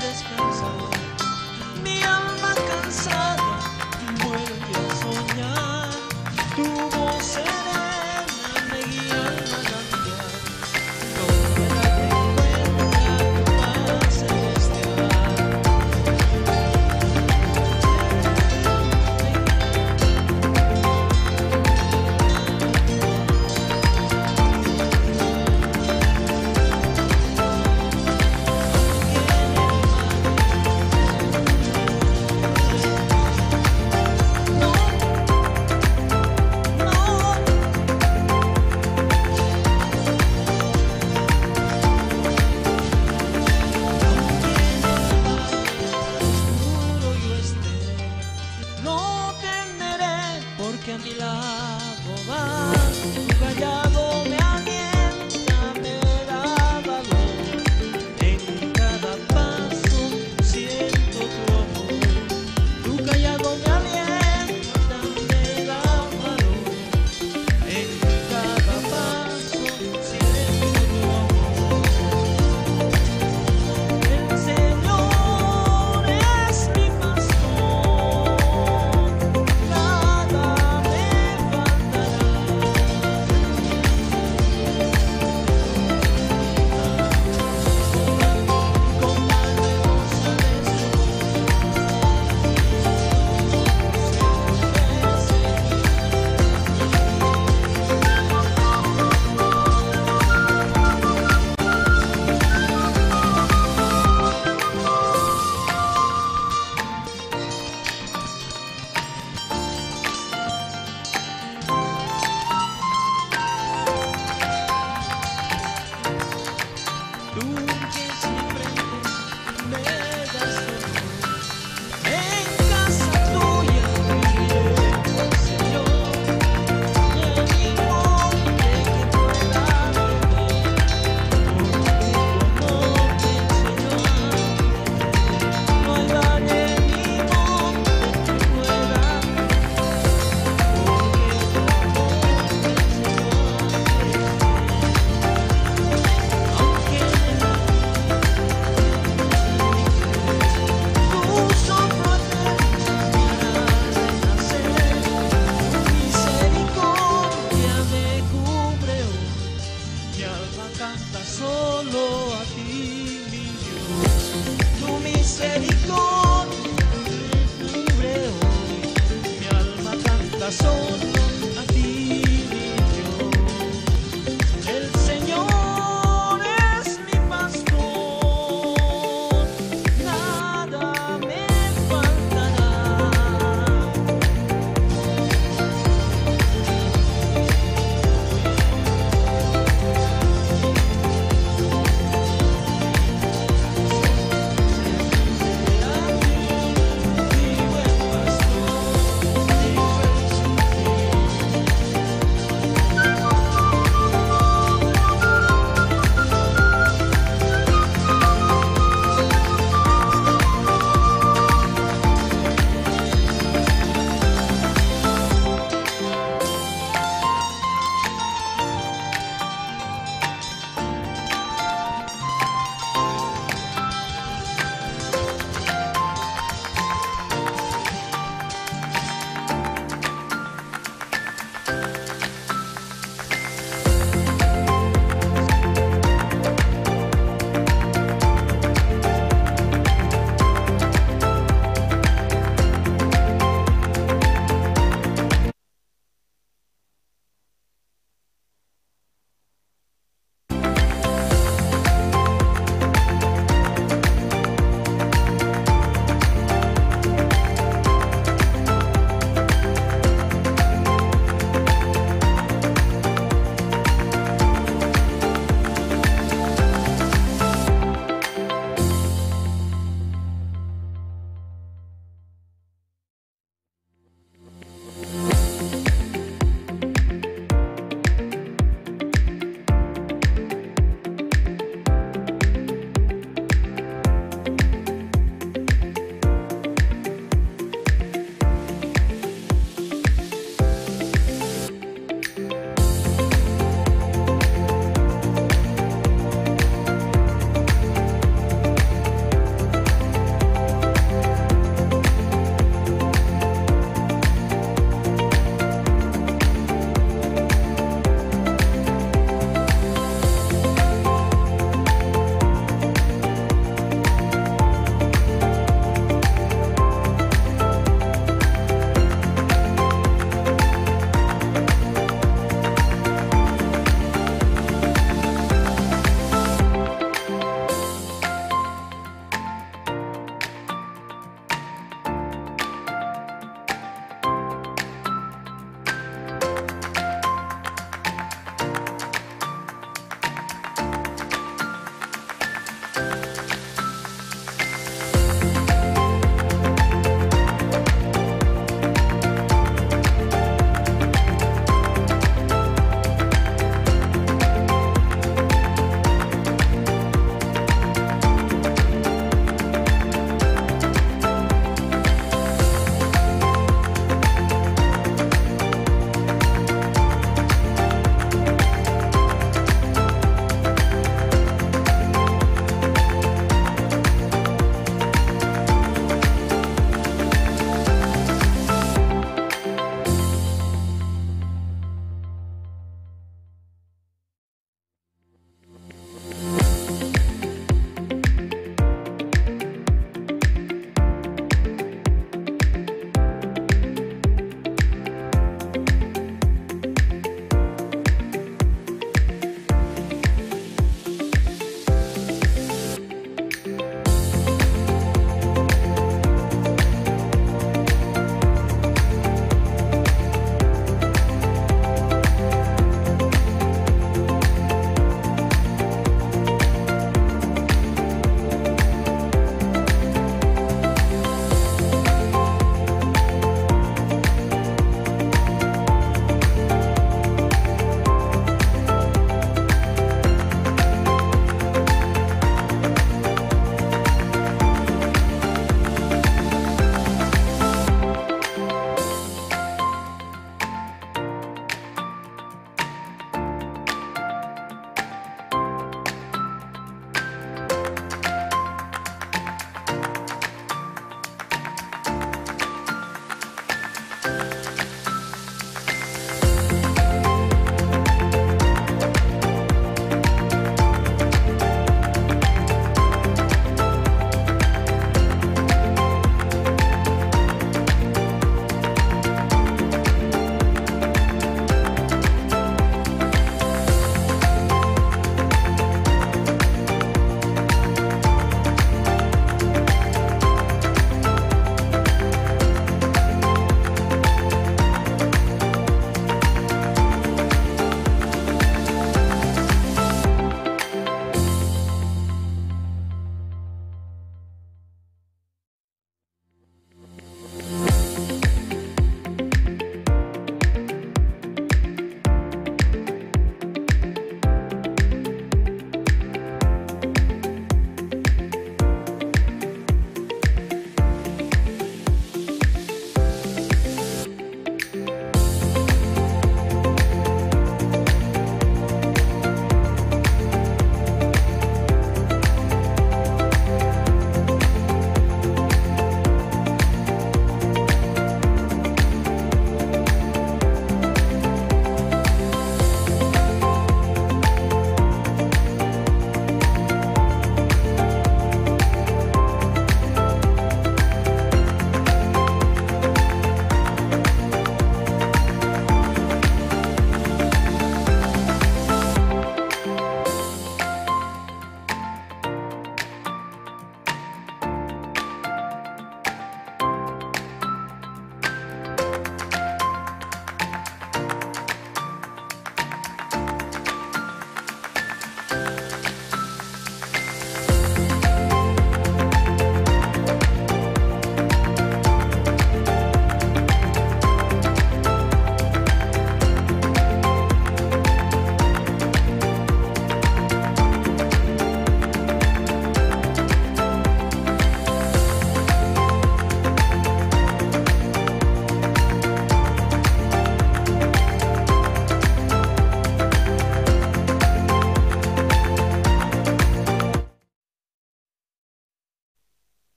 Descansar, mi alma cansada vuelve a soñar, tu voz serena me guía al manantial, donde la encuentra tu paz celestial. No, no, aunque en el valle oscuro yo esté, no temeré porque a mi lado vas, tu callado me alienta, me da valor, en cada paso siento tu amor, tu callado me alienta, me da valor, en cada paso siento tu amor. El Señor es mi pastor, nada me faltará. Con la hermosa de su Tú unges mi frente, me das honor. En casa tuya viviré, Señor. No hay monte que pueda beber, porque tu amor me enseñó a creer. No hay valle ni monte que pueda beber, porque tu amor me enseñó a creer. Aunque tu soplo eterno me hará renacer, tu misericordia me cubre hoy, mi alma canta solo a ti, mi Dios. Tu misericordia me cubre hoy, mi alma canta solo a ti, mi Dios. El Señor es mi pastor, nada me faltará.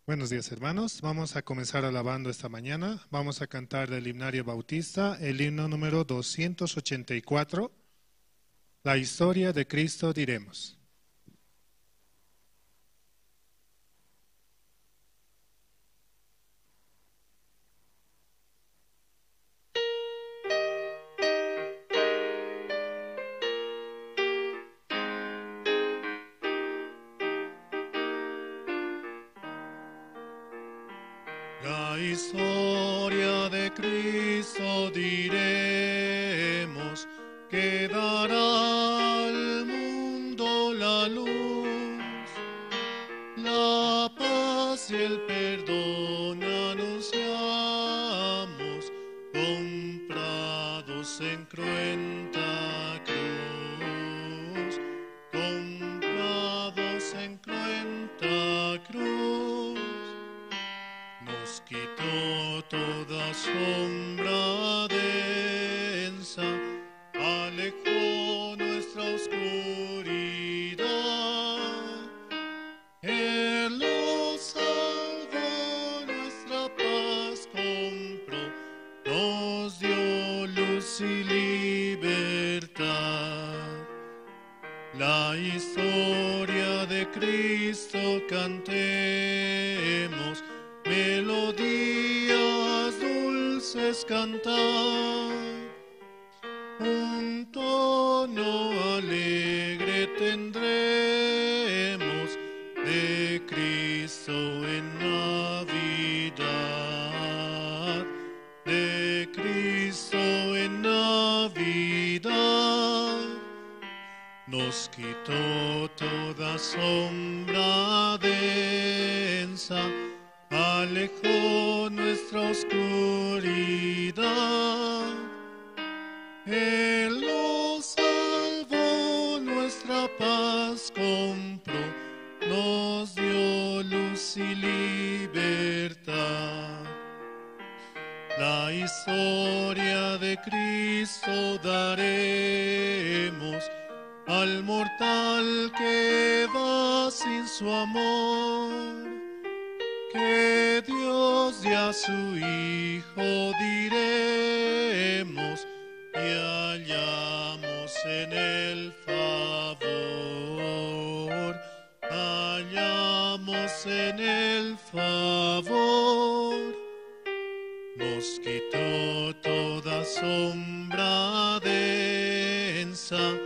Buenos días, hermanos. Vamos a comenzar alabando esta mañana. Vamos a cantar del himnario bautista, el himno número 284, La historia de Cristo diremos. La historia de Cristo diremos, que dará al mundo la luz, la paz y el perdón anunciamos, comprados en cruenta cruz, comprados en cruenta cruz. Nos quitó toda sombra densa, alejó nuestra oscuridad. Él nos salvó, nuestra paz compró, nos dio luz y libertad. La historia de Cristo cantemos, melodías dulces cantar, un tono alegre tendremos de Cristo en Navidad, de Cristo en Navidad. Nos quitó toda sombra densa, alejó nuestra oscuridad. Él nos salvó, nuestra paz compró, nos dio luz y libertad. La historia de Cristo daremos al mortal que va sin su amor. Que Dios dio a su Hijo diremos, y hallamos en el favor, hallamos en el favor. Nos quitó toda sombra densa,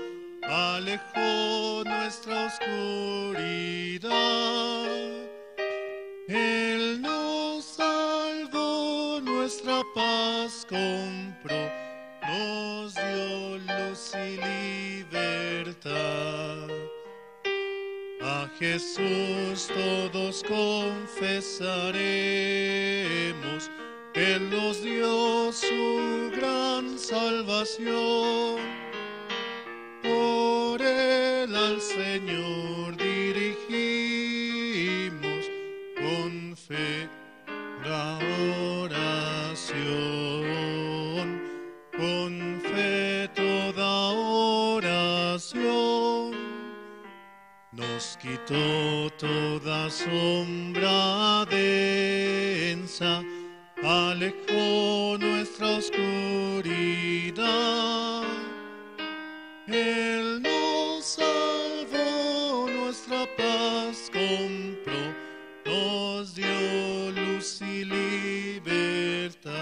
alejó nuestra oscuridad. Él nos salvó, nuestra paz compró, nos dio luz y libertad. A Jesús todos confesaremos, Él nos dio su gran salvación. Por Él al Señor dirigimos con fe la oración, con fe toda oración. Nos quitó toda sombra densa, alejó nuestra oscuridad. Él nos salvó, nuestra paz compró, nos dio luz y libertad.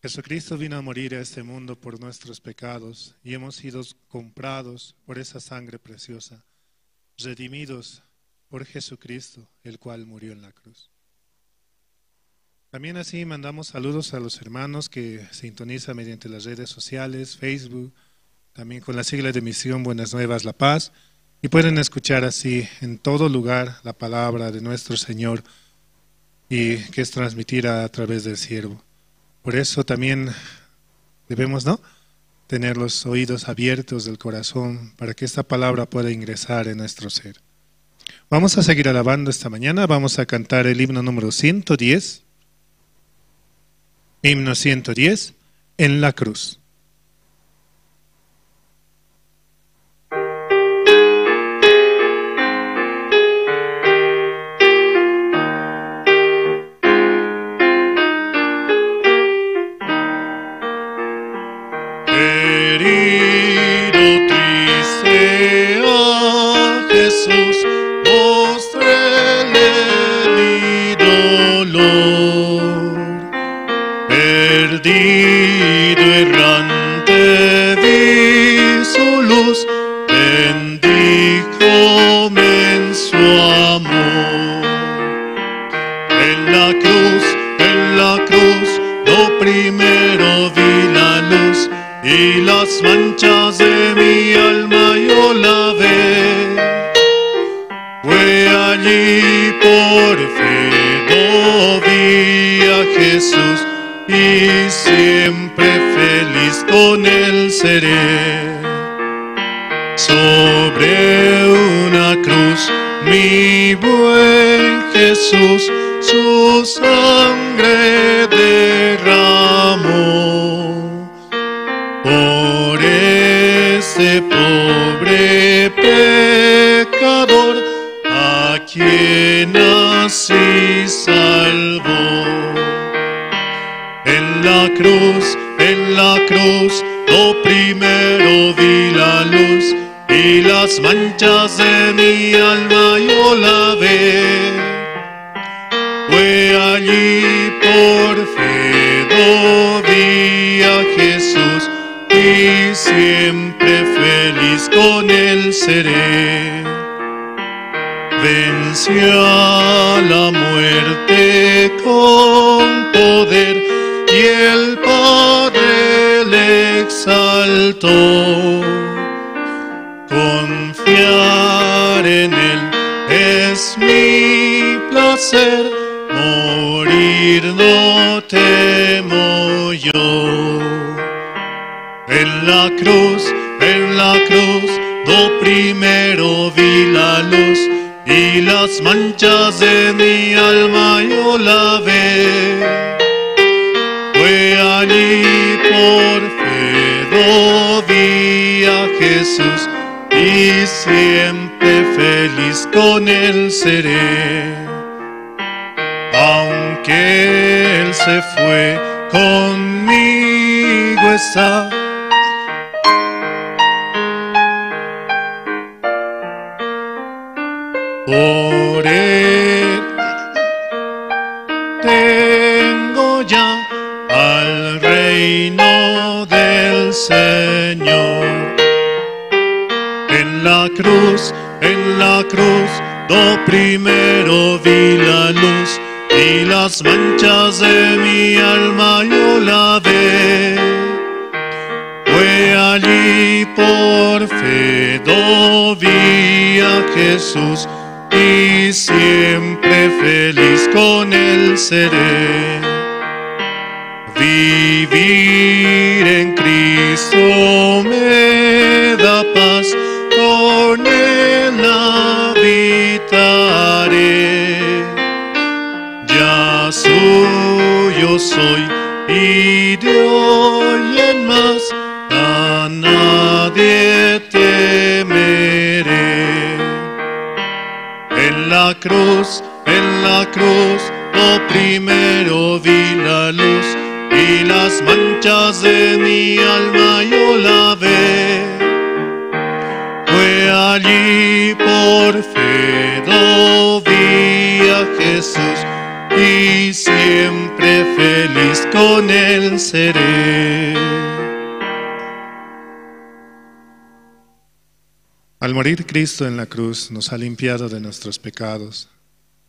Jesucristo vino a morir a este mundo por nuestros pecados y hemos sido comprados por esa sangre preciosa, redimidos por Jesucristo, el cual murió en la cruz. También así mandamos saludos a los hermanos que sintonizan mediante las redes sociales, Facebook, también con la sigla de Misión Buenas Nuevas La Paz, y pueden escuchar así en todo lugar la palabra de nuestro Señor y que es transmitida a través del siervo. Por eso también debemos, ¿no?, tener los oídos abiertos del corazón para que esta palabra pueda ingresar en nuestro ser. Vamos a seguir alabando esta mañana, vamos a cantar el himno número 110. Himno 110, en la cruz. las manchas de mi alma yo lavé. Fue allí por fe do vi a Jesús y siempre feliz con él seré. Sobre una cruz, mi buen Jesús, su sangre derramó. Por ese pobre pecador, a quien así salvó. En la cruz, lo primero vi la luz, y las manchas de mi alma yo lavé. Fue allí por fe do vi a Jesús, y siempre feliz con él seré. Venció a la muerte con poder, y el Padre le exaltó. Confiar en él es mi placer, morir no temo yo. En la cruz, do primero vi la luz, y las manchas de mi alma yo lavé. Fue allí por fe do vi a Jesús, y siempre feliz con él seré. Aunque él se fue, conmigo está. Por él tengo ya al reino del Señor. En la cruz, do primero vi la luz, y las manchas de mi alma yo lavé. Fue allí por fe do vi a Jesús, y siempre feliz con él seré. Vivir en Cristo me da paz, con él habitaré. Ya suyo soy y de hoy en más a nadie temeré. En la cruz, lo primero vi la luz, y las manchas de mi alma yo lavé. Fue allí por fe do vi a Jesús, y siempre feliz con él seré. Al morir Cristo en la cruz nos ha limpiado de nuestros pecados,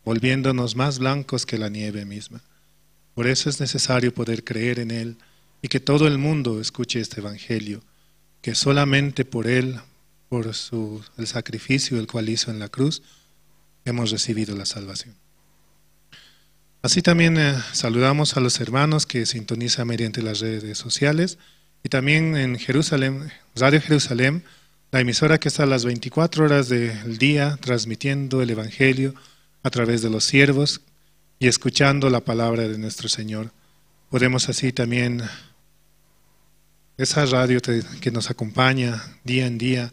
volviéndonos más blancos que la nieve misma. Por eso es necesario poder creer en Él y que todo el mundo escuche este Evangelio, que solamente por Él, por el sacrificio el cual hizo en la cruz, hemos recibido la salvación. Así también saludamos a los hermanos que sintonizan mediante las redes sociales y también en Jerusalén, Radio Jerusalén, la emisora que está a las 24 horas del día transmitiendo el Evangelio a través de los siervos y escuchando la palabra de nuestro Señor. Podemos así también, esa radio que nos acompaña día en día,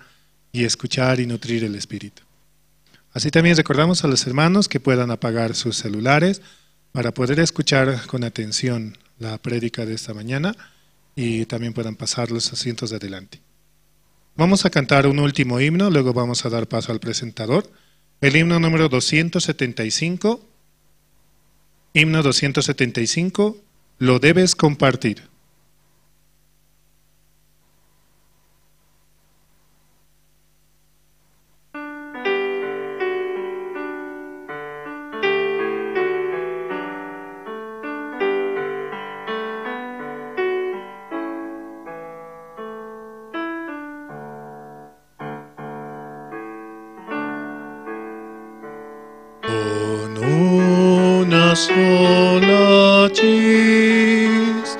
y escuchar y nutrir el Espíritu. Así también recordamos a los hermanos que puedan apagar sus celulares para poder escuchar con atención la prédica de esta mañana y también puedan pasar los asientos de adelante. Vamos a cantar un último himno, luego vamos a dar paso al presentador. El himno número 275, himno 275, lo debes compartir. Una sola chispa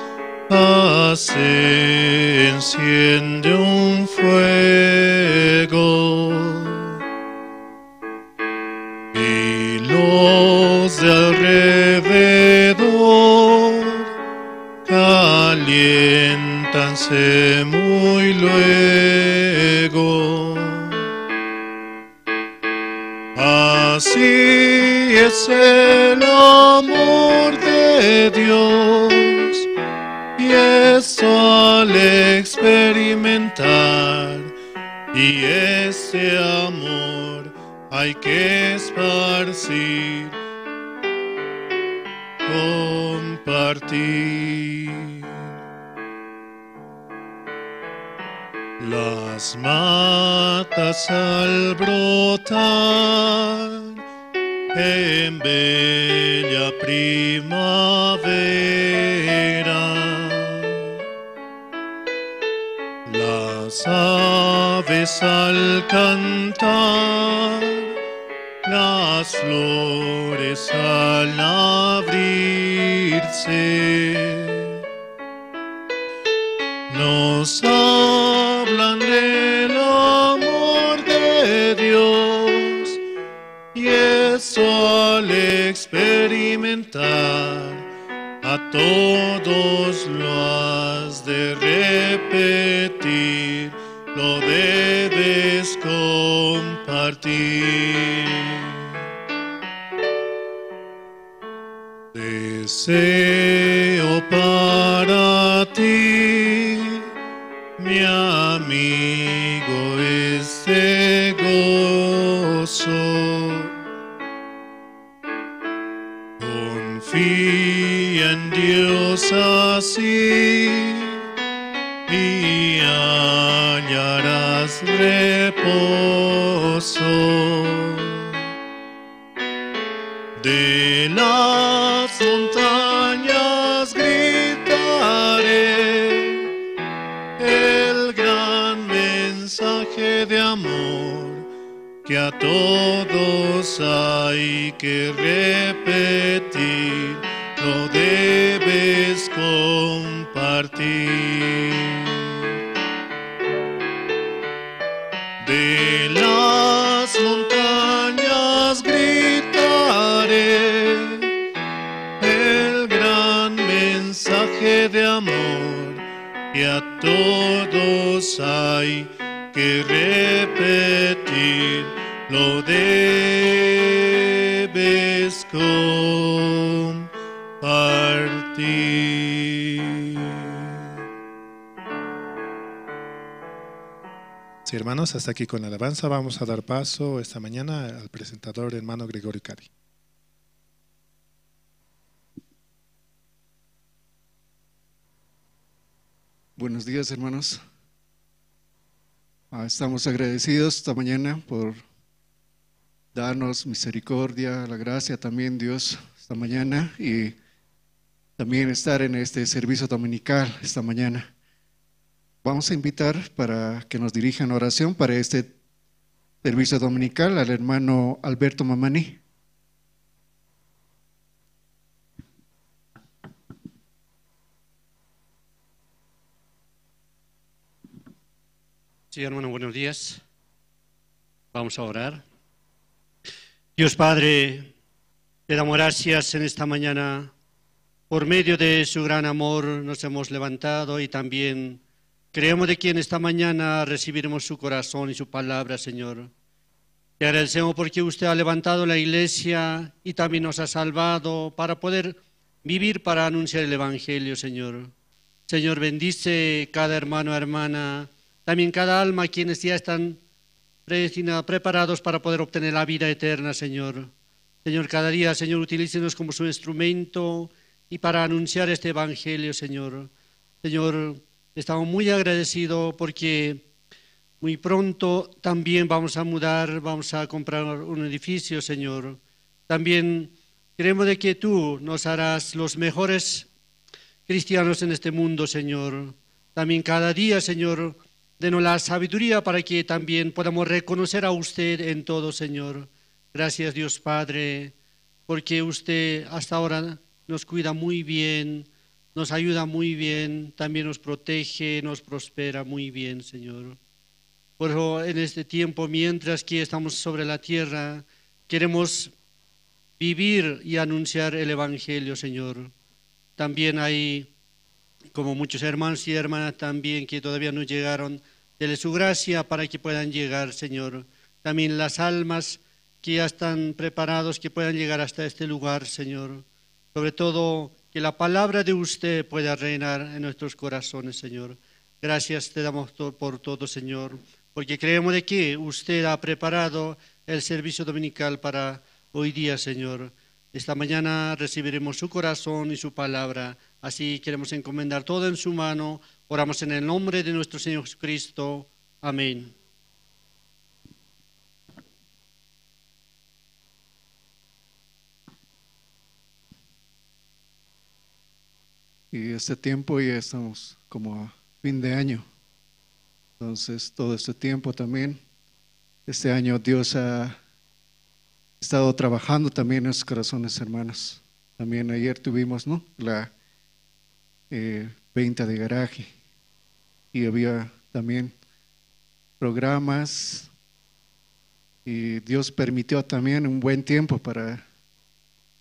se enciende un fuego y los de alrededor caliéntanse muy luego. Así es el amor de Dios, y eso al experimentar, y ese amor hay que esparcir, compartir. Las matas al brotar en bella primavera, las aves al cantar, las flores al abrirse, nos hablan del amor de Dios, y eso al experimentar, a todos lo has de repetir, lo debes compartir. Deseo para ti, mi amigo, este gozo. Confía en Dios así y hallarás reposo. De las montañas gritaré el gran mensaje de amor que a todos hay que repetir, lo debes compartir. De las montañas gritaré el gran mensaje de amor que a todos hay que repetir, lo debes compartir. Sí, hermanos, hasta aquí con la alabanza. Vamos a dar paso esta mañana al presentador, hermano Gregorio Cari. Buenos días, hermanos. Estamos agradecidos esta mañana por darnos misericordia, la gracia también, Dios, esta mañana, y también estar en este servicio dominical esta mañana. Vamos a invitar para que nos dirijan oración para este servicio dominical al hermano Alberto Mamani. Sí, hermano, buenos días. Vamos a orar. Dios Padre, te damos gracias en esta mañana. Por medio de su gran amor nos hemos levantado y también creemos de que en esta mañana recibiremos su corazón y su palabra, Señor. Te agradecemos porque usted ha levantado la iglesia y también nos ha salvado para poder vivir para anunciar el Evangelio, Señor. Señor, bendice cada hermano, hermana, también cada alma, quienes ya están preparados para poder obtener la vida eterna, Señor. Señor, cada día, Señor, utilícenos como su instrumento y para anunciar este Evangelio, Señor. Señor, estamos muy agradecidos porque muy pronto también vamos a mudar, vamos a comprar un edificio, Señor. También creemos de que tú nos harás los mejores cristianos en este mundo, Señor. También cada día, Señor, denos la sabiduría para que también podamos reconocer a usted en todo, Señor. Gracias, Dios Padre. porque usted hasta ahora nos cuida muy bien, nos ayuda muy bien, también nos protege, nos prospera muy bien, Señor. Por eso en este tiempo, mientras que estamos sobre la tierra, queremos vivir y anunciar el Evangelio, Señor. También hay, como muchos hermanos y hermanas también que todavía no llegaron, dele su gracia para que puedan llegar, Señor. También las almas que ya están preparados, que puedan llegar hasta este lugar, Señor. Sobre todo, que la palabra de usted pueda reinar en nuestros corazones, Señor. Gracias te damos por todo, Señor, porque creemos de que usted ha preparado el servicio dominical para hoy día, Señor. Esta mañana recibiremos su corazón y su palabra. Así queremos encomendar todo en su mano. Oramos en el nombre de nuestro Señor Jesucristo. Amén. Y este tiempo ya estamos como a fin de año. Entonces, todo este tiempo también, este año Dios ha estado trabajando también en nuestros corazones, hermanos. También ayer tuvimos, ¿no?, la venta de garaje y había también programas y Dios permitió también un buen tiempo para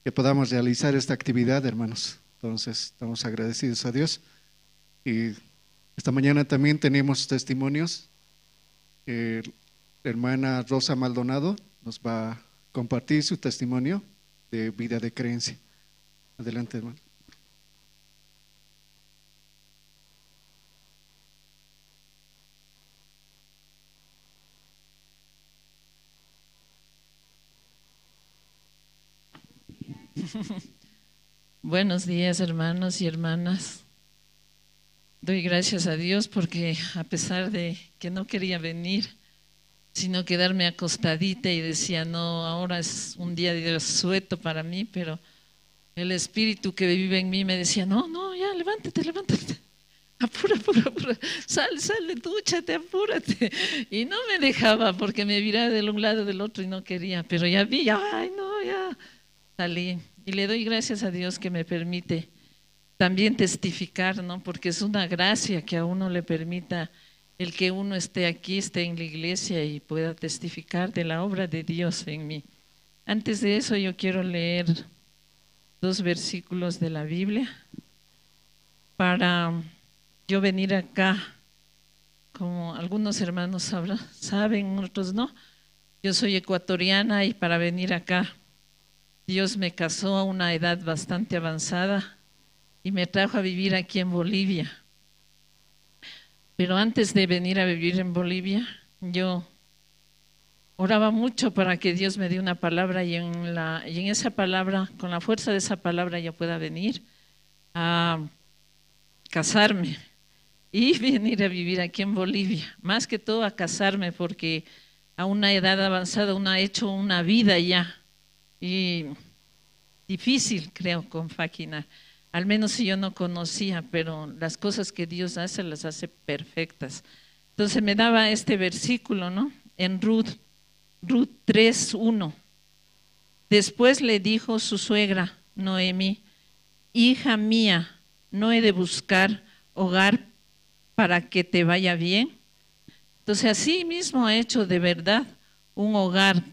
que podamos realizar esta actividad, hermanos. Entonces, estamos agradecidos a Dios. Y esta mañana también tenemos testimonios. La hermana Rosa Maldonado nos va a compartir su testimonio de vida de creencia. Adelante, hermano. Buenos días, hermanos y hermanas. Doy gracias a Dios porque a pesar de que no quería venir, sino quedarme acostadita y decía, no, ahora es un día de asueto para mí, pero el espíritu que vive en mí me decía, no, no, ya, levántate, levántate, apura, apura, apura, sal, sal, dúchate, apúrate. Y no me dejaba porque me viraba de un lado del otro y no quería, pero ya vi, ay, no, ya salí. Y le doy gracias a Dios que me permite también testificar, ¿no? Porque es una gracia que a uno le permita el que uno esté aquí, esté en la iglesia y pueda testificar de la obra de Dios en mí. Antes de eso yo quiero leer dos versículos de la Biblia para yo venir acá, como algunos hermanos saben, otros no. Yo soy ecuatoriana y para venir acá Dios me casó a una edad bastante avanzada y me trajo a vivir aquí en Bolivia. Pero antes de venir a vivir en Bolivia, yo oraba mucho para que Dios me dé una palabra y en esa palabra, con la fuerza de esa palabra, yo pueda venir a casarme y venir a vivir aquí en Bolivia. Más que todo a casarme, porque a una edad avanzada uno ha hecho una vida ya. Y difícil, creo, compaginar. Al menos si yo no conocía, pero las cosas que Dios hace, las hace perfectas. Entonces me daba este versículo, ¿no? En Ruth 3:1. Después le dijo su suegra, Noemí, hija mía, ¿no he de buscar hogar para que te vaya bien? Entonces así mismo ha hecho de verdad un hogar.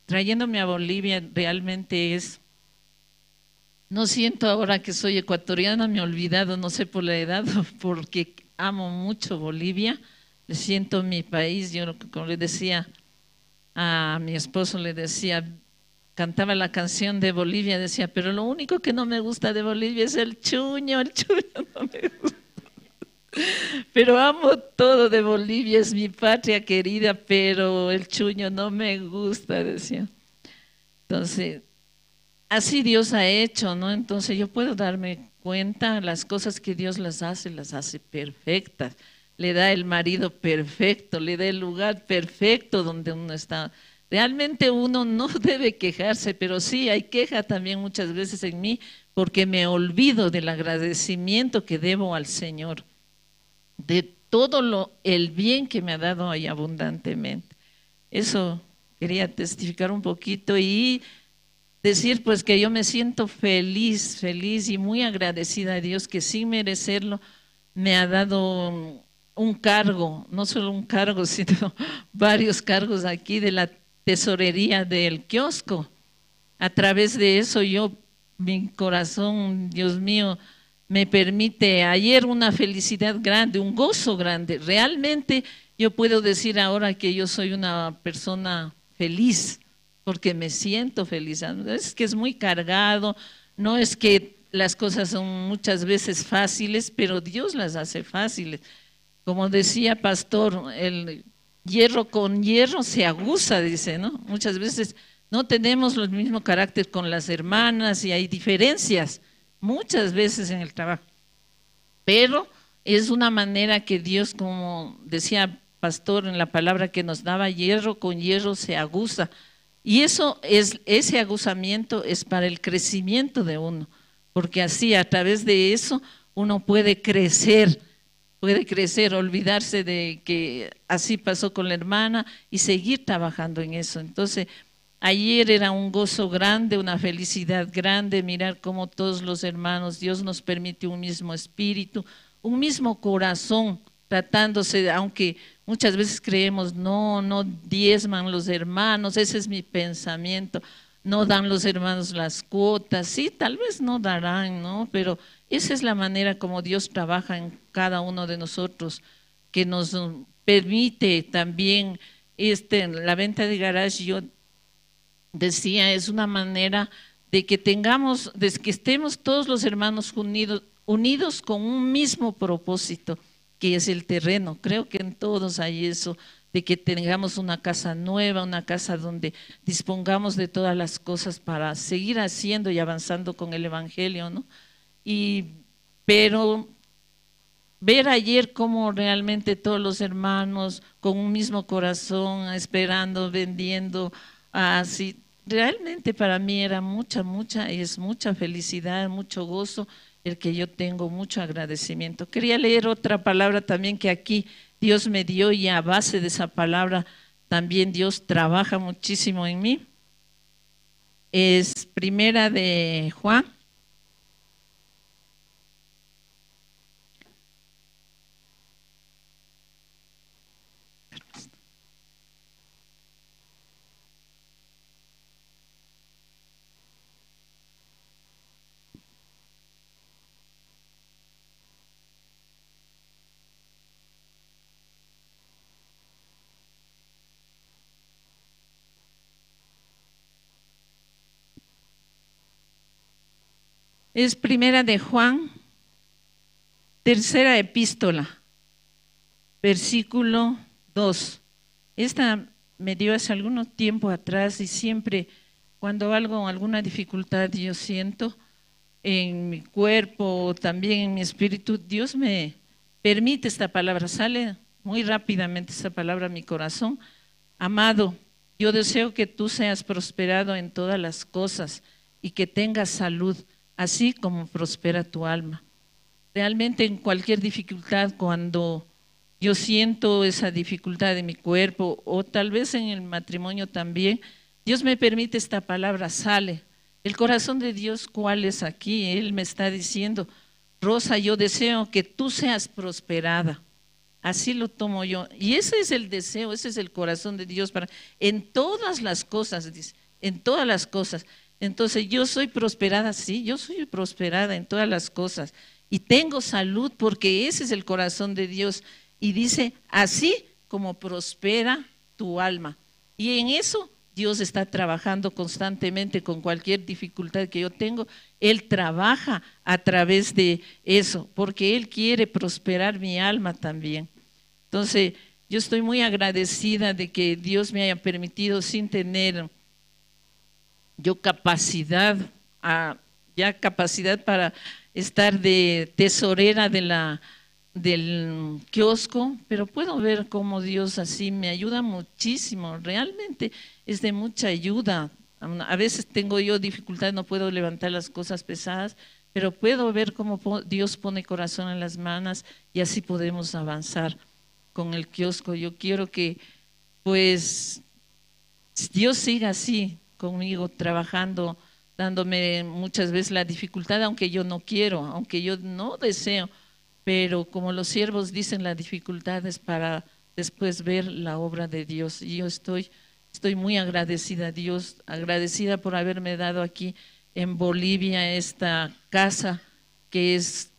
Trayéndome a Bolivia realmente es, no siento ahora que soy ecuatoriana, me he olvidado, no sé por la edad, porque amo mucho Bolivia, le siento mi país. Yo, como le decía a mi esposo, le decía, cantaba la canción de Bolivia, decía, pero lo único que no me gusta de Bolivia es el chuño no me gusta. Pero amo todo de Bolivia, es mi patria querida, pero el chuño no me gusta, decía. Entonces, así Dios ha hecho, ¿no? Entonces yo puedo darme cuenta, las cosas que Dios las hace perfectas. Le da el marido perfecto, le da el lugar perfecto donde uno está. Realmente uno no debe quejarse, pero sí hay queja también muchas veces en mí, porque me olvido del agradecimiento que debo al Señor, de todo el bien que me ha dado ahí abundantemente. Eso quería testificar un poquito y decir pues que yo me siento feliz, feliz y muy agradecida a Dios que sin merecerlo me ha dado un cargo, no solo un cargo, sino varios cargos aquí de la tesorería del kiosco. A través de eso yo, mi corazón, Dios mío, me permite ayer una felicidad grande, un gozo grande. Realmente yo puedo decir ahora que yo soy una persona feliz, porque me siento feliz. Es que es muy cargado, no es que las cosas son muchas veces fáciles, pero Dios las hace fáciles. Como decía pastor, el hierro con hierro se aguza, dice, ¿no? Muchas veces no tenemos el mismo carácter con las hermanas y hay diferencias muchas veces en el trabajo, pero es una manera que Dios, como decía pastor en la palabra que nos daba, hierro con hierro se aguza, y eso es, ese aguzamiento es para el crecimiento de uno, porque así a través de eso uno puede crecer, olvidarse de que así pasó con la hermana y seguir trabajando en eso. Entonces, ayer era un gozo grande, una felicidad grande, mirar cómo todos los hermanos, Dios nos permite un mismo espíritu, un mismo corazón, tratándose, aunque muchas veces creemos, no diezman los hermanos, ese es mi pensamiento, no dan los hermanos las cuotas, sí, tal vez no darán, ¿no? Pero esa es la manera como Dios trabaja en cada uno de nosotros, que nos permite también la venta de garage. Yo decía, es una manera de que tengamos, de que estemos todos los hermanos unidos con un mismo propósito, que es el terreno. Creo que en todos hay eso, de que tengamos una casa nueva, una casa donde dispongamos de todas las cosas para seguir haciendo y avanzando con el evangelio, ¿no? Pero ver ayer cómo realmente todos los hermanos con un mismo corazón, esperando, vendiendo, así, realmente para mí era es mucha felicidad, mucho gozo el que yo tengo, mucho agradecimiento. Quería leer otra palabra también que aquí Dios me dio, y a base de esa palabra también Dios trabaja muchísimo en mí. Es Primera de Juan. Es Primera de Juan, tercera epístola, versículo 2. Esta me dio hace algún tiempo atrás, y siempre cuando algo, alguna dificultad yo siento en mi cuerpo, también en mi espíritu, Dios me permite esta palabra, sale muy rápidamente esta palabra a mi corazón. Amado, yo deseo que tú seas prosperado en todas las cosas y que tengas salud, así como prospera tu alma. Realmente en cualquier dificultad, cuando yo siento esa dificultad en mi cuerpo o tal vez en el matrimonio también, Dios me permite esta palabra, sale. El corazón de Dios, ¿cuál es aquí? Él me está diciendo, Rosa, yo deseo que tú seas prosperada. Así lo tomo yo. Y ese es el deseo, ese es el corazón de Dios para en todas las cosas, dice, en todas las cosas. Entonces, yo soy prosperada, sí, yo soy prosperada en todas las cosas y tengo salud, porque ese es el corazón de Dios. Y dice, así como prospera tu alma. Y en eso Dios está trabajando constantemente con cualquier dificultad que yo tengo. Él trabaja a través de eso, porque Él quiere prosperar mi alma también. Entonces, yo estoy muy agradecida de que Dios me haya permitido, sin tener yo capacidad, ya capacidad para estar de tesorera de del kiosco, pero puedo ver cómo Dios así me ayuda muchísimo, realmente es de mucha ayuda. A veces tengo yo dificultad, no puedo levantar las cosas pesadas, pero puedo ver cómo Dios pone corazón en las manos y así podemos avanzar con el kiosco. Yo quiero que pues Dios siga así conmigo, trabajando dándome muchas veces la dificultad, aunque yo no quiero, aunque yo no deseo, pero como los siervos dicen, la dificultad es para después ver la obra de Dios. Y yo estoy muy agradecida a Dios, agradecida por haberme dado aquí en Bolivia esta casa, que es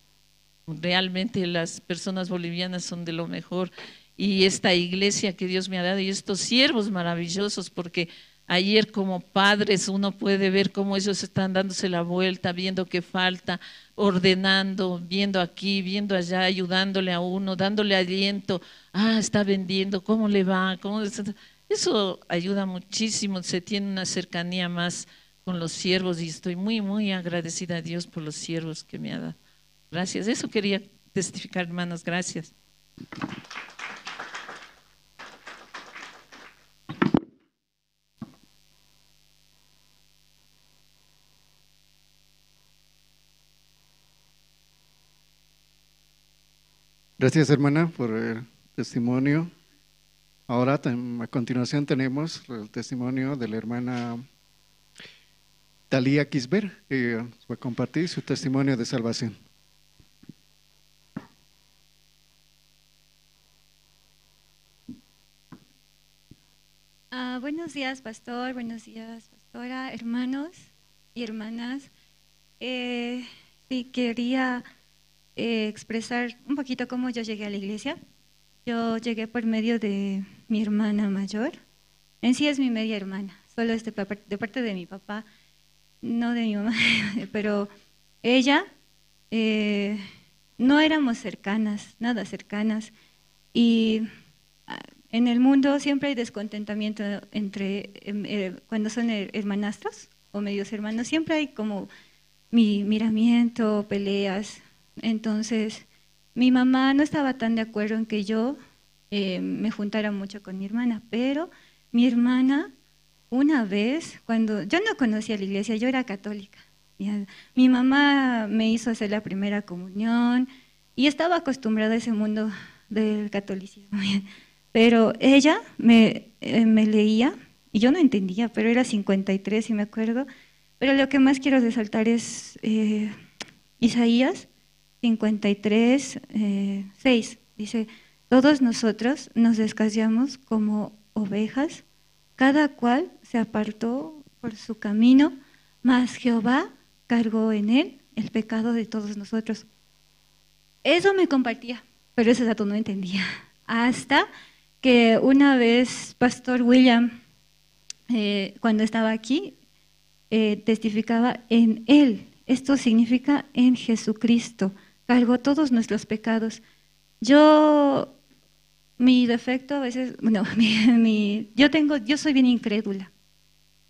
realmente, las personas bolivianas son de lo mejor, y esta iglesia que Dios me ha dado y estos siervos maravillosos, porque ayer como padres uno puede ver cómo ellos están dándose la vuelta, viendo qué falta, ordenando, viendo aquí, viendo allá, ayudándole a uno, dándole aliento. Ah, está vendiendo, ¿cómo le va? ¿Cómo? Eso ayuda muchísimo, se tiene una cercanía más con los siervos, y estoy muy, muy agradecida a Dios por los siervos que me ha dado. Gracias, eso quería testificar, hermanos, gracias. Gracias, hermana, por el testimonio. Ahora, a continuación, tenemos el testimonio de la hermana Talía Quisbert, que va a compartir su testimonio de salvación. Buenos días, pastor. Buenos días, pastora, hermanos y hermanas. Sí, quería expresar un poquito cómo yo llegué a la iglesia. Yo llegué por medio de mi hermana mayor. En sí es mi media hermana, solo es de parte de mi papá, no de mi mamá, pero ella, no éramos cercanas, nada cercanas, y en el mundo siempre hay descontentamiento entre, cuando son hermanastros o medios hermanos, siempre hay como miramiento, peleas. Entonces, mi mamá no estaba tan de acuerdo en que yo me juntara mucho con mi hermana, pero mi hermana una vez, cuando yo no conocía la iglesia, yo era católica, mi mamá me hizo hacer la primera comunión y estaba acostumbrada a ese mundo del catolicismo, pero ella me leía y yo no entendía, pero era 53 y me acuerdo, pero lo que más quiero resaltar es Isaías 53, 6, dice: todos nosotros nos descarriamos como ovejas, cada cual se apartó por su camino, mas Jehová cargó en él el pecado de todos nosotros. Eso me compartía, pero ese dato no entendía. Hasta que una vez Pastor William, cuando estaba aquí, testificaba en él. Esto significa en Jesucristo. Cargó todos nuestros pecados. Yo, mi defecto a veces, bueno, yo soy bien incrédula,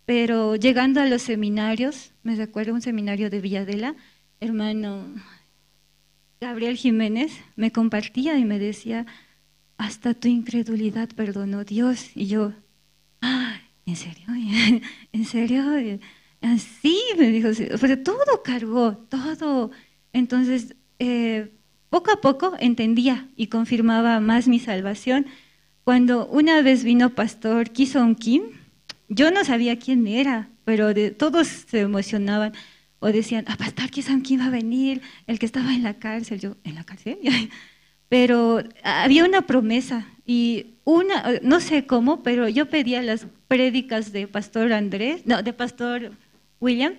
pero llegando a los seminarios, me recuerdo un seminario de Villadela, hermano Gabriel Jiménez me compartía y me decía, hasta tu incredulidad perdonó Dios. Y yo, ah, ¿en serio? ¿En serio? Así me dijo, pero todo cargó, todo. Entonces, poco a poco entendía y confirmaba más mi salvación. Cuando una vez vino Pastor Kison Kim, yo no sabía quién era, pero todos se emocionaban o decían, ah, Pastor Kison Kim va a venir, el que estaba en la cárcel. Yo, ¿en la cárcel? Pero había una promesa y una, no sé cómo, pero yo pedía las prédicas de Pastor Andrés, no, de Pastor William,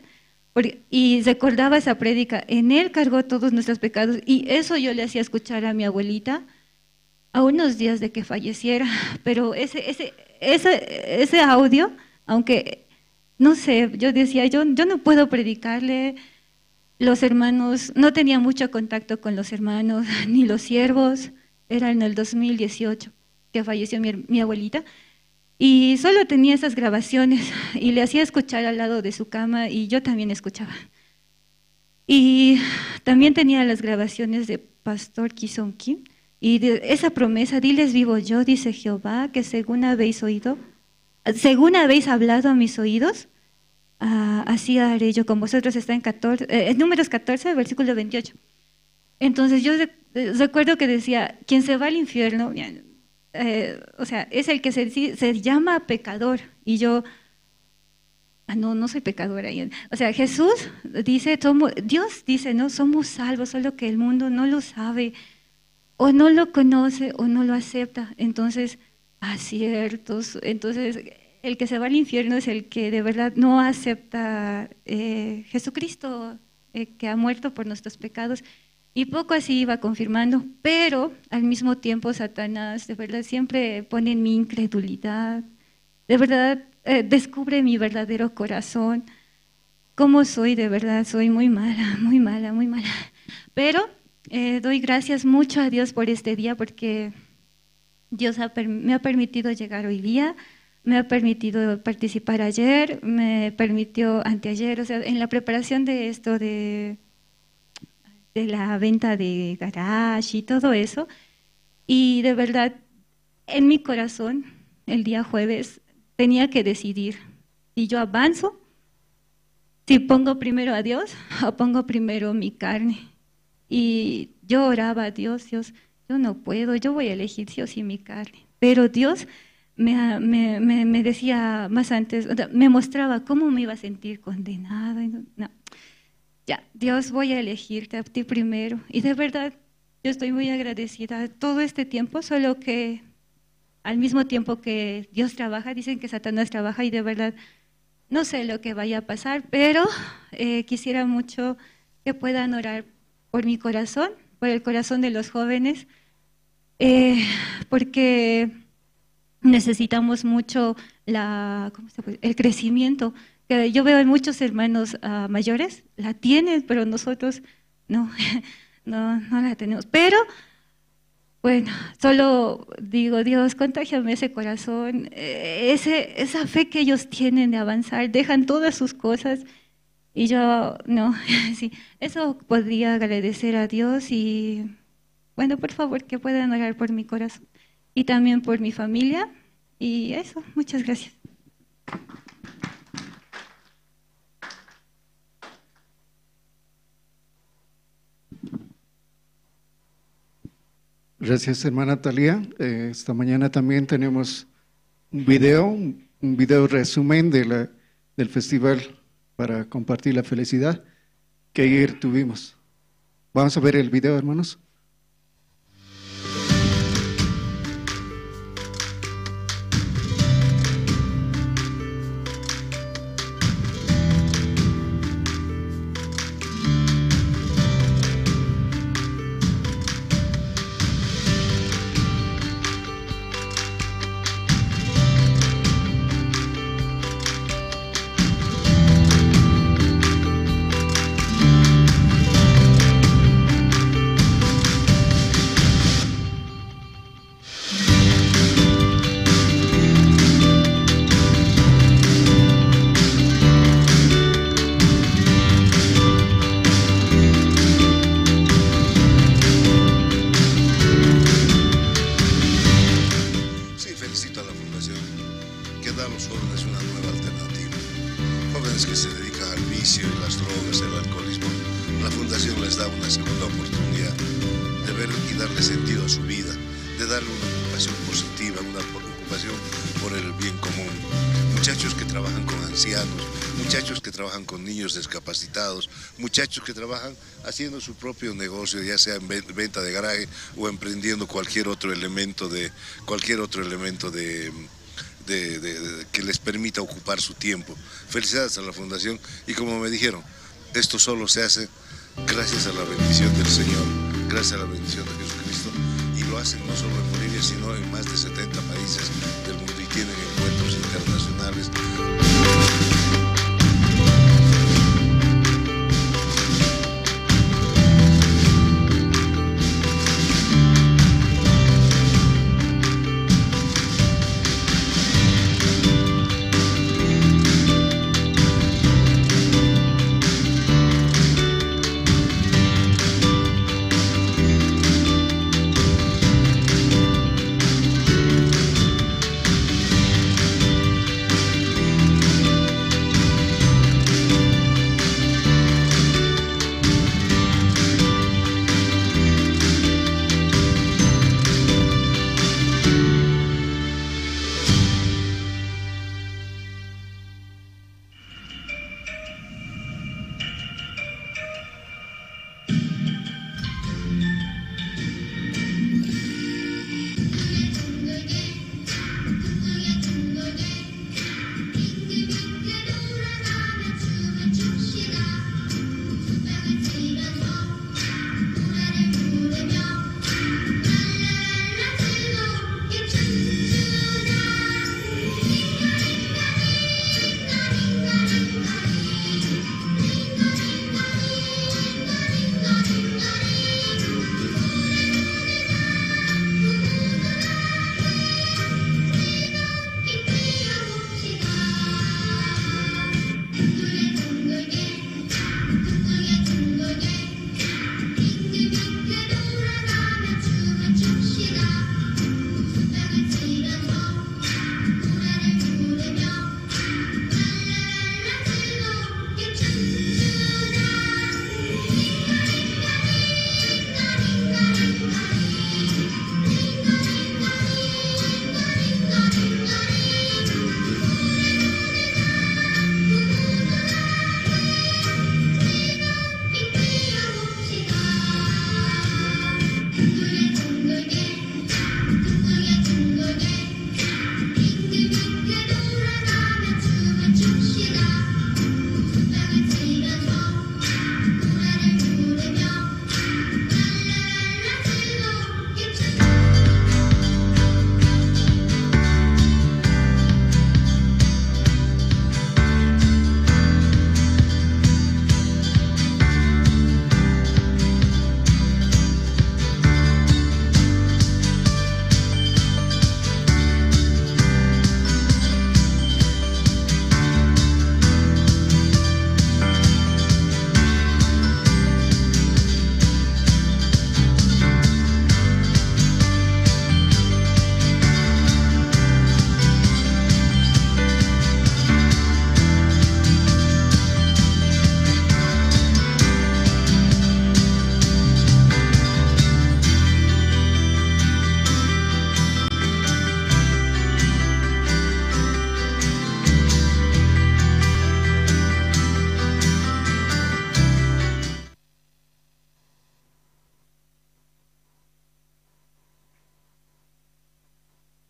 y recordaba esa prédica, en él cargó todos nuestros pecados, y eso yo le hacía escuchar a mi abuelita a unos días de que falleciera, pero ese audio, aunque, no sé, yo decía, yo no puedo predicarle, los hermanos, no tenía mucho contacto con los hermanos, ni los siervos, era en el 2018 que falleció mi abuelita, y solo tenía esas grabaciones y le hacía escuchar al lado de su cama y yo también escuchaba. Y también tenía las grabaciones de Pastor Kison Kim y de esa promesa, diles vivo yo, dice Jehová, que según habéis oído, según habéis hablado a mis oídos, así haré yo con vosotros. Está en Números 14, versículo 28. Entonces yo recuerdo que decía, quien se va al infierno, o sea, es el que se llama pecador. Y yo, No, no soy pecadora. O sea, Jesús dice, Dios dice, no, somos salvos, solo que el mundo no lo sabe, o no lo conoce, o no lo acepta. Entonces, cierto. Entonces, el que se va al infierno es el que de verdad no acepta Jesucristo, que ha muerto por nuestros pecados. Y poco así iba confirmando, pero al mismo tiempo Satanás de verdad siempre pone en mi incredulidad, de verdad descubre mi verdadero corazón, cómo soy de verdad, soy muy mala, muy mala, muy mala. Pero doy gracias mucho a Dios por este día, porque Dios me ha permitido llegar hoy día, me ha permitido participar ayer, me permitió anteayer, o sea, en la preparación de esto de la venta de garage y todo eso. Y de verdad, en mi corazón, el día jueves, tenía que decidir si yo avanzo, si pongo primero a Dios o pongo primero mi carne. Y yo oraba a Dios, Dios, yo no puedo, yo voy a elegir sí o sí mi carne. Pero Dios me decía más antes, me mostraba cómo me iba a sentir condenada. No. Ya, Dios, voy a elegirte a ti primero. Y de verdad, yo estoy muy agradecida todo este tiempo, solo que al mismo tiempo que Dios trabaja, dicen que Satanás trabaja y de verdad no sé lo que vaya a pasar, pero quisiera mucho que puedan orar por mi corazón, por el corazón de los jóvenes, porque necesitamos mucho el crecimiento. Que yo veo en muchos hermanos mayores, la tienen, pero nosotros no, no la tenemos. Pero bueno, solo digo, Dios, contágiame ese corazón, esa fe que ellos tienen de avanzar, dejan todas sus cosas y yo no, sí, eso podría agradecer a Dios y bueno, por favor que puedan orar por mi corazón y también por mi familia y eso, muchas gracias. Gracias, hermana Talía. Esta mañana también tenemos un video resumen de del festival para compartir la felicidad que ayer tuvimos. Vamos a ver el video, hermanos. Discapacitados, muchachos que trabajan haciendo su propio negocio, ya sea en venta de garaje o emprendiendo cualquier otro elemento de que les permita ocupar su tiempo. Felicidades a la Fundación y como me dijeron, esto solo se hace gracias a la bendición del Señor, gracias a la bendición de Jesucristo, y lo hacen no solo en Bolivia, sino en más de 70 países del mundo y tienen encuentros internacionales.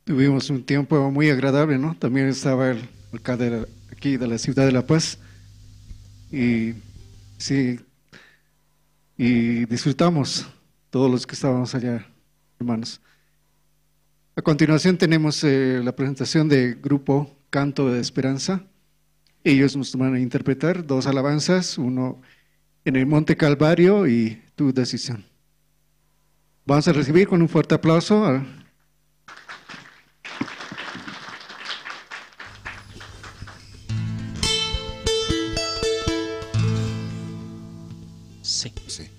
Tuvimos un tiempo muy agradable, ¿no? También estaba el alcalde aquí de la ciudad de La Paz. Y sí, y disfrutamos todos los que estábamos allá, hermanos. A continuación tenemos la presentación del grupo Canto de Esperanza. Ellos nos van a interpretar dos alabanzas, uno en el Monte Calvario y Tu Decisión. Vamos a recibir con un fuerte aplauso a Sí. Sí.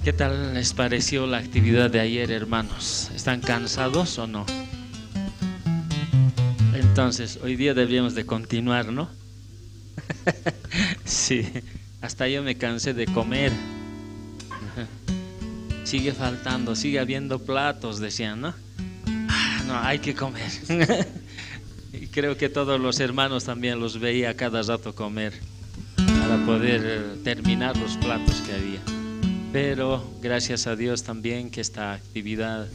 ¿Qué tal les pareció la actividad de ayer, hermanos? ¿Están cansados o no? Entonces, hoy día deberíamos de continuar, ¿no? Sí, hasta yo me cansé de comer. Sigue faltando, sigue habiendo platos, decían, ¿no? Ah, no, hay que comer. Y creo que todos los hermanos también los veía cada rato comer para poder terminar los platos que había. Pero gracias a Dios también que esta actividad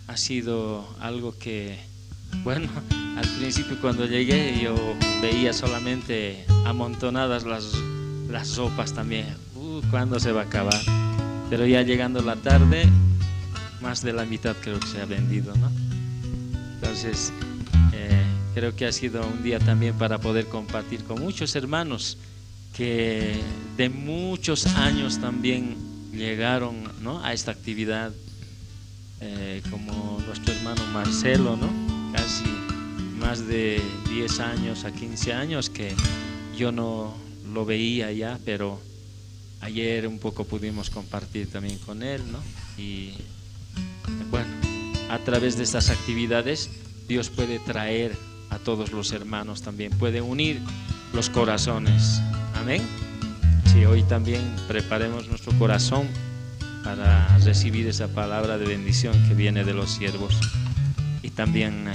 ha sido algo que, bueno, al principio cuando llegué yo veía solamente amontonadas las sopas también. ¿Cuándo se va a acabar? Pero ya llegando la tarde, más de la mitad creo que se ha vendido, ¿no? Entonces, creo que ha sido un día también para poder compartir con muchos hermanos que de muchos años también llegaron, ¿no?, a esta actividad, como nuestro hermano Marcelo, ¿no? Casi más de 10 años a 15 años que yo no lo veía ya, pero ayer un poco pudimos compartir también con él, ¿no? Y bueno, a través de estas actividades Dios puede traer a todos los hermanos también, puede unir los corazones. Amén. Sí, hoy también preparemos nuestro corazón para recibir esa palabra de bendición que viene de los siervos. Y también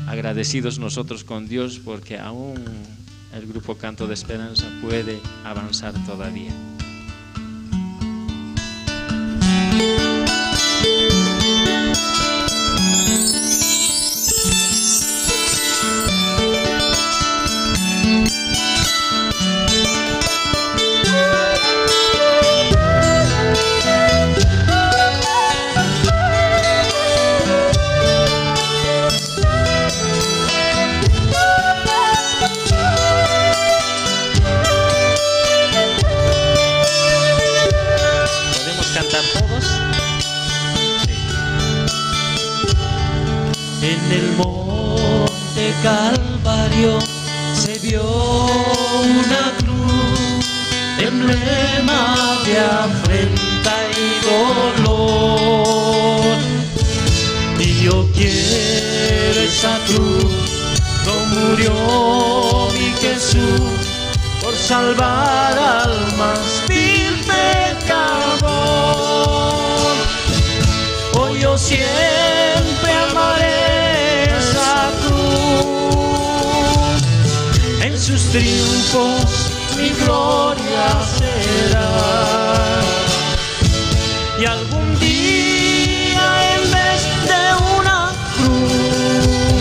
agradecidos nosotros con Dios porque aún el grupo Canto de Esperanza puede avanzar todavía. En el monte Calvario se vio una cruz, emblema de afrenta y dolor. Y yo quiero esa cruz, como murió mi Jesús, por salvar al más vil pecador. Hoy yo siempre amaré esa cruz, en sus triunfos mi gloria será. Y algún día en vez de una cruz,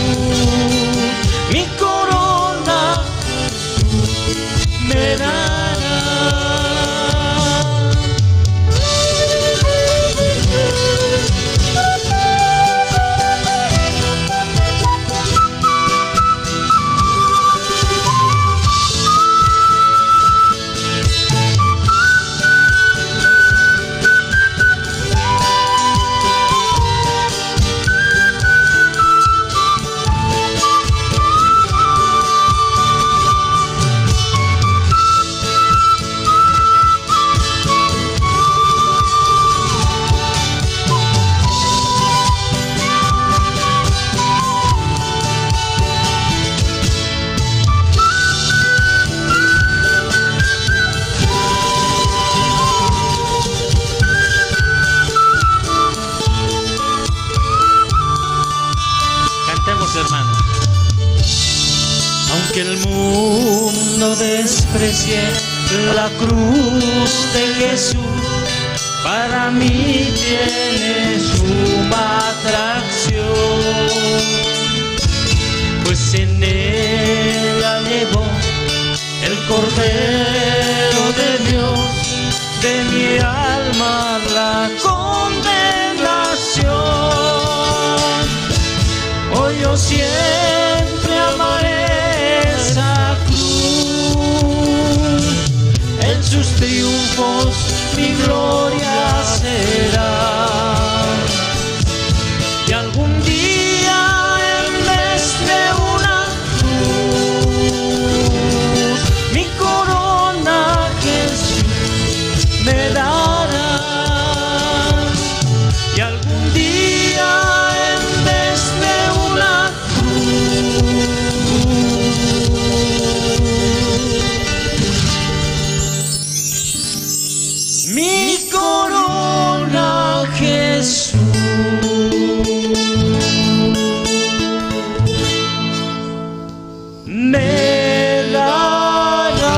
mi corona me dará. Aunque el mundo desprecie la cruz de Jesús, para mí tiene suma atracción, pues en ella llevó el Cordero de Dios de mi alma la condenación. Hoy yo siempre amaré esa cruz, en sus triunfos mi gloria será. Y algún día en vez de una cruz, mi corona Jesús me darás. Y algún día en vez de una cruz, mi corona, Jesús, me dará,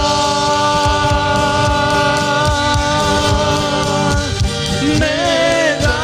me dará.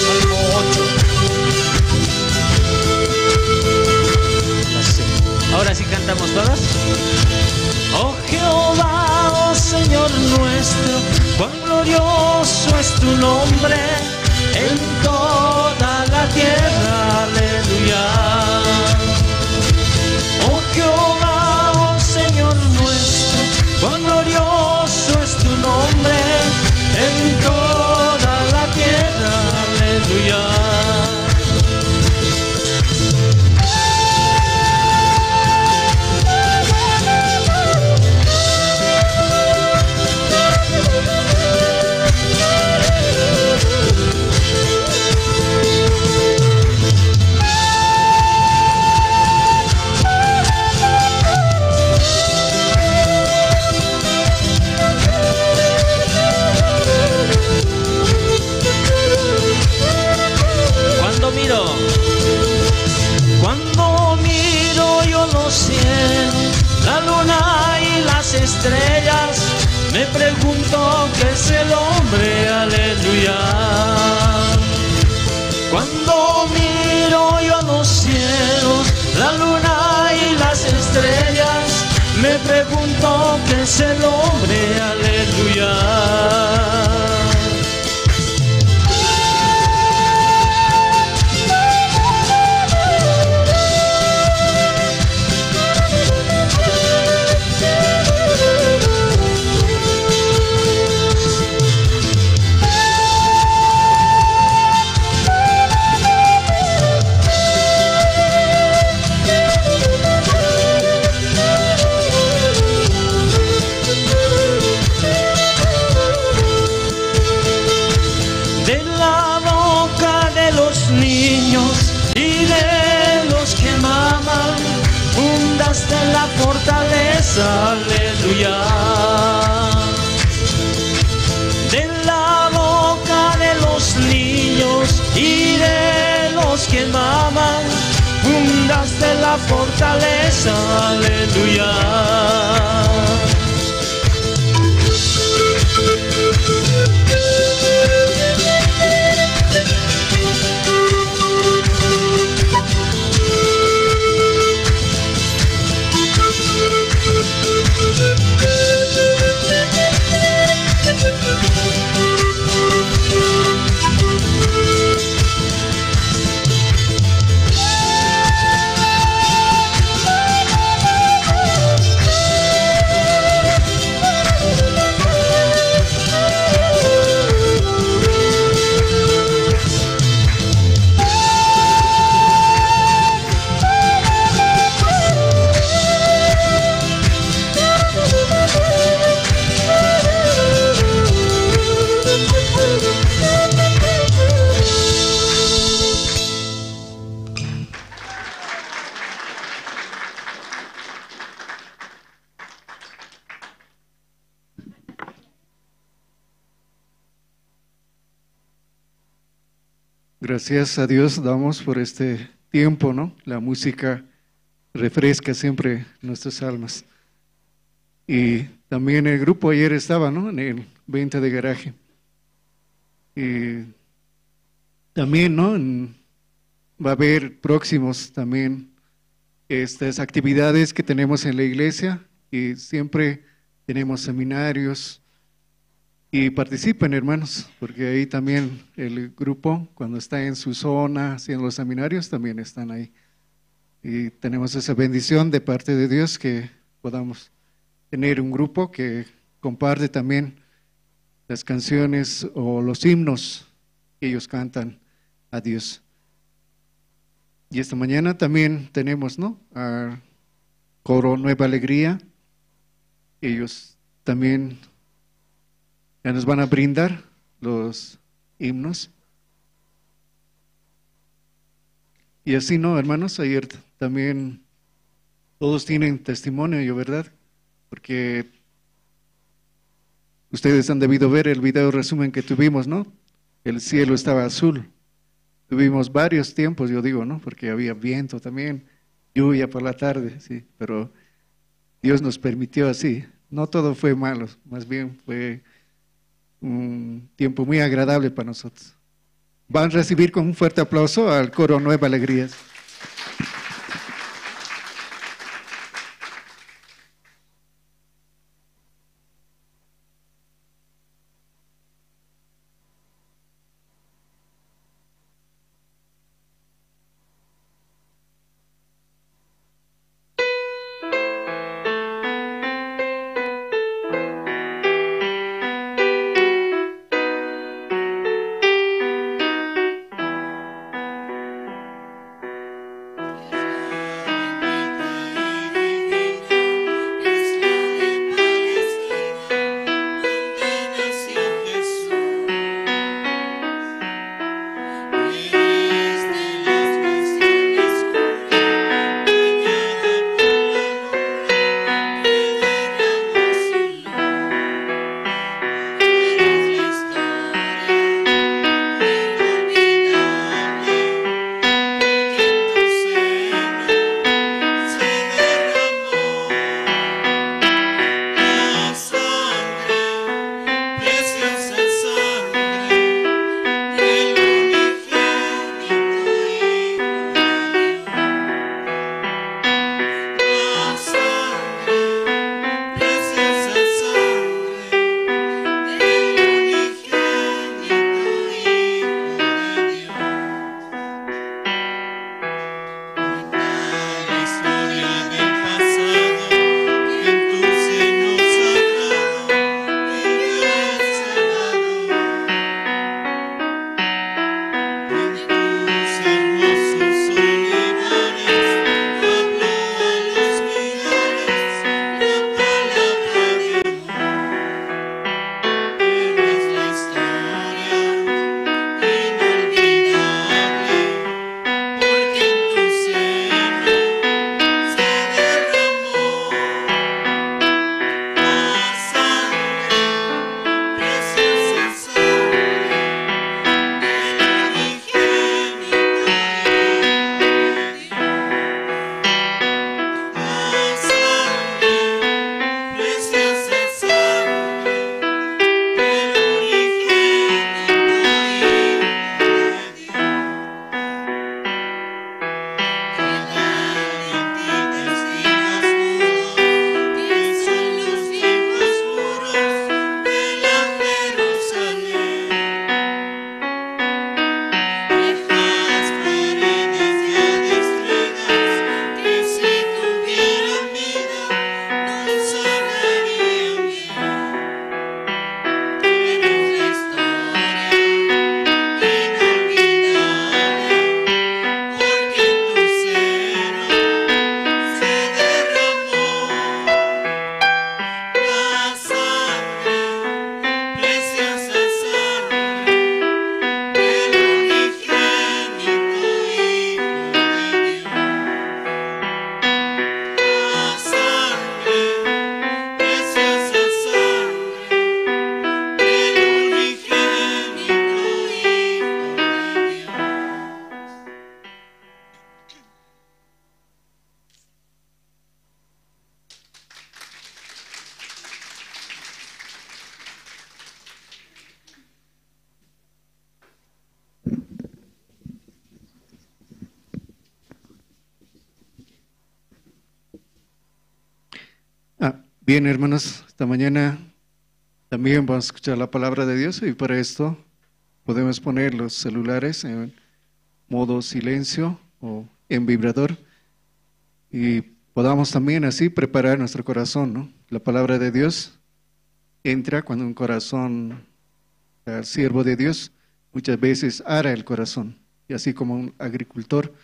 Salmo 8. Ahora sí cantamos todos. Oh Jehová, oh Señor nuestro, cuán glorioso es tu nombre en toda la tierra, aleluya. Oh Jehová, oh Señor nuestro, cuán glorioso es tu nombre en toda la tierra, aleluya. Cuando miro yo los cielos, la luna y las estrellas, me pregunto qué es el hombre, aleluya. Cuando miro yo los cielos, la luna y las estrellas, me pregunto qué es el hombre, aleluya. La fortaleza, aleluya. De la boca de los niños y de los que maman, fundaste la fortaleza, aleluya. Gracias a Dios damos por este tiempo, ¿no? La música refresca siempre nuestras almas. Y también el grupo ayer estaba, ¿no? En el 20 de garaje. Y también, ¿no? Va a haber próximos también estas actividades que tenemos en la iglesia y siempre tenemos seminarios. Y participen, hermanos, porque ahí también el grupo, cuando está en su zona haciendo los seminarios, también están ahí. Y tenemos esa bendición de parte de Dios que podamos tener un grupo que comparte también las canciones o los himnos que ellos cantan a Dios. Y esta mañana también tenemos, ¿no?, a Coro Nueva Alegría. Ellos también ya nos van a brindar los himnos. Y así, ¿no, hermanos? Ayer también todos tienen testimonio, ¿verdad? Porque ustedes han debido ver el video resumen que tuvimos, ¿no? El cielo estaba azul. Tuvimos varios tiempos, yo digo, ¿no? Porque había viento también, lluvia por la tarde, sí. Pero Dios nos permitió así. No todo fue malo, más bien fue un tiempo muy agradable para nosotros. Van a recibir con un fuerte aplauso al coro Nueva Alegría. Bien, hermanos, esta mañana también vamos a escuchar la palabra de Dios y para esto podemos poner los celulares en modo silencio o en vibrador y podamos también así preparar nuestro corazón, ¿no? La palabra de Dios entra cuando un corazón, el siervo de Dios, muchas veces ara el corazón. Y así como un agricultor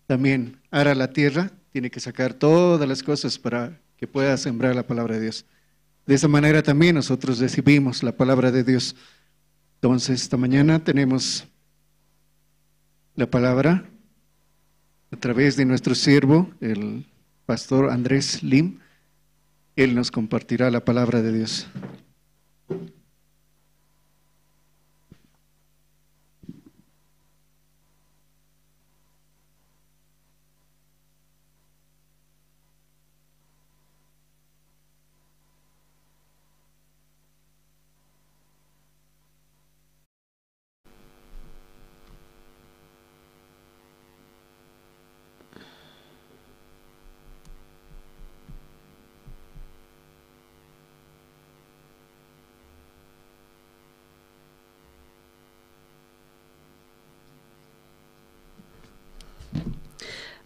también ara la tierra, tiene que sacar todas las cosas para que pueda sembrar la palabra de Dios. De esa manera también nosotros recibimos la palabra de Dios. Entonces, esta mañana tenemos la palabra a través de nuestro siervo, el pastor Andrés Lim. Él nos compartirá la palabra de Dios.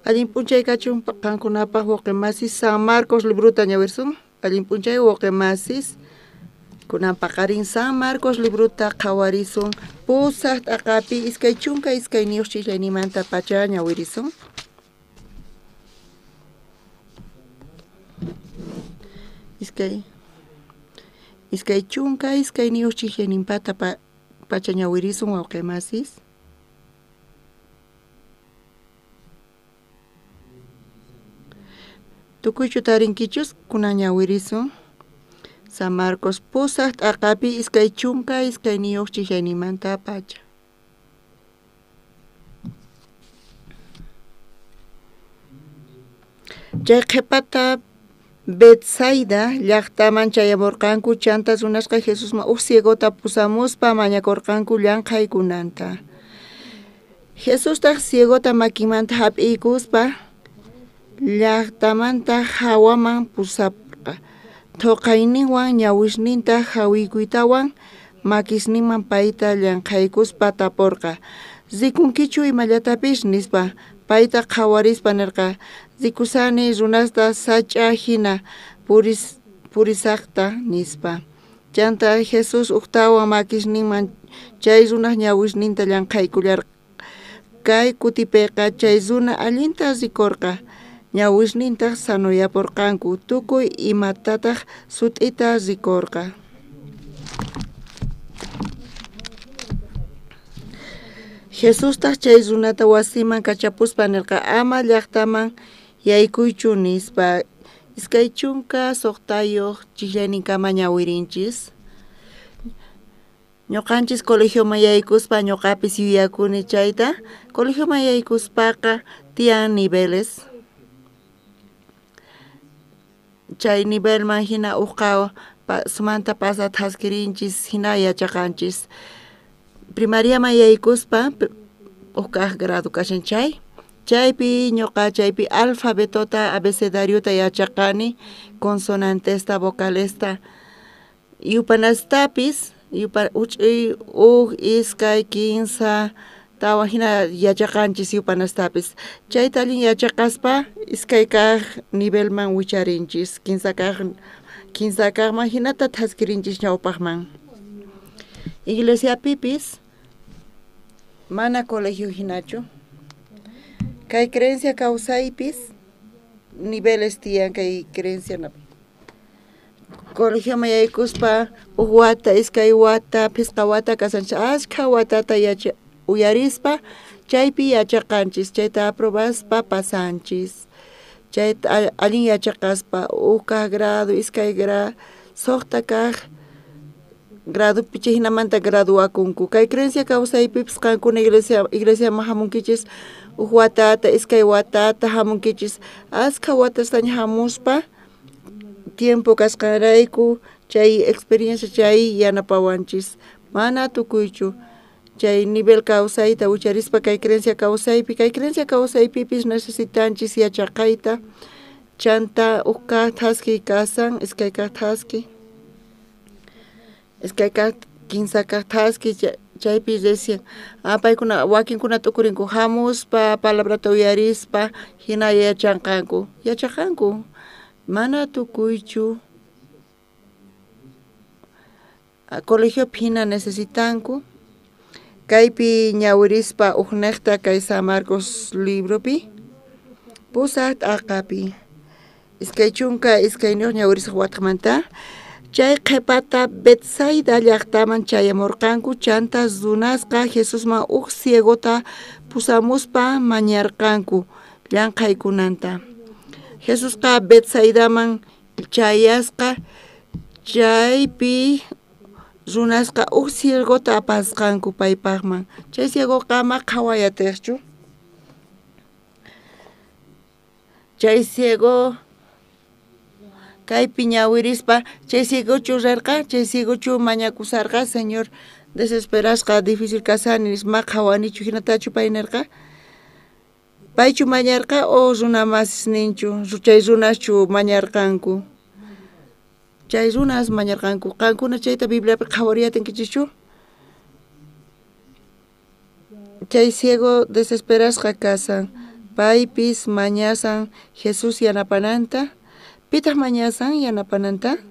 Allin p'unchay kachun qankunapaq wawqimasis San Marcos libruta ñawirsun. Allin p'unchay wawqimasis kunan paqarin San Marcos libruta qhawarisun pusaq t'aqapi 22 chillaynimanta pacha ñawirisun. Iskay chunka iskayniyuq chillayninpata pacha ñawirisun wawqimasis. Tukuychu tarinkichus kunan ñawirisun San Marcos pusaq t'aqapi 22 chillaynimanta pacha. Chay qhipata Betsaida llaqtaman chayamurqanku chanta runasqa Jesusman uj ciegota pusamuspa mañakurqanku llanqhaykunanta. Jesustaq ciegota makinmanta hap'iykuspa llaqtamanta hawaman pusarqa. Thuqayninwan ñawisninta hawiykuytawan makisninman payta llanqhaykuspa tapurqa: "Rikunkichu imallatapis?" nispa. Payta qhawarispa nirqa: "Rikusani runasta sach'a hina purisaqta" nispa. Chanta Jesús ujtawan makisninman chay runaj ñawisninta llanqhaykullarqa. Kay kutipiqa chay runa allinta rikurqa. Ñawisnintaq sanuyapurqanku, tukuy imatataq sut'ita rikurqa. Jesustaq chay runata wasiman kachapuspa nirqa: "Ama llaqtaman yaykuychu" nispa. 26 chillayninkama ñawirinchis. Ñuqanchis colegioman yaykuspa ñuqapis yuyakuni chayta. Colegioman yaykuspaqa tiyan niveles. Chay nivelman hina uqqa sumanta pasata thaskirinchis hina yachaqanchis. Primariaman yaykuspa uj kaq grado kashan chay. Chaypi ñuqa chaypi alfabetota abecedariota yachaqani, consonantesta, vocalesta, yupanastapis, uch'uy uj, iskay, kinsa, tawa hina yachaqanchis yupanastapis. Chayta allin yachaqaspa iskay kaq nivelman wicharinchis, kinsa kaqman hinata thaskirinchis ñawpaqman. Iglesiapipis mana colegio hinachu. Kay creencia kawsaypis niveles tiyan kay creencia colegioman yaykuspa uj wata, iskay wata, phisqa wata kasanchis ashkha watata uyarispa chaypi yachaqanchis, chayta aprobaspa pasanchis. Chayta allin yachaqaspa uj kaq grado, iskay grado, suqta kaq gradopi chay hinamanta graduakunku. Kay creencia kawsaypipis qankuna iglesiaman hamunkichis uj watata, iskay watata hamunkichis, ashkha watastaña hamuspa tiempo kasqanrayku chay experiencia chay yanapawanchis. Mana tukuychu chay nivel kawsayta wicharispa kay creencia kawsaypi, kay creencia kawsaypipis necesitanchis yachaqayta. Chanta uj kaj thaski kasan, iskay kaj thaski, iskay kaj kinsa kaj thaski, chaypi recién paykuna wakinkuna t'ukurinku hamuspa palabrata uyarispa hina yachanqanku, yachaqanku mana tukuychu colegiopi hina necesitanku. Kaypi ñawirispa ujnejta kay San Marcos libropi pusaj t'aqapi 22 ñawirisqa watqamanta chay qhepata Betsaida llaqtaman chayamurqanku chanta runasqa Jesusman uj ciegota pusamuspa mañarqanku llanqhaykunanta. Jesusqa Betsaidaman chayasqa chaypi runasqa uj ciegota apasqanku paypaqman. Chay ciegoqa ma qhaway atiqchu. Chay ciego kaypi ñawirispa chay ciegochu rerqa, chay ciegochu mañakusarqa, Señor desesperasqa difícil kasani nispa ma qhawanichu hinatachu pay nerqa. Paychu mañarqa o runa masisninchu, chay runaschu mañarqanku. Chay runas mañarqanku. Qankuna chayta Bibliapi qhawariyatinkichikchu? Chay ciego desesperasqa kasan, paypis mañasan Jesús yanapananta. Pitaq mañasan yanapananta?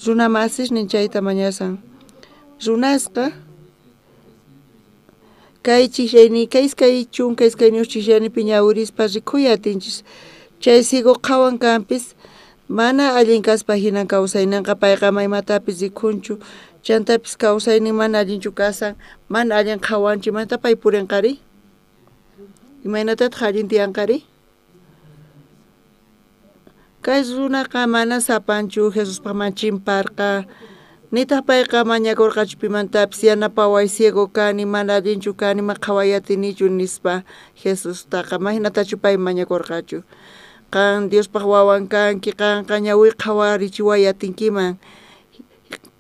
Runa masisnin chayta mañasan. Runasqa kay chijllayni, kay 22 chijllaynipi ñawirispa rikhuy atinchis. Chay ciego qhawan kanpis mana allin kaspa hinan kawsaynanqa payqa maymatapis rikhunchu, chantapis kawsaynin mana allinchu kasan, mana allin qhawanchu, imata pay purinqari? Imaynatataq allin tiyanqari? Kay runaqa mana sapanchu Jesuspaqman chimparqa, nitaq payqa mañakurqachu pimantapis yanapaway ciego kani, mana allinchu kani, ma qhaway atinichu nispa Jesustaqa mahinatachu pay mañakurqachu. Qan Diospaq wawan kanki, qanqa ñawi qhawarichiway atinkiman,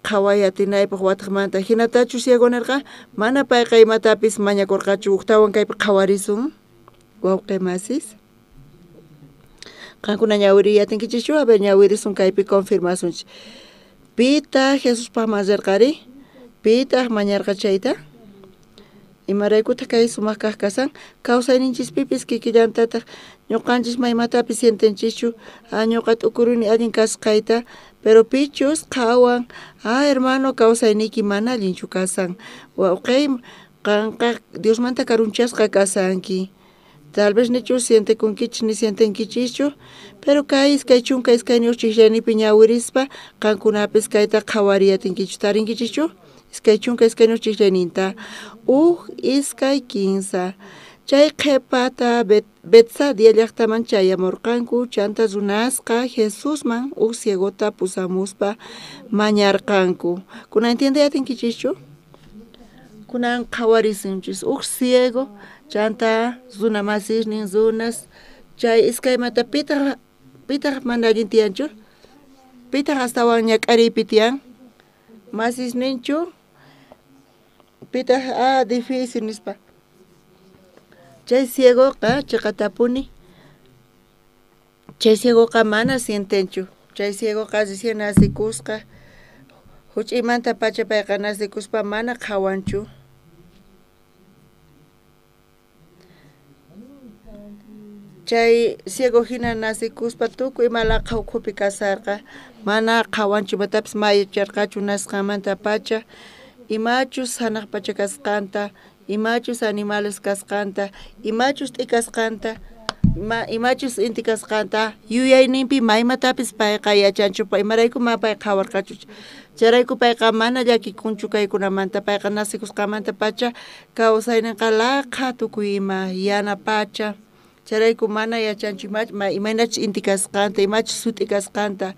qhaway atinaypaq wataqmanta. Hinatachu ciego nirqa, mana payqa imatapis mañakurqachu. Ujtawan kaypi qhawarisun, wawqi masis. Qankuna ñawiriy atinkichikchu? A ver, ñawirisun kaypi confirmasunchik. Pitaq Jesuspaqman rirqari? Pitaq mañarqa chayta? Imaraykutaq kay sumaq kaq kasan? Kawsayninchispipis kikillantataq ñuqanchis maymatapis sientenchischu, ñuqa t'ukuruni allin kasqayta, pero pichus qhawan, hermano kawsayniyki mana allinchu kasan, wawqi qanqa Diosmanta karunchasqa kasanki. Tal vez nichu sientekunkichis ni sientenkichischu, pero kay 22 chijllaynipi ñawirispa qankunapis kayta qhawariyatinkichis, tarinkichischu? 22 chijllayninta uj iskay kinsa. Chay qhepata Betsaida llaqtaman chayamurqanku, chanta runasqa Jesusman uj ciegota pusamuspa mañarqanku. Kunan entiende atinkichischu? Kunan qhawarisunchis uj ciego chanta runa masisnin runas chay iskaymanta pitaq mana allin tiyanchu? Pitaq astawan ñak'ariypi tiyan? Masisninchu? Pitaq difícil nispa. Chay ciegoqa chiqatapuni. Chay ciegoqa mana sientenchu. Chay ciegoqa recién nasikusqa, huch'imanta pacha payqa nasikuspa mana qhawanchu. Chay ciego hina nasikuspa tukuy ima laqha ukhupi kasarqa, mana qhawanchu imatapis mayacharqachu nasqanmanta pacha, imachus hanaq pacha kasqanta, imachus animales kasqanta, imachus t'ikasqanta, imachus inti kasqanta, yuyayninpi maymatapis payqa yachanchu, imarayku ma pay qhawarqachu. Chayrayku payqa mana llakikunchu kaykunamanta, payqa nasikusqanmanta pacha kawsayninqa laqha tukuy ima yana pacha. Chayrayku mana yachanchu imaynachus inti kasqanta, imachus sut'i kasqanta.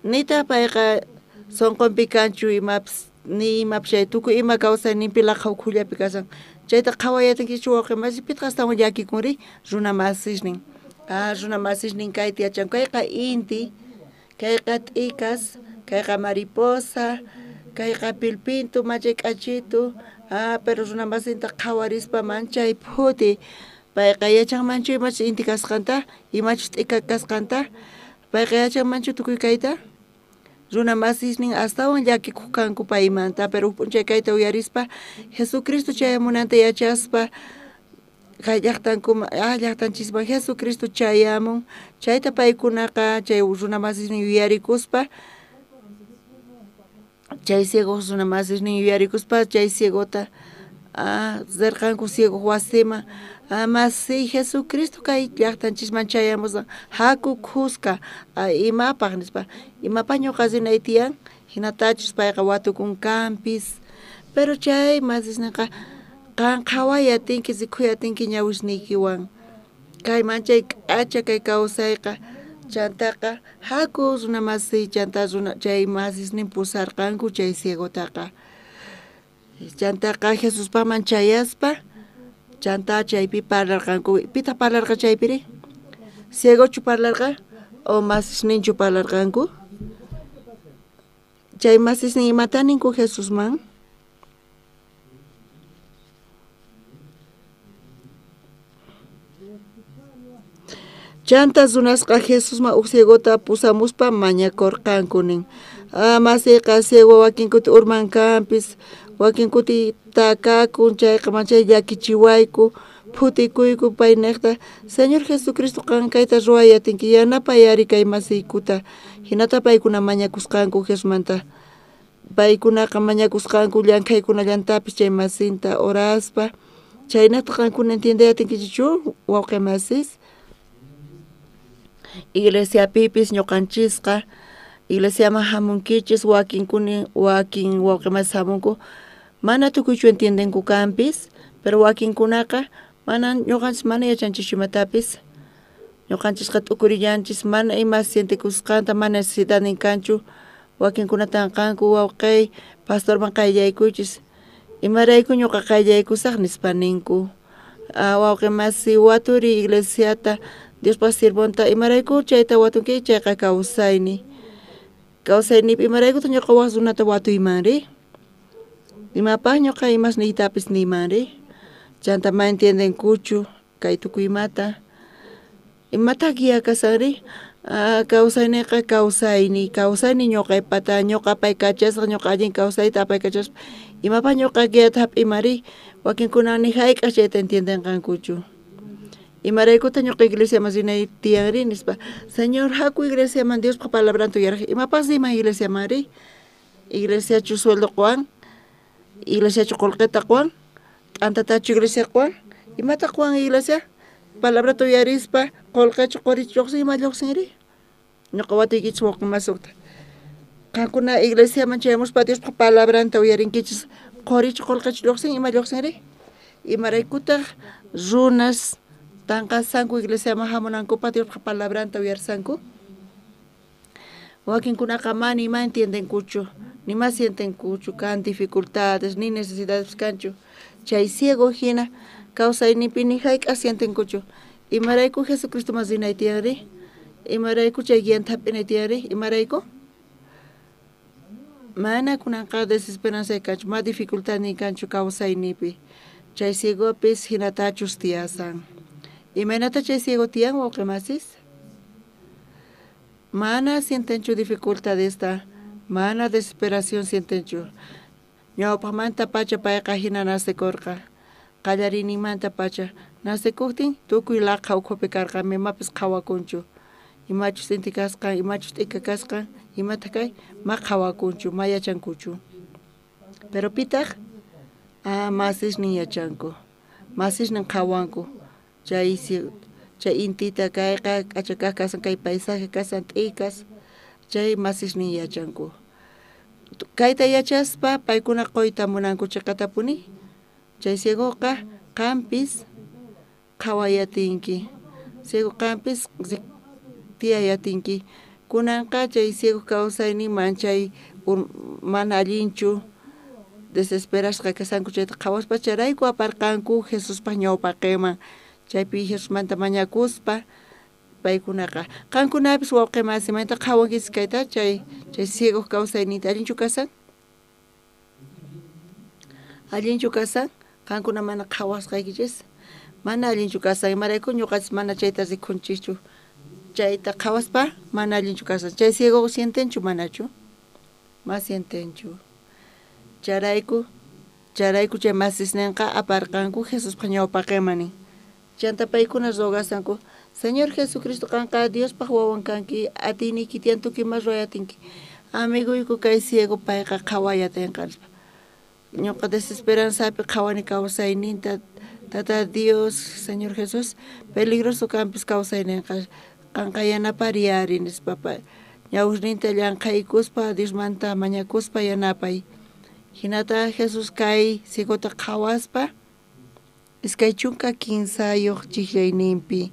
Nitaq payqa sunqunpi kanchu imapis, ni imapis chay tukuy ima kawsayninpi laqha ukhullapi kasan. Chayta qhaway atinkichu wawqi masi, pitaq astawan llakikunri? Runa masisnin. Runa masisnin kayta yachanku, kayqa inti, kayqa t'ikas, kayqa mariposa, kayqa pilpintu, machay k'achitu. Pero runa masinta qhawarispa manchay phuti. Payqa yachanmanchu imachus inti kasqanta, imachus t'ika kasqanta? Payqa yachanmanchu tukuy kayta? Runa masisnin astawan llakikuq kanku paymanta, pero huk p'unchay kayta uyarispa Jesucristo chayamunanta yachaspa kay llaqtankuman llaqtanchisman Jesucristo chayamun, chayta paykunaqa chay runa masisnin yuyarikuspa chay ciego runa masisnin yuyarikuspa chay ciegota rirqanku ciego wasiman, masiy Jesucristo kay llaqtanchisman chayamusqa, haku khuska imapaq nispa, imapaq ñuqa rinay tiyan, hinatachus payqa watukun kanpis, pero chay masisninqa qan qhaway atinki rikuy atinki ñawisniykiwan, kay manchay k'acha kay kawsayqa, chantaqa haku runa masiy, chanta runa chay masisnin pusarqanku chay ciegotaqa, chantaqa Jesuspaman chayaspa chanta chaypi parlarqanku. Pitaq parlarqa chaypiri? Ciegochu parlarqa o masisninchu parlarqanku? Chay masisnin imata ninku Jesusman? Chanta runasqa Jesusman uj ciegota pusamuspa mañakurqanku nin. Masiyqa ciego wakin kuti urman kanpis, wakin kuti takakun, chayqa manchay llakichiwayku, phutikuyku payniqta, Señor Jesucristo qan kayta ruway atinki, yanapay ari kay masiykuta. Hinata paykuna mañakusqanku Jesusmanta. Paykunaqa mañakusqanku llank'aykunallantapis chay masinta oraspa. Chaynata qankuna entiendey atinkichikchu wawqi masis? Iglesiapipis ñuqanchisqa iglesiaman hamunkichis, wakinkuni wakin wawqi masis hamunku, mana tukuychu entiendenku kanpis, pero wakinkunaqa mana ñuqanchis mana yachanchischu imatapis, ñuqanchisqa t'ukurillanchis mana ima sientekusqanta, mana necesidadnin kanchu, wakinkuna tanqanku wawqiy pastorman qayllaykuychis, imarayku ñuqa qayllaykusaq nispa ninku. Wawqi masi waturi iglesiata Diospaq siervonta imarayku chayta watunki, chayqa kawsayni. Kawsaynipi imaraykutaq ñuqa wak runata watuymanri? Imapaq ñuqa imas niytapis niymanri? Chanta ma entiendenkuchu kay tukuy imata. Imataq guía kasanri? Kawsayniqa kawsayni, kawsayni ñuqaypata, ñuqa apaykachasqa, ñuqa allin kawsayta apaykachaspa, imapaq ñuqa guiata hap'imanri? Wakinkuna ni hayk'aq chayta entiendenqankuchu. Imaraykutaq ñuqa iglesiaman rinay tiyanri nispa, Señor haku iglesiaman Diospaq palabranta uyaraq, imapaq riman iglesiamanri? Iglesiachu sueldo quwan? Iglesiachu qullqita quwan? T'antatachu iglesia quwan? Imata quwan iglesia? Palabrata uyarispa qullqichu qurichu lluqsin, ima lluqsinri? Ñuqa watuykichis wawqi masukta. Qankuna iglesiaman chayamuspa Diospaq palabranta uyarinkichis, qurichu qullqichu lluqsin, ima lluqsinri? Imaraykutaq runas tanqasanku iglesiaman hamunankupaq Diospaq palabranta uyarsanku? Wakinkunaqa mana ima entiendenkuchu, nima sientenkuchu, kan dificultades, ni necesidades kanchu. Chay ciego hina kawsayninpi ni hayk'aq sientenkuchu. Imarayku Jesucristoman rinay tiyanri? Imarayku chay guianta hap'inay tiyanri? Imarayku? Mana kunanqa desesperanza kanchu, ma dificultadnin kanchu kawsayninpi. Chay ciegopis hinatachus tiyasan. Imaynata chay ciego tiyan wawqi masis? Mana sientenchu dificultadesta, mana desesperación sientenchu. Ñawpaqmanta pacha payqa hina nacekurqa, qallariyninmanta pacha nacekuqtin tukuy laqha ukhupi karqa, imapis qhawakunchu. Imachus inti kasqan, imachus t'ika kasqan, imata kay ma qhawakunchu, ma yachankuchu. Pero pitaq masisnin yachanku, masisnin qhawanku. Chay intita kayqa k'acha kaq kasan, kay paisaje kasan, t'ikas, chay masisnin yachanku. Kayta yachaspa paykuna quyta munanku chiqatapuni. Chay ciegoqa qampis qhawayatinki, ciego qampis tiyayatinki. Kunanqa chay ciego kawsaynin manchay mana allinchu, desesperasqa kasanku chayta qhawaspa chayrayku aparqanku Jesuspaq ñawpaqinman. Chaypi Jesusmanta mañakuspa paykunaqa qankunapis wawqi masimanta qhawankichis kayta chay ciego kawsayninta allinchu kasan? Allinchu kasan? Qankuna mana qhawasqaykichis, Mana allinchu kasan, imarayku ñuqanchis mana chayta rikunchischu. Chayta qhawaspa mana allinchu kasan. Chay ciego sientenchu manachu? Ma sientenchu. Charayku chay masisninqa aparqanku Jesuspaq ñawpaqinman nin. Chanta paykuna rogasanku, Señor Jesucristo qanqa Diospaq wawan kanki, atiyniyki tiyan tukuy ima ruway atinki. Amiguyku kay ciego payqa qhaway atinqa nispa. Ñuqa desesperanzapi qhawani kawsayninta. Tata Dios, Señor Jesús, peligroso kanpis kawsayninqa. Qanqa yanapariy ari nispa. Ñawusninta llanqhaykuspa Diosmanta mañakuspa yanapay. Hinata Jesús kay ciegota qhawaspa 23 chijllayninpi.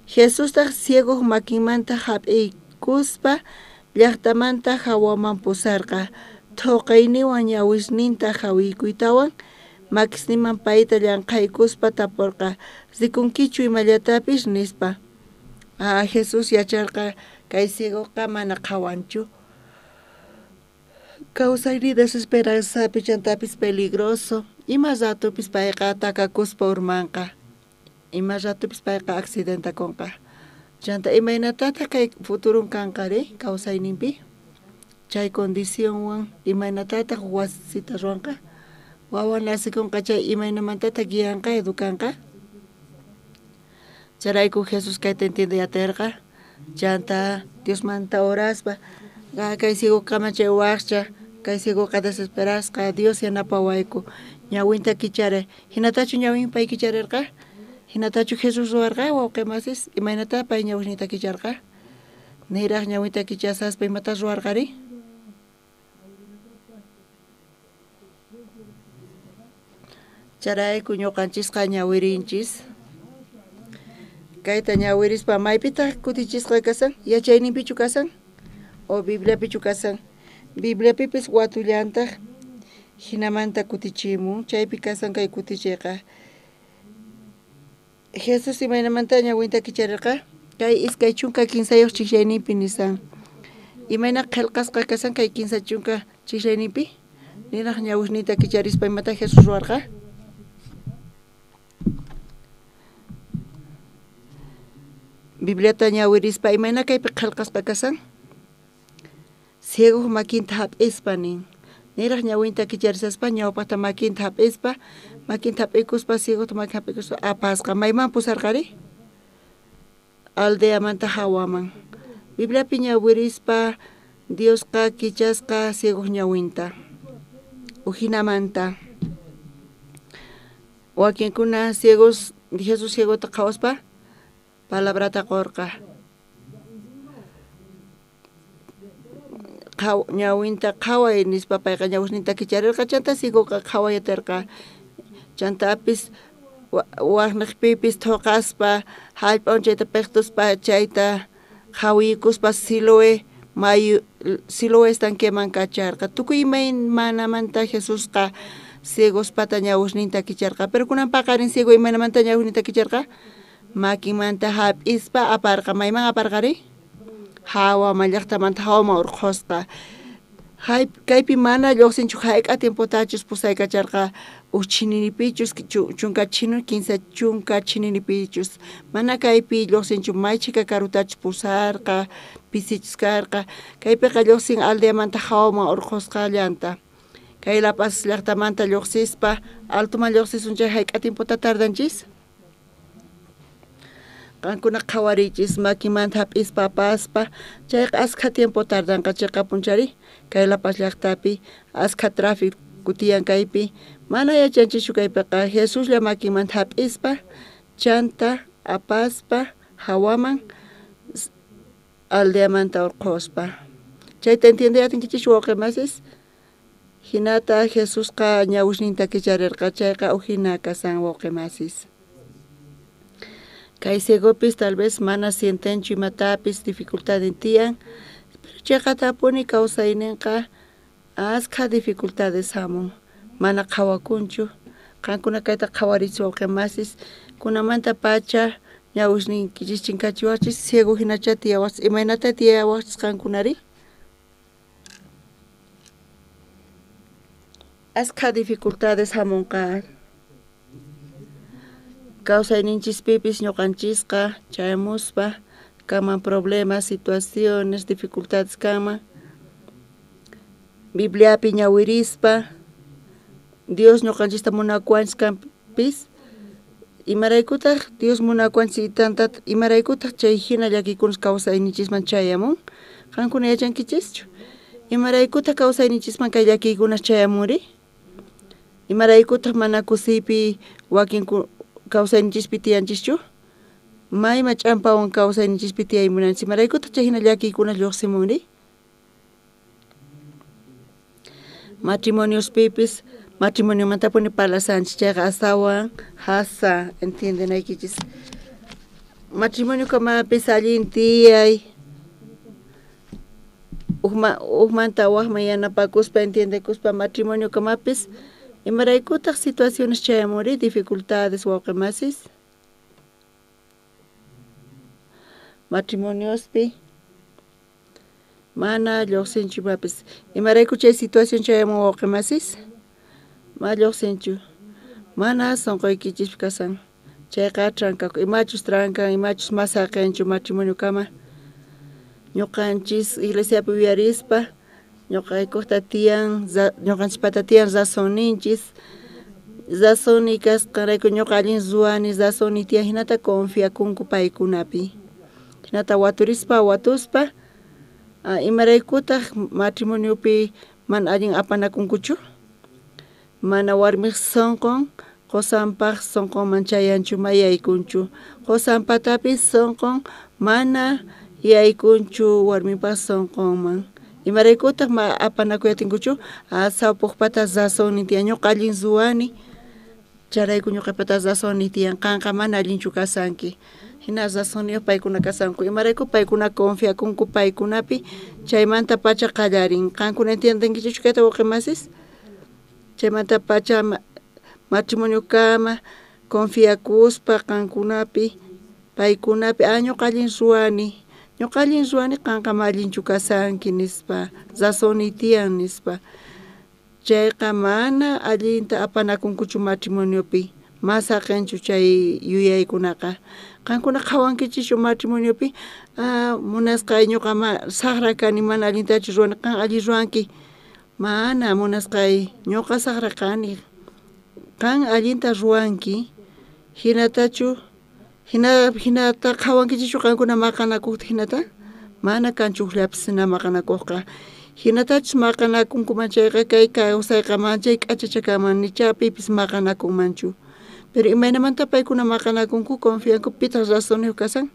Jesustaq ciegoq makinmanta hap'iykuspa llaqtamanta hawaman pusarqa. Thuqayninwan ñawisninta hawiykuytawan makisninman payta llanqhaykuspa tapurqa, rikunkichu imallatapis nispa. Jesús yacharqa kay ciegoqa mana qhawanchu. Kawsayni desesperanzapi chantapis peligroso. Ima ratupis payqa takakuspa urmanqa. Ima ratupis payqa accidentakunqa. Chanta imaynatataq kay futurun kanqari kawsayninpi? Chay condicionwan imaynatataq wasita ruwanqa? Wawa nasikunqa chay imaynamantataq guianqa educanqa? Charayku Jesús kayta entiende aterqa. Chanta Diosmanta oraspa kay ciegoqa chay waqcha, kay ciegoqa desesperasqa, Dios yanapawayku. Ñawinta kichare. Hinatachu ñawin pay kicharirqa? Hinatachu Jesús ruwarqa wawqi masis? Imaynata pay ñawinta kicharqa? Niraq ñawinta kichasaspa imata ruwarqari? Charayku ñuqanchisqa ñawirinchis. Kayta ñawirispa maypitaq kutichisqa kasan? Yachayninpichu kasan? O Bibliapichu kasan? Bibliapipis watullantaq hinamanta kutichimun, chaypi kasan kay kutichiyqa. Jesús imaynamanta ñawinta kicharirqa? Kay 23 chijllayninpi nisan. Imayna qillqasqa kasan kay 30 chijllayninpi? Niraq ñawisninta kicharispa imata Jesús ruwarqa? Bibliata ñawirispa imayna kaypi qillqasqa kasan? Ciegoq makinta hap'ispa nin. Niraq ñawinta kicharisaspa ñawpaqta makinta hap'ispa, makinta hap'ikuspa ciegota makinta hap'ikuspa apasqa. Mayman pusarqari? Aldeamanta hawaman. Bibliapi ñawirispa Diosqa kichasqa ciegoq ñawinta. Ujinamanta. Wakinkuna ciegos, Jesús ciegota qhawaspa palabrata qurqa. Ñawinta qhaway nispa payqa ñawisninta kicharirqa, chanta ciegoqa qhaway atirqa. Chantapis waqniqpipis thuqaspa hallp'awan chayta piqtuspa chayta qhawiykuspa Siloé mayu Siloé estanqueman kacharqa. Tukuy imaymanamanta Jesusqa ciegospata ñawisninta kicharqa. Pero kunan paqarin ciego imaynamanta ñawisninta kicharqa? Makinmanta hap'ispa aparqa. Mayman aparqari? Hawaman llaqtamanta hawaman urqhusqa. Kaypi mana lluqsinchu hayk'a tiempotachus pusaykacharqa uj chininipichus chunka chinu 30 chininipichus. Mana kaypi lluqsinchu may chhika karutachus pusarqa, pisichus karqa. Kaypiqa lluqsin aldeamanta hawaman urqhusqallanta. Kay La Paz llaqtamanta lluqsispa altoman lluqsisun chay hayk'a tiempota tardanchis? Qankuna qhawarichis makimanta hap'ispa apaspa chayqa askha tiempo tardanqa chiqapunchari. Kay La Paz llaqtapi askha tráfico tiyan kaypi mana yachanchischu kaypiqa Jesuslla makimanta hap'ispa chanta apaspa hawaman aldeamanta urqhuspa. Chayta entiende atinkichischu wawqi masis? Hinata Jesusqa ñawisninta kicharirqa chayqa ujina kasan wawqi masis. Kay ciegopis tal vez mana sientenchu imatapis dificultades tiyan, pero chayqatapuni kawsayninqa askha dificultades hamun, mana qhawakunchu. Qankuna kayta qhawarichis wawqi masis, kunamanta pacha ñawisniykichis chinkachiwachis ciego hinacha tiyawachis. Imaynata tiyawachis qankunari? Askha dificultades hamunqa. Kawsayninchispipis ñuqanchisqa chayamuspa kanman problemas, situaciones, dificultades kanman. Bibliapi ñawirispa Dios ñuqanchista munakuwanchis kanpis imaraykutaq Dios munakuwanchis tantata imaraykutaq chay hina llakikunas kawsayninchisman chayamun qankuna yachankichischu imaraykutaq kawsayninchisman kay llakiykunas chayamunri imaraykutaq mana kusiypi wakin kawsayninchispi tiyanchischu mayma ch'ampawan kawsayninchispi tiyaymunanchis imaraykutaq chay hina llakiykunas lluqsimunri matrimoniospipis matrimonio parlasanchis chayqa astawan hasa entiendenaykichis matrimonio kamapis allin tiyay ujmanta wajman yanapakuspa entiendekuspa matrimonio kamapis imaraykutaq situaciones chayamuri dificultades wawqimasis matrimoniospi mana lluqsinchu imapis imarayku chay situación chayamun wawqimasis ma lluqsinchu mana sunquykichispi kasan chayqa trankaku imachus trankan imachus ma saqinchu matrimonio kama ñuqanchis iglesiapi uyarispa ñuqaykukta tiyan ñuqanchispata tiyan razonninchis razonni kasqanrayku ñuqa allin ruwani razonni tiyan hinata confiakunku paykunapi hinata waturispa watuspa imaraykutaq matrimoniopi mana allin apanakunkuchu mana warmiq sunqun qusanpaq sunqunman chayanchu ma yaykunchu qusanpatapis sunqun mana yaykunchu warmipaq sunqunman imaraykutaq ma apanakuyatinkuchu sawpukpata razonni tiyan ñuqa allin ruwani chayrayku ñuqapata razonni tiyan qanqa mana allinchu kasanki hina razonniyuq paykuna kasanku imarayku paykuna confiakunku paykunapi chaymanta pacha qallarin qankuna entiendenkichischu kayta wawqimasis chaymanta pacha matrimonio kama confiakuspa qankunapi paykunapi ñuqa allin ruwani ñuqa allin ruwani qanqa ma allinchu kasanki nispa razonni tiyan nispa chayqa mana allinta apanakunkuchu matrimoniopi ma saqinchu chay yuyaykunaqa qankuna qhawankichischu matrimoniopi munasqay ñuqa ma saqra kani mana allintachu ruwani qan allin ruwanki mana munasqay ñuqa saqra kani qan allinta ruwanki hinatachu hinata qhawankichischu qankuna maqanakuqta hinata mana kanchu hukllapis hina maqanakuqqa hinatachus maqanakunkuman chayqa kay kawsayqa manchay k'achacha kanman nicha pipis maqanakunmanchu pero imaynamanta paykuna maqanakunku confianku pitaq razonniyuq kasan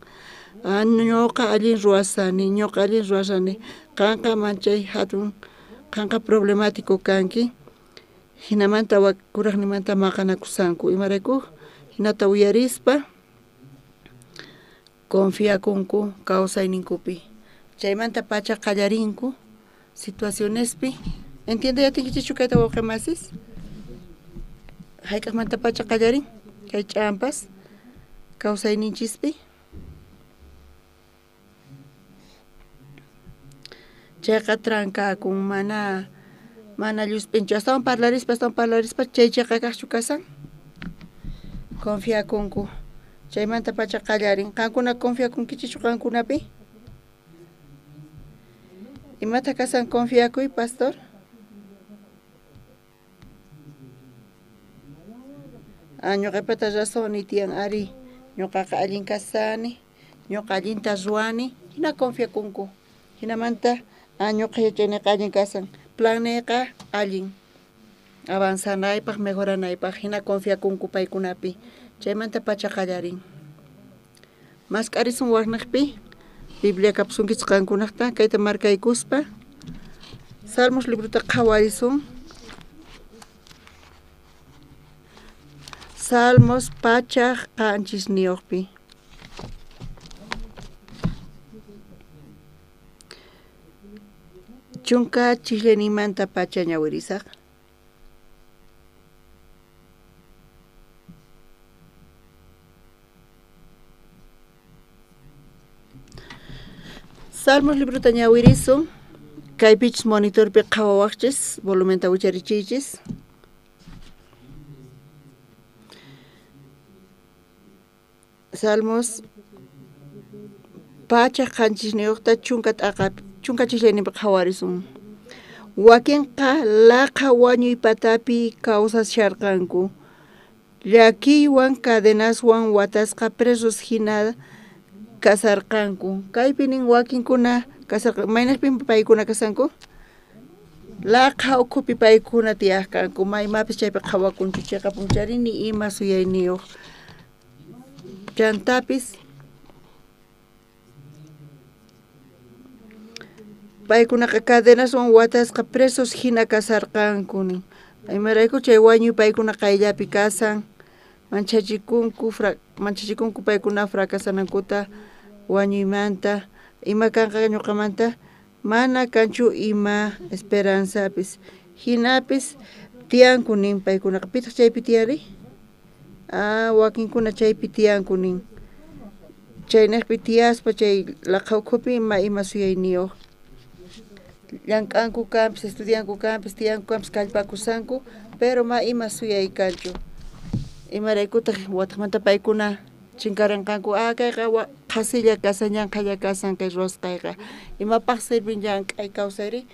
ñuqa allin ruwasani ñuqa allin ruwasani qanqa manchay hatun qanqa problemático kanki hinamanta kuraqninmanta maqanakusanku imarayku hinata uyarispa confiakunku kawsayninkupi chaymanta pacha qallarinku situacionespi entiendeyatinkichikchu kayta wawqimasis hayk'aqmanta pacha qallarin kay ch'ampas kawsayninchispi chayqa trankakun mana mana llusp'inchu astawan parlarispa chay chiqa kaqchu kasan confiakunku chaymanta pacha qallarin qankuna confiakunkichischu qankunapi imata kasan confiakuy pastor ñuqapata razonni tiyan ari ñuqaqa allin kasani ñuqa allinta ruwani hina confiakunku hinamanta ñuqa yachayniqa allin kasan planniyqa allin avanzanaypaq mejoranaypaq hina confiakunku paykunapi chaymanta pacha qallarin mask'arisun waqniqpi Biblia kapusunkichis qankunaqta kayta markaykuspa Salmos librota qhawarisun Salmos 107niuqpi chunka chiklanimanta pacha ñawirisaq Salmos librota ñawirisun kaypichis monitorpi qhawawaqchis volumenta wicharichiychis Salmos 179 chunka t'aqapi chunka chislayninpi qhawarisun. Wakinqa laqha wañuy patapi kawsasharqanku. Llakiywan cadenaswan watasqa presos hina kasarqanku. Kaypi nin wakinkuna kasarqa, maynaqpin paykuna kasanku? Laqha ukhupi paykuna tiyaqkanku, maymapis chaypi qhawakunchu chiqapunchari ni ima suyayniyuq. Chantapis paykunaqa cadenaswan watasqa presos hina kasarqanku nin. Imarayku chay wañuy paykuna qayllapi kasan, manchachikunku paykuna fracasanankuta wañuymanta, ima kanqa ñuqamanta, mana kanchu ima esperanzapis. Hinapis tiyanku nin paykunaqa. Pitaq chaypi tiyanri? Ah, wakinkuna chaypi tiyanku nin. Chaynaqpi tiyaspa chay laqha ukhupi ima suyayniyuq. Llank'anku kanpis, estudianku kanpis, tiyanku kanpis, kallpakusanku, pero ma ima suyay kanchu. Imaraykutaq wataqmanta paykuna chinkaranqanku, ah, kayqa qhasilla kasan, llanqhalla kasan kay ruwasqayqa. Imapaq sirvin llank'ay kawsayri?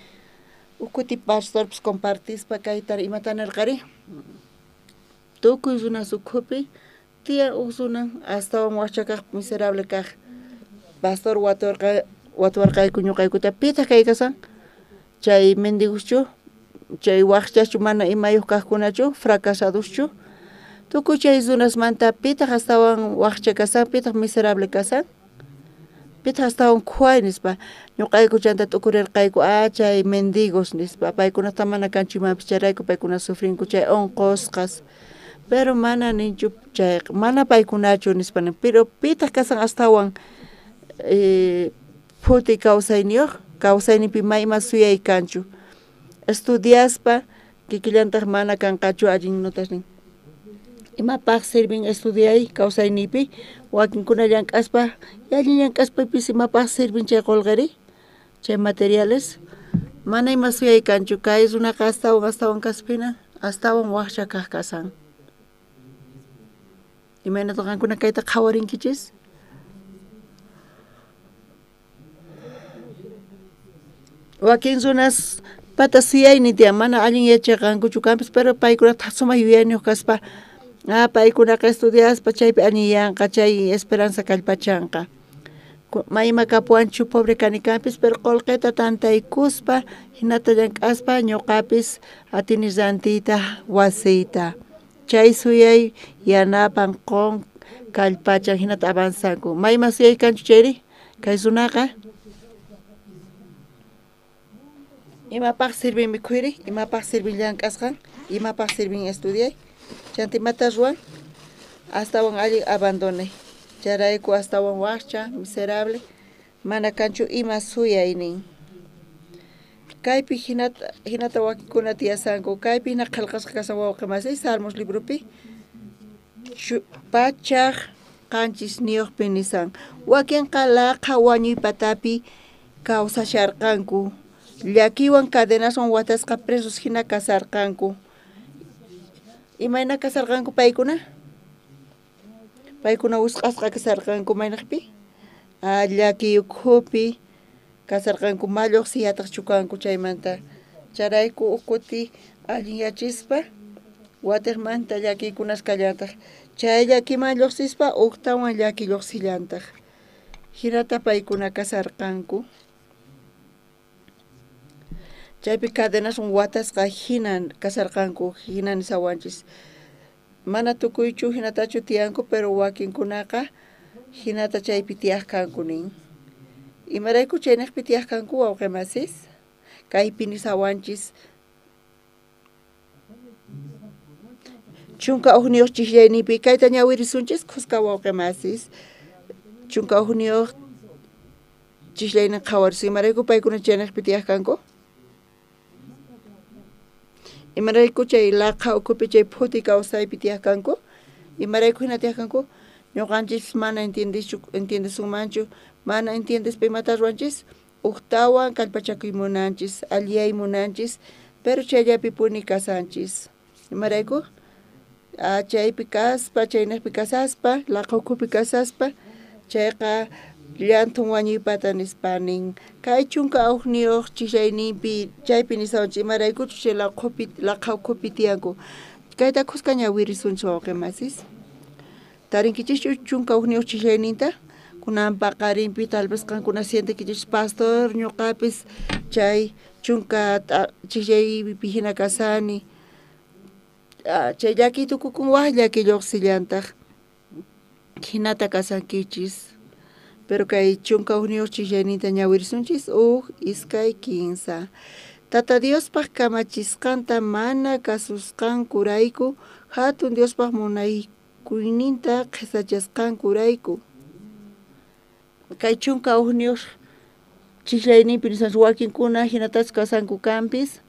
Uj kuti pastorpis compartispa kayta imata nirqari? Tukuy runas ukhupi tiyan uj runa astawan wajcha kaq, miserable kaq. Pastor watuwarqayku ñuqaykuta, pitaq kay kasan? Chay mendigoschu, chay wajchachu, mana imayuq kaqkunachu, fracasadoschu. Tukuy chay runasmanta pitaq astawan wajcha kasan, pitaq miserable kasan, pitaq astawan khuway nispa. Ñuqayku chanta t'ukurirqayku, ah, chay mendigos nispa, paykunata mana kanchu imapis, chayrayku paykuna sufrinku chay unqusqas. Pero mana ninchu chay, mana paykunachu nispa nin. Pero pitaq kasan astawan phuti kawsayniyuq, kawsayninpi ma ima suyay kanchu. Estudiaspa kikillantaq mana kanqachu allin notas nin. Imapaq sirvin estudiay kawsayniypi, wakinkuna llank'aspa, allin llank'aspapis imapaq sirvin chay qolqeri, chay materiales, mana ima suyay kanchu. Kay runaqa astawan astawan kaspina, astawan wajcha kaq kasan. Imaynataq qankuna kayta qhawarinkichis? Wakin runas pata suyaynin tiyan, mana allin yachaqankuchu kanpis, pero paykunata sumaq yuyayniyuq kaspa, ah, paykunaqa estudiaspa chaypi allinyanqa, chay esperanza kallpachanqa. Mayma kapuwanchu pobre kani kanpis, pero qolqeta tantaykuspa, hinata llank'aspa ñuqapis atini rantiyta wasiyta. Chay suyay yanapan qon kallpachan, hinata avanzanku. Mayma suyay kanchu chayri? Kay runaqa imapaq sirvin mikhuyri, imapaq sirvin llank'asqan, imapaq sirvin estudiay, chanta imata ruwan, astawan allin abandonay. Chayrayku astawan wajcha, miserable, mana kanchu ima suyaynin. Kaypi hinata wakinkuna tiyasanku, kaypi hina qhelqasqa kasan wawqi masiy, Salmos libropi, 107 nisan. Wakinqa laqha wañuy patapi kawsasharqanku. Llakiywan cadenaswan watasqa presos hina kasarqanku. Imayna kasarqanku paykuna? Paykuna wisq'asqa kasarqanku maynaqpi? Ah, llakiy ukhupi kasarqanku, ma lluqsiyataqchu kanku chaymanta. Chayrayku uj kuti allinyachispa watiqmanta llakiykunas kallantaq. Chay llakiman lluqsispa ujtawan llaki lluqsillantaq. Hinata paykuna kasarqanku. Chaypi cadenaswan watasqa hina kasarqanku, hina nisawanchis. Mana tukuychu hinatachu tiyanku, pero wakinkunaqa hinata chaypi tiyaq kanku nin. Imarayku chaynaqpi tiyaq kanku wawqi masis? Kaypi nisawanchis 11 chiqllayninpi kayta ñawirisunchis khuska wawqi masis. 11 chiqllaynin qhawarisun. Imarayku paykuna chaynaqpi tiyaq kanku? Imarayku chay laqha ukhupi chay phuti kawsaypi tiyaq kanku? Imarayku hina tiyaq kanku? Ñuqanchis mana entiendesunmanchu, mana entiendespa imata ruwanchis? Ujtawan kallpachakuy munanchis, alliyay munanchis, pero chayllapi puni kasanchis. Imarayku? Chaypi kaspa, chaynaqpi kasaspa, laqha ukhupi kasaspa, chayqa llanthun wañuypata nispa nin. Kay 11 chijllayninpi chaypi nisawanchik imaraykuchus chay laqha ukhupi tiyanku. Kayta khuska ñawirisunchik wawqi masis. Tarinkichischu 11 chijllayninta? Kunan paqarinpi tal vez qankuna sientekichis pastor ñuqapis chay 10 chijllaypi hina kasani. Chay llakiy tukukun waj llakiy lluqsillantaq. Hinata kasankichis. Pero kay 11 chijllayninta ñawirisunchis 1, 2, 3. Tata Diospaq kamachisqanta mana kasusqankurayku, hatun Diospaq munaykuyninta qhisachasqankurayku. Kay 11 chijllayninpi nisanchis wakinkuna hinatachu kasanku kanpis,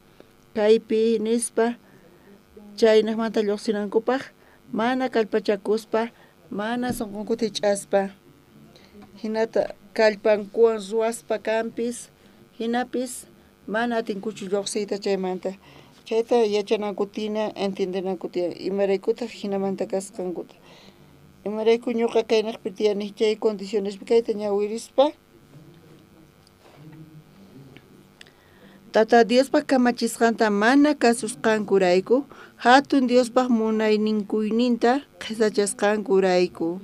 kaypi nispa chaynaqmanta lluqsinankupaq mana kallpachakuspa, mana sunqunkuta hich'aspa, hinata kallpankuwan ruwaspa kanpis, hinapis mana atinkuchu lluqsiyta chaymanta. Chayta yachananku tina, entiendenanku tiyan imaraykutaq hinamanta kasqankuta. Imarayku ñuqa kaynaqpi tiyani chay condicionespi kayta ñawirispa. Tata Diospaq kamachisqanta mana kasusqankurayku, hatun Diospaq munayninkuyninta qhisachasqankurayku.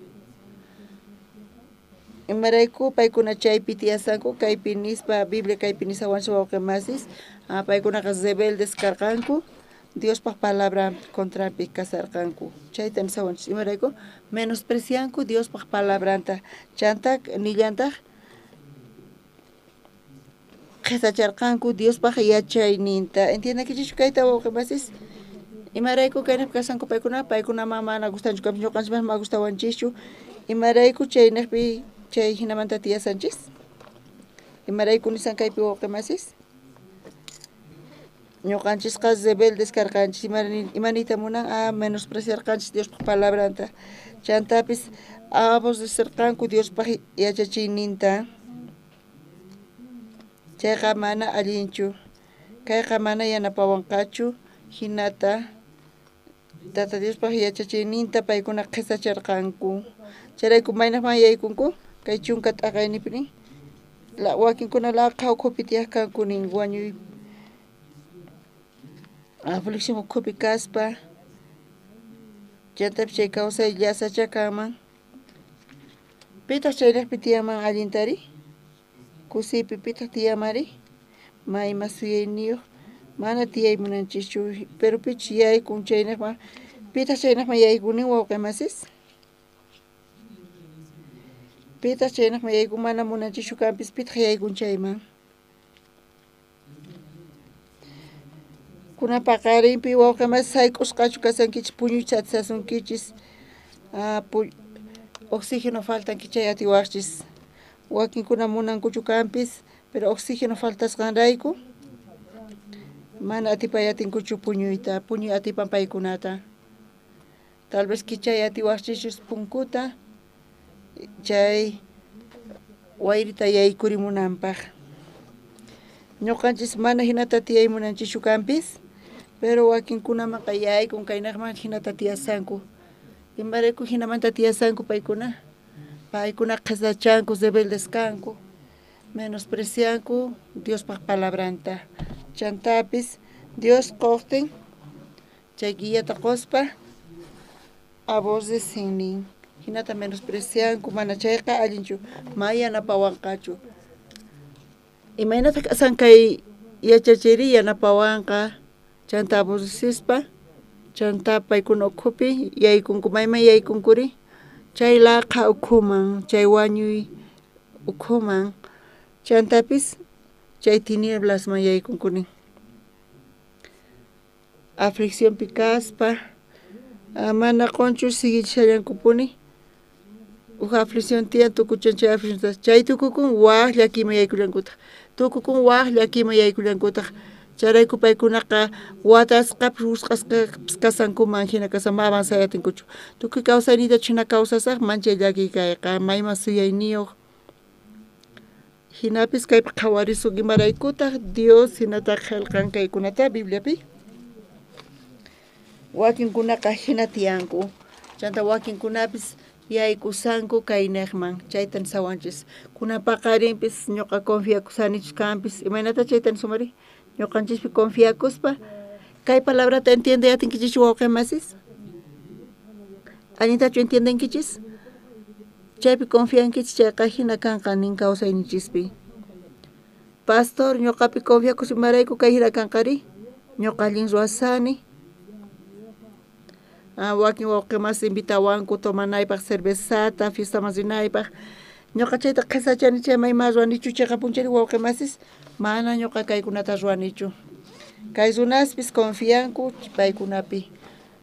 Imarayku paykuna chaypi tiyasanku, kaypi nispa, Biblia kaypi nisawanchik wawqi masis, paykunaqa rebeldes karqanku, Diospaq palabra contrapi kasarqanku. Chayta nisawanchik imarayku menosprecianku Diospaq palabranta. Chanta nillantaq qhisacharqanku Diospaq yachayninta. Entiendenkichischu kayta wawqi masis? Imarayku kaynaqpi kasanku paykuna? Paykuna mana gustanchu kanpis, ñuqanchikpas mana gustawanchischu. Imarayku chaynaqpi chay hinamanta tiyasanchis? Imarayku nisan kaypi wawqi masis? Ñuqanchisqa rebeldes karqanchis. Imaniyta munan? Menospreciarqanchis Diospaq palabranta. Chantapis aborrecerqanku Diospaq yachachiyninta. Chayqa mana allinchu. Kayqa mana yanapawanqachu. Hinata Tata Diospaq yachachiyninta paykuna qhisacharqanku. Chayrayku maynaqman yaykunku? Kay 10 t'aqaynipi nin. Wakinkuna laqha ukhupi tiyaq kanku nin, wañuy aflicción ukhupi kaspa. Chantapis chay kawsay llasacha kanman. Pitaq chaynaqpi tiyanman allintari? Kusiypi pitaq tiyanmari? Mayma suyayniyuq mana tiyay munanchischu, pero pichus yaykun chaynaqman, pitaq chaynaqman yaykun wawqi masis? Pitaq chaynaqman yaykun mana munanchischu kanpis, pitaq yaykun chayman? Kunan paqarinpi wawqi masis sayk'usqachu kasankichis, puñuyta atisasunkichis, oxígeno faltanki chay atiwaqchis. Wakinkuna munankuchu kanpis, pero oxígeno faltasqanrayku mana atipay atinkuchu puñuyta, puñuy atipan paykunata. Tal vez kichay atiwaqchischus punkuta chay wayrita yaykurimunanpaq. Ñuqanchis mana hinata tiyay munanchischu kanpis, pero wakinkunamanqa yaykun kaynaqman hinata tiyasanku. Imarayku hinamanta tiyasanku paykuna? Paykuna qhisachanku, rebeldes kanku, menosprecianku Diospaq palabranta. Chantapis Dios quqtin chay guiata quspa aborrecen nin. Hinata menosprecianku, mana chayqa allinchu, may yanapawanqachu. Imaynataq kasan kay yachachiri yanapawanqa chanta aborrecispa, chanta paykuna ukhupi yaykunku, mayman yaykunkuri? Chay laqha ukhuman, chay wañuy ukhuman, chantapis chay tinieblasman yaykunkuni. Afliccionpi kaspa, mana qunchu siguichishallankupuni. Uj aflicción tiyan tukuchan chay aflicción, chay tukukun waj llakiyman yaykullankutaq, tukukun waj llakiyman yaykullankutaq. Chayrayku paykunaqa watasqapis wisq'asqapis kasankuman hina kasan, ma avanzay atinkuchu. Tukuy kawsayniytachu hina kawsasaq, manchay llakiy kayqa, mayman suyayniyuq. Hinapis kaypi qhawarisun imaraykutaq Dios hinata qillqan kaykunata Bibliapi. Wakinkunaqa hina tiyanku. Chanta wakinkunapis yaykusanku kaynejman, chayta nisawanchis. Kunan paqarinpis ñuqa confiakusanichu kanpis, imaynata chayta nisumari? Ñuqanchispi confiakuspa, kay palabrata entiende atinkichischu wawqi masis? Allintachu entiendenkichis? Chaypi confiankichis chayqa hina kanqa nin kawsayninchispi. Pastor, ñuqapi confiakus imarayku kay hina kanqari? Ñuqa allin ruwasani. Wakin wawqi masi invitawanku tomanaypaq cervezata, fiestaman rinaypaq. Ñuqa chayta qhisachani chayman ima ruwanichu chiqapunchari wawqi masis? Mana ñuqa kaykunata ruwanichu. Kay runaspis confianku paykunapi.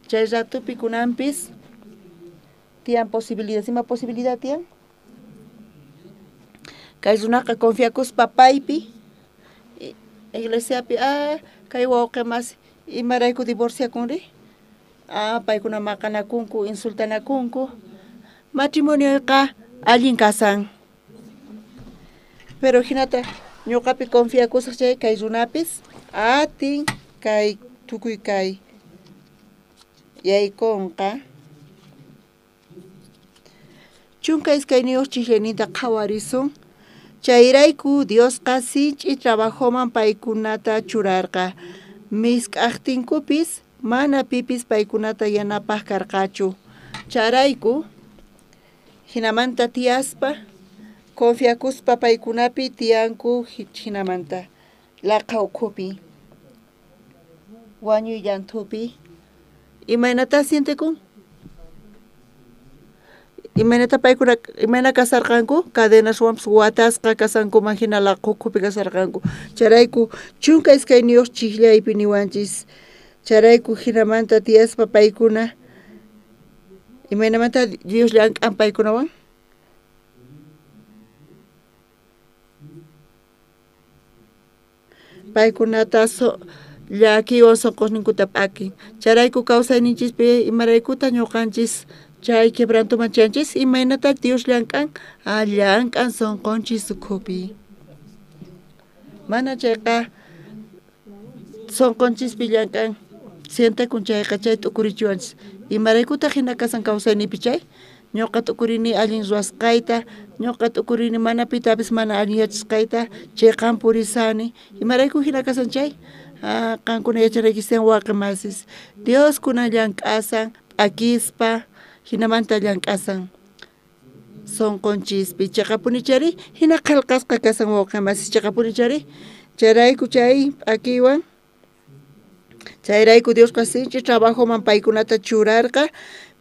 Chay ratupi kunanpis tiyan posibilidad. Ima posibilidad tiyan? Kay runaqa confiakuspa paypi, iglesiapi, kay wawqi masi imarayku divorciakunri? Paykuna maqanakunku, insultanakunku. Matrimonioqa allin kasan. Pero hinata ñuqapi confiakusaq chay kay runapis atin kay tukuy kay yaykunqa. 12 chijleninta qhawarisun. Chayrayku Diosqa sinch'i trabajoman paykunata churarqa. Misk'aqtinkupis mana pipis paykunata yanapaq karqachu. Chayrayku hinamanta tiyaspa confiakuspa paykunapi tiyanku hinamanta laqa ukhupi, wañuy llanthupi. Imaynata sientekun? Imaynata paykuna imayna kasarqanku? Cadenaswanpis watasqa kasankuman hina laqa ukhupi kasarqanku. Chayrayku 12 chijllaypi niwanchis. Chayrayku hinamanta tiyaspa paykuna imaynamanta Dios llank'an paykunawan? Paykunata llakiywan sunqusninkuta p'akin. Chayrayku kawsayninchispi imaraykuta ñuqanchis chay quebrantoman chanchis? Imaynata Dios llank'an? Llank'an sunqunchis ukhupi. Mana chayqa sunqunchispi llank'an sientekun chayqa chay t'ukurichiwanchis. Imaraykutaq hina kasan kawsaynipi chay? Ñuqa t'ukurini allin ruwasqayta, ñuqa t'ukurini mana pitapis mana allin yachasqayta, chiqan purisani. Imarayku hina kasan chay? Qankuna yacharaykichis wawqi masis. Dios kunan llank'asan, p'akispa, hinamanta llank'asan sunqunchispi. Chiqapuni chari hina qillqasqa kasan wawqi masis, chiqapuni chari. Chayrayku chay p'akiywan, chayrayku Diosqa sinchi trabajoman paykunata churarqa.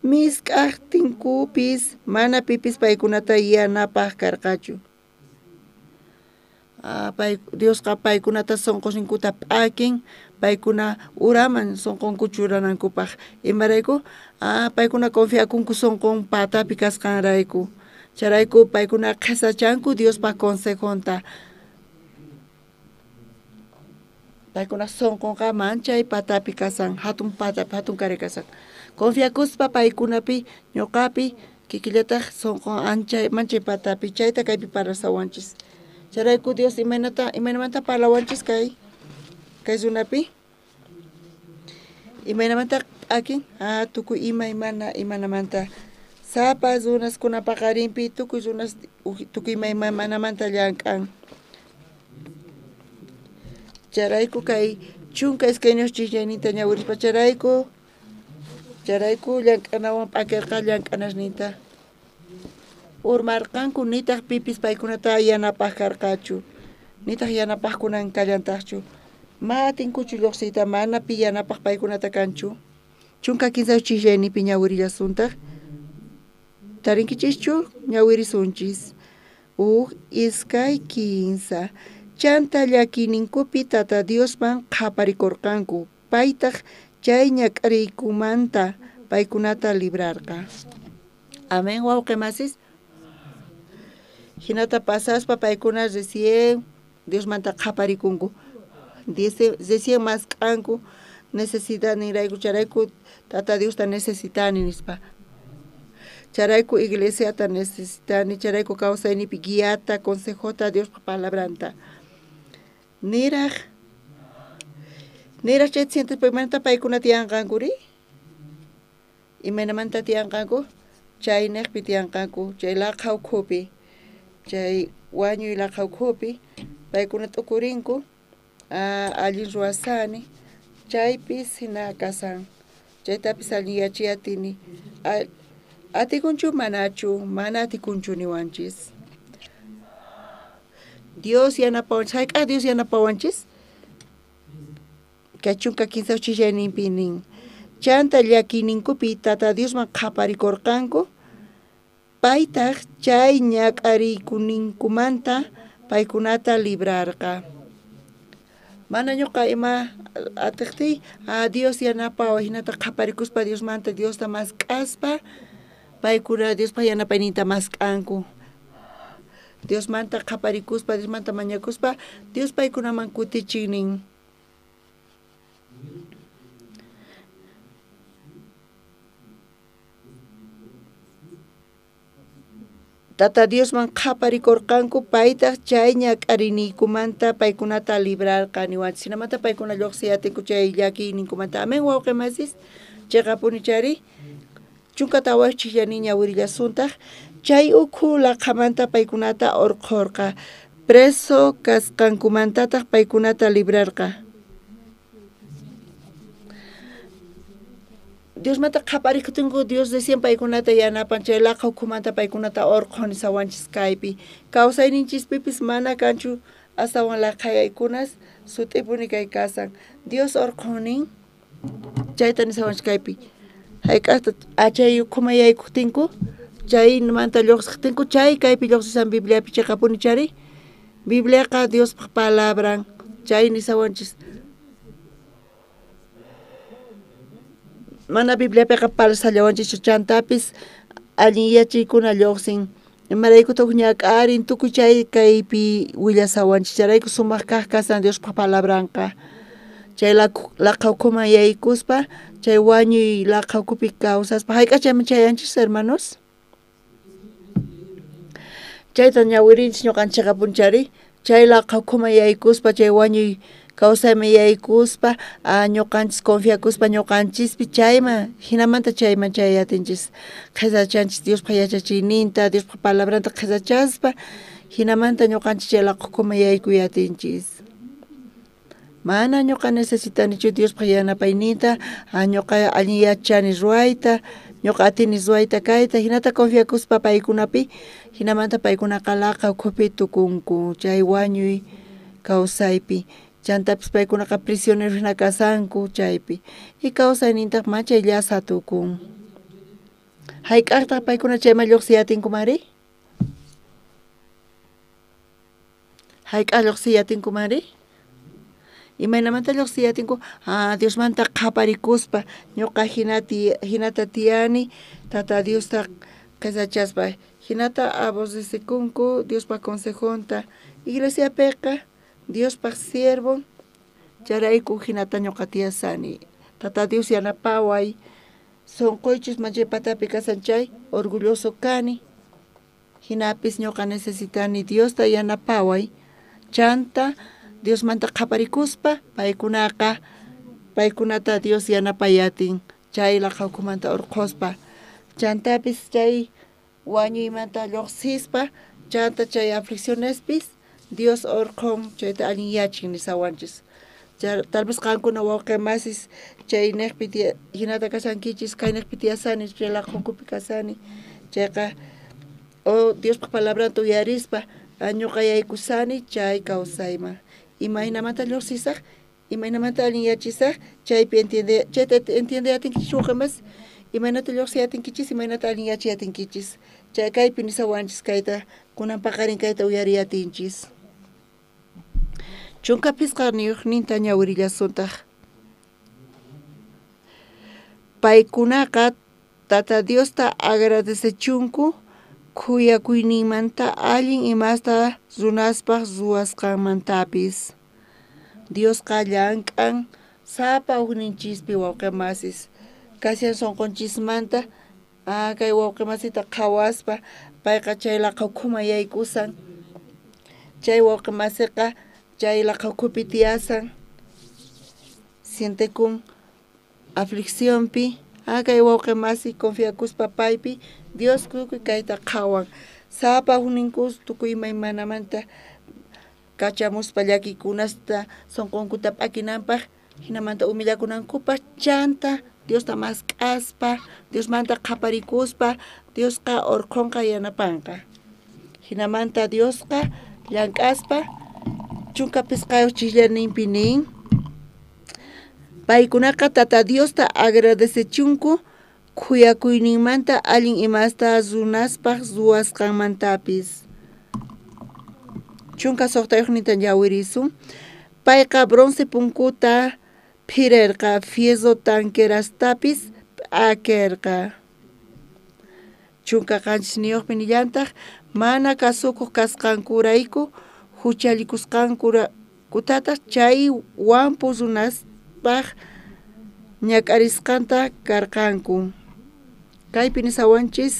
Misk'aqtinkupis mana pipis paykunata yanapaq karqachu. Diosqa paykunata sunqusninkuta p'akin, paykuna uraman sunqunku churanankupaq. Imarayku? Paykuna confiakunku sunqun patapi kasqanrayku. Chayrayku paykuna qhisachanku Diospa consejonta. Paykuna sunqunqa manchay patapi kasan, hatun patapi, hatun kari kasan. Confiakuspa paykunapi, ñuqapi, kikillataq sunqun anchay manchay patapi, chayta kaypi parlasawanchis. Chayrayku Dios imaynamanta parlawanchis kay runapi? Imaynamanta p'akin? Tukuy imaymana imanamanta. Sapa runaskuna paqarinpi tukuy runas tukuy imaymanamanta llank'an. Chayrayku kay 12 chijllayninta ñawirispa chayrayku llank'anawan p'akirqa llank'anasninta. Urmarqanku nitaq pipis paykunata yanapaq karqachu, nitaq yanapaqkunan kallantaqchu. Ma atinkuchu lluqsiyta, mana pi yanapaq paykunata kanchu. 13 chijllaynipi ñawirillasuntaq. Tarinkichischu? Ñawirisunchis. 1, 2, 3. Chanta llakiyninkupi Tata Diosman qhaparikurqanku, paytaq chay ñak'ariykumanta paykunata librarqa. Amén, wawqi masis. Hinata pasaspa paykuna recién Diosmanta qhaparikunku. Recién mask'anku necesidad ninrayku, chayrayku Tata Diosta necesitani nispa. Chayrayku iglesiata necesitani, chayrayku kawsaynipi guiata, consejota, Diospa palabranta. Niraj niraj chay sientes imaynata paykuna tiyanqankuri? Imaynamanta tiyanqanku? Chaynejpi tiyanqanku, chay laqha ukhupi, chay wañuy laqha ukhupi, paykuna t'ukurinku, allin ruwasani, chaypis hina kasan, chaytapis allin yachayatini. Atikunchu manachu, mana atikunchu niwanchis. Dios yanapawanchis, hayk'aq Dios yanapawanchis? Kay 13 chillayninpi nin. Chanta llakiyninkupi Tata Diosman qhaparikurqanku, paytaj chay ñak'ariykuninkumanta paykunata librarqa. Mana ñuqa ima atiqtiy, Dios yanapaway, hinata qhaparikuspa Diosmanta Diosta mask'aspa, paykuna Diospa yanapayninta mask'anku. Diosmanta qhaparikuspa, Diosmanta mañakuspa, Dios paykunaman kutichin nin. Tata Diosman qhaparikurqanku, paytaj chay ñak'ariniykumanta paykunata librarqa niwanchis. Hinamanta paykuna lluqsiyatinku chay llakiyninkumanta. Amén, wawqi masis, chiqapuni chari. 14 chillani ñawirillasuntaq, chay ukhu laqhamanta paykunata urqhurqa, preso kasqankumantataq paykunata librarqa. Diosmanta qhaparikutingu, Dios recién paykunata yanapan, chay laqha ukhumanta paykunata urqhun nisawanchis kaypi. Kawsayninchispipis mana kanchu astawan laqhayaykunas sut'ipuni kay kasan. Dios urqhunin, chayta nisawanchis kaypi. Hayk'aqta achay ukhuman yaykujtinku, chaymanta lluqsiqtinku, chay kaypi lluqsisan Bibliapi chiqapuni chari. Bibliaqa Diospaq palabran, chay nisawanchis. Mana Bibliapiqa parlasallawanchischu, chantapis allin yachaykuna lluqsin. Imaraykutaq ñak'arin tukuy chay kaypi willasawanchis. Chayrayku sumaq kaq kasan Diospaq palabranqa. Chay laqha ukhuman yaykuspa, chay wañuy laqha ukhupi kawsaspa, hayk'aq chayman chayanchis, hermanos? Chayta ñawirinchis ñuqanchikqa punchari, chay laqha ukhuman yaykuspa, chay wañuy kawsayman yaykuspa, ñuqanchis confiakuspa ñuqanchispi chayman, hinamanta chayman chayatinchis. Qhisachanchis Diospaq yachachiyninta, Diospaq palabranta qhisachaspa, hinamanta ñuqanchis chay laqha ukhuman yaykuyatinchis. Mana ñuqa necesitanichu Diospaq yanapayninta, ñuqa allin yachani ruwayta, ñuqa atini ruwayta kayta, hinata confiakuspa paykunapi, hinamanta paykunaqa laqha ukhupi tukunku chay wañuy kawsaypi. Chantapis paykunaqa prisionero hina kasanku chaypi. Y kawsaynintaq machay llasa tukun. Hayk'aqtaq paykuna chayman lluqsiyatinkumari? Hayk'aq lluqsiyatinkumari? Imaynamanta lluqsiyatinku? Diosmanta qhaparikuspa, ñuqa hinata tiyani, Tata Diosta qhisachaspa. Hinata aborrecikunku Diospaq consejonta. Iglesiapiqa Diospaq siervo, chayrayku hinata ñuqa tiyasani. Tata Dios yanapaway, sunquychis manchay patapi kasan chay, orgulloso kani. Hinapis ñuqa necesitani Diosta yanapaway, chanta Diosmanta qhaparikuspa, paykunaqa paykunata Dios yanapayatin, chay laqha ukhumanta urqhuspa. Chantapis chay wañuymanta lluqsispa, chanta chay afliccionespis Dios urqhun, chayta allin yachin nisawanchis. Tal vez qankuna wawqi masis chay neqpi hinata kasankichis, kay neqpi tiyasani, chay laqha ukhupi kasani. Chayqa o Diospaq palabranta uyarispa, ñuqa yaykusani chay kawsayman. Imaynamanta lluqsisaq, imaynamanta allin yachisaq, chaypi entiende, chayta entiendeyatinkichis wawqi masis, imaynata lluqsiyatinkichis, imaynata allin yachayatinkichis. Chay kaypi nisawanchis kayta, kunan paqarin kayta uyariyatinchis. 15 ñawirillasuntaq. Paykunaqa Tata Diosta agradecechunku khuyakuyninmanta allin imasta runaspaq ruwasqanmantapis. Diosqa llank'an sapa ujninchispi wawqi masis. Kashan sunqunchismanta, kay wawqi masita qhawaspa, payqa chay laqha ukhuman yaykusan. Chay wawqi masiqa chay laqha ukhupi tiyasan. Sientekun afliccionpi, Kay wawqi masi confiakuspa paypi Dios tukuy kayta qhawan. Sapa ujninkus tukuy imaymanamanta kachamuspa llakikunasta sunqunkuta p'akinanpaq hinamanta humillakunankupaq chanta Diosta mask'aspa Diosmanta qhaparikuspa Diosqa urqhunqa yanapanqa. Hinamanta Diosqa llank'aspa 15 chisllaninpi nin paykunaqa Tata Diosta agradecechunku khuyakuyninmanta allin imasta runaspaq ruwasqanmantapis. 16 ñawirisun payqa bronce punkuta phirerqa fierro tanquerastapis p'akerqa. 17 nillantaq mana kasukuq kasqankurayku huchallikusqankutataq chay wampu runaspaq ñak'arisqanta karqanku. Kaypi nisawanchis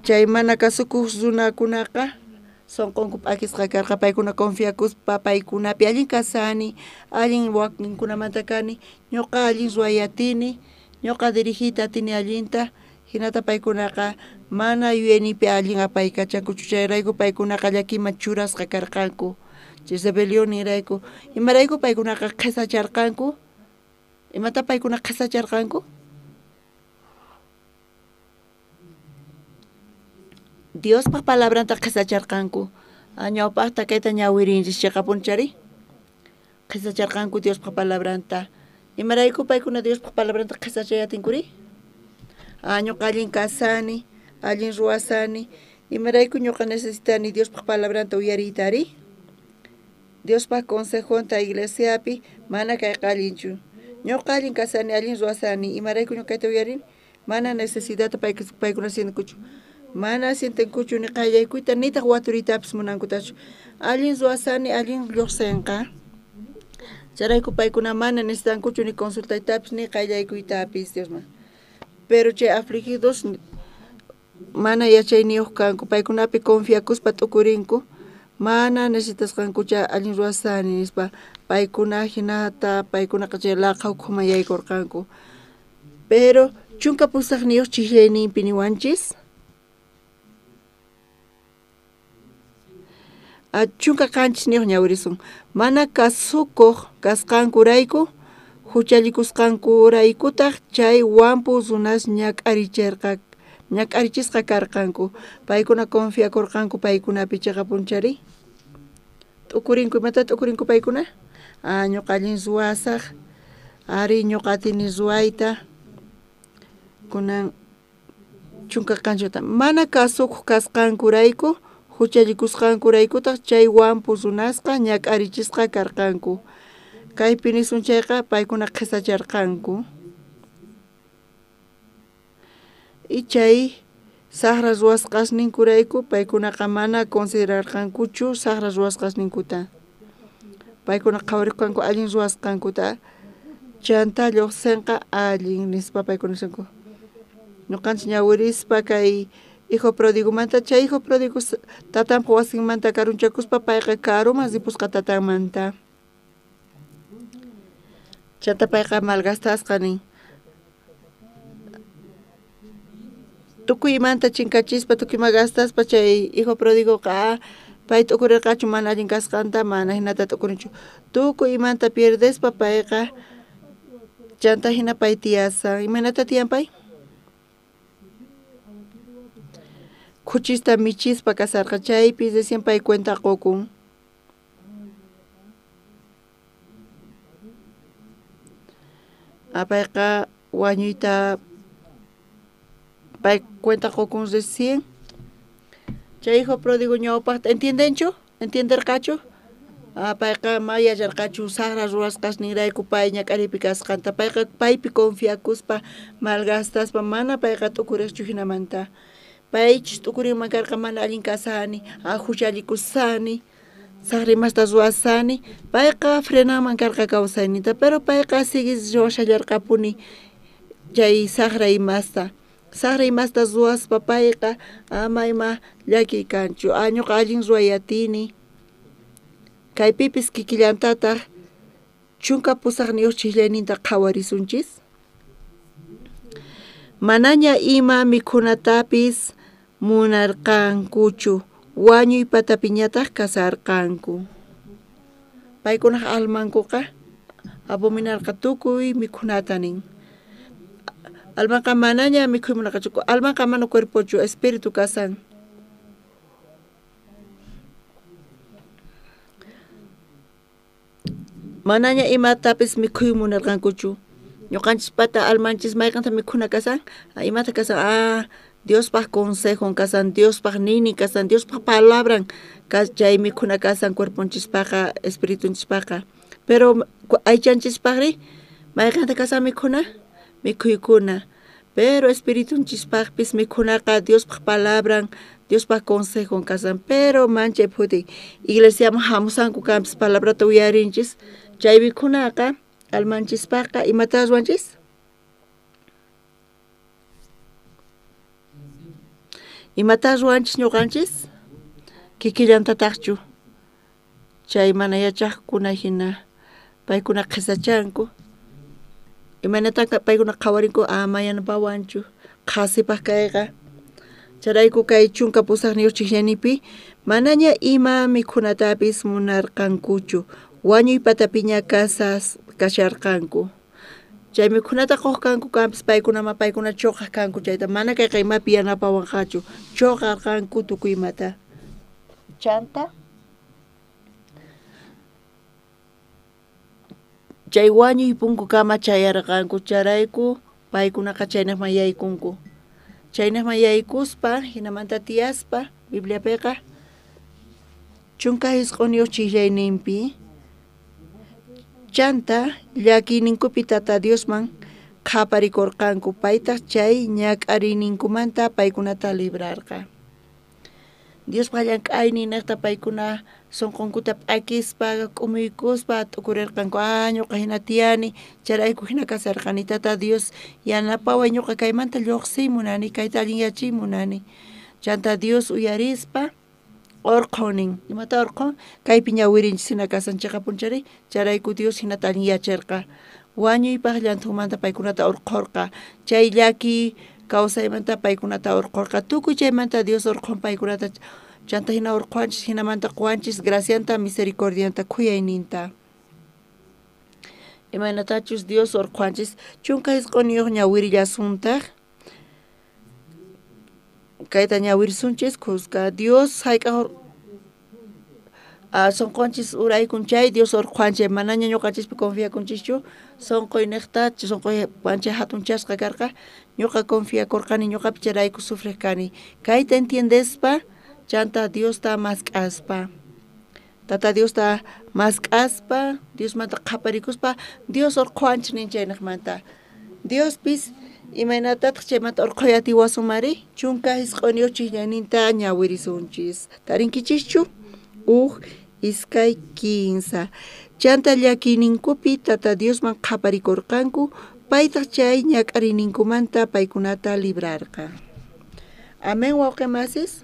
chay mana kasukuq runakunaqa sunqunku p'akisqa karqa paykuna confiakuspa paykunapi allin kasani allin wakinkunamanta kani ñuqa allin ruway atini ñuqa dirigiyta atini allinta hinata paykunaqa mana yuyayninpi allin apaykachankuchu chayrayku paykunaqa llakiman churasqa karqanku chay rebelionninrayku imarayku paykunaqa qhisacharqanku imata paykuna qhisacharqanku Diospaq palabranta qhisacharqanku ñawpaqta kayta ñawirinchis chiqapunchari qhisacharqanku Diospaq palabranta imarayku paykuna Diospaq palabranta qhisachay atinkuri ñuqa allin kasani allin ruwasani imarayku ñuqa necesitani Diospaq palabranta uyariytari Diospaq consejonta iglesiapi mana kayqa allinchu ñuqa allin kasani allin ruwasani imarayku ñuqa kayta uyarini mana necesidadta paykuna sientenkuchu mana sientenkuchu ni qayllaykuyta nitaq waturiytapis munankutachu allin ruwasani allin lluqsinqa chayrayku paykuna mana necesitankuchu ni consultaytapis ni qayllaykuytapis Diosman pero chay afligidos mana yachayniyuq kanku paykunapi confiakuspa t'ukurinku mana necesitasqankucha allin ruwasani nispa paykuna hinata paykunaqa chay laqha ukhuman yaykurqanku pero 18 chiqllayninpi niwanchis 17 ñawirisun mana kasukuq kasqankurayku huchallikusqankuraykutaq chay wampu runas ñak'arichisqa karqanku paykuna confiakurqanku paykunapi chiqapunchari t'ukurinku imata t'ukurinku paykuna ñuqa allin ruwasaq ari ñuqa atini ruwayta kunan 17 mana kasukuq kasqankurayku huchallikusqankuraykutaq chay wampu runasqa ñak'arichisqa karqanku kaypi nisun chayqa paykuna qhisacharqanku y chay saqra ruwasqasninkurayku paykunaqa mana considerarqankuchu saqra ruwasqasninkuta paykuna qhawarikurqanku allin ruwasqankuta chanta lluqsinqa allin nispa paykuna nisqanku ñuqanchik ñawirispa kay hijo pródigomanta chay hijo pródigo tatanpa wasinmanta karunchakuspa payqa karuman ripusqa tatanmanta chanta payqa malgastasqa nin tukuy imanta chinkachispa tukuy ima gastaspa chay hijo pródigoqa pay t'ukurirqachu mana allin kasqanta mana hinata t'ukurinchu tukuy imanta pierdespa payqa chanta hina pay tiyasan imaynata tiyan pay khuchista michispa kasarqa chaypi recién pay cuenta qukun payqa wañuyta pay cuenta qukun recién chay hijo pródigo ñawpaqta entiendenchu entienderqachu payqa ma yacharqachu saqra ruwasqasninrayku pay ñak'aripi kasqanta payqa paypi confiakuspa malgastaspa mana payqa t'ukuriqchu hinamanta paychus t'ukurinman karqa mana allin kasani huchallikusani saqra imasta ruwasani payqa frenanman karqa kawsayninta pero payqa siguis ruwashallarqapuni chay saqra imasta ruwaspa payqa ama ima llakiy kanchu ñuqa allin ruway atini kaypipis kikillantataq 18 chiqllayninta qhawarisunchis Manaña ima mikhunatapis munarqankuchu, wañuy patapiñataq kasarqanku. Paykunaq almankuqa abominarqa tukuy mikhunata nin. Almaqa manaña mikhuy munarqachu, almaqa mana cuerpochu, espíritu kasan. Manaña imatapis mikhuy munarqankuchu. Ñuqanchispata almanchis mayqanta mikhuna kasan, imata kasan, Diospaq consejon kasan, Diospaq nini kasan, Diospaq palabran chay mikhuna kasan cuerponchispaqqa, espiritunchispaqqa. Pero aychanchispaqri mayqanta kasan mikhuna, mikhuykuna. Pero espiritunchispaqpis mikhunaqa Diospaq palabran, Diospaq consejon kasan. Pero manchay phuti iglesiaman hamusanku kanpis palabrata uyarinchis, chay mikhunaqa almanchispaqqa imata ruwanchis? Imata ruwanchis ñuqanchis? Kikillantataqchu chay mana yachaqkuna hina paykuna qhisachanku. Imaynataqa paykuna qhawarinku ama yanapawanchu qhasipaq kayqa. Chayrayku kay 18 chikllanipi manaña ima mikhunatapis munarqankuchu, wañuy patapiña kasharqanku. Chay mikhunata quq kanku kanpis paykunama paykuna chuqaq kanku chayta mana kayqa imapi yanapawanqachu, chuqarqanku tukuy imata. Chanta chay wañuy punkukama chayarqanku, chayrayku paykunaqa chaynaqman yaykunku. Chaynaqman yaykuspa hinamanta tiyaspa Bibliapiqa 19 chillayninpi chanta llakiyninkupi Tata Diosman qhaparikurqanku, paytaq chay ñak'ariyninkumanta paykunata librarqa. Diospaq llank'ayninaqta paykuna sunqunkuta p'akispa, k'umuykuspa t'ukurirqanku, ñuqa hina tiyani, chayrayku hina kasarqani, Tata Dios yanapaway, ñuqa kaymanta lluqsiy munani, kayta allinyachiy munani. Chanta Dios uyarispa urqhun nin. Imata urqhun? Kaypi ñawirinchis hina kasan chiqapunchari, chayrayku Dios hinata allinyachirqa. Wañuypaq llanthumanta paykunata urqhurqa, chay llaki kawsaymanta paykunata urqhurqa, tukuy chaymanta Dios urqhun paykunata. Chanta hina urqhuwanchis, hinamanta quwanchis gracianta, misericordianta, khuyayninta. Imaynatachus Dios urqhuwanchis 19 ñawirillasuntaq. Kayta ñawirisunchis kuska. Dios hayk'aq sunqunchis uraykun chay Dios urqhuwanchis, manaña ñuqanchispi confiakunchischu, sunquyniqta sunquy panchay hatunchasqa karqa, ñuqa confiakurqani, ñuqapi chayrayku sufriq kani. Kayta entiendespa chanta Diosta mask'aspa, Tata Diosta mask'aspa, Diosmanta qhaparikuspa, Dios urqhuwanchis nin chaynaqmanta. Diospis imaynatataq chaymanta urqhuy atiwasunmari? 19 chikllaninta ñawirisunchis. Tarinkichischu? 1, 2, 3. Chanta llakiyninkupi Tata Diosman qhaparikurqanku, paytaq chay ñak'ariyninkumanta paykunata librarqa. Amén, wawqi masis.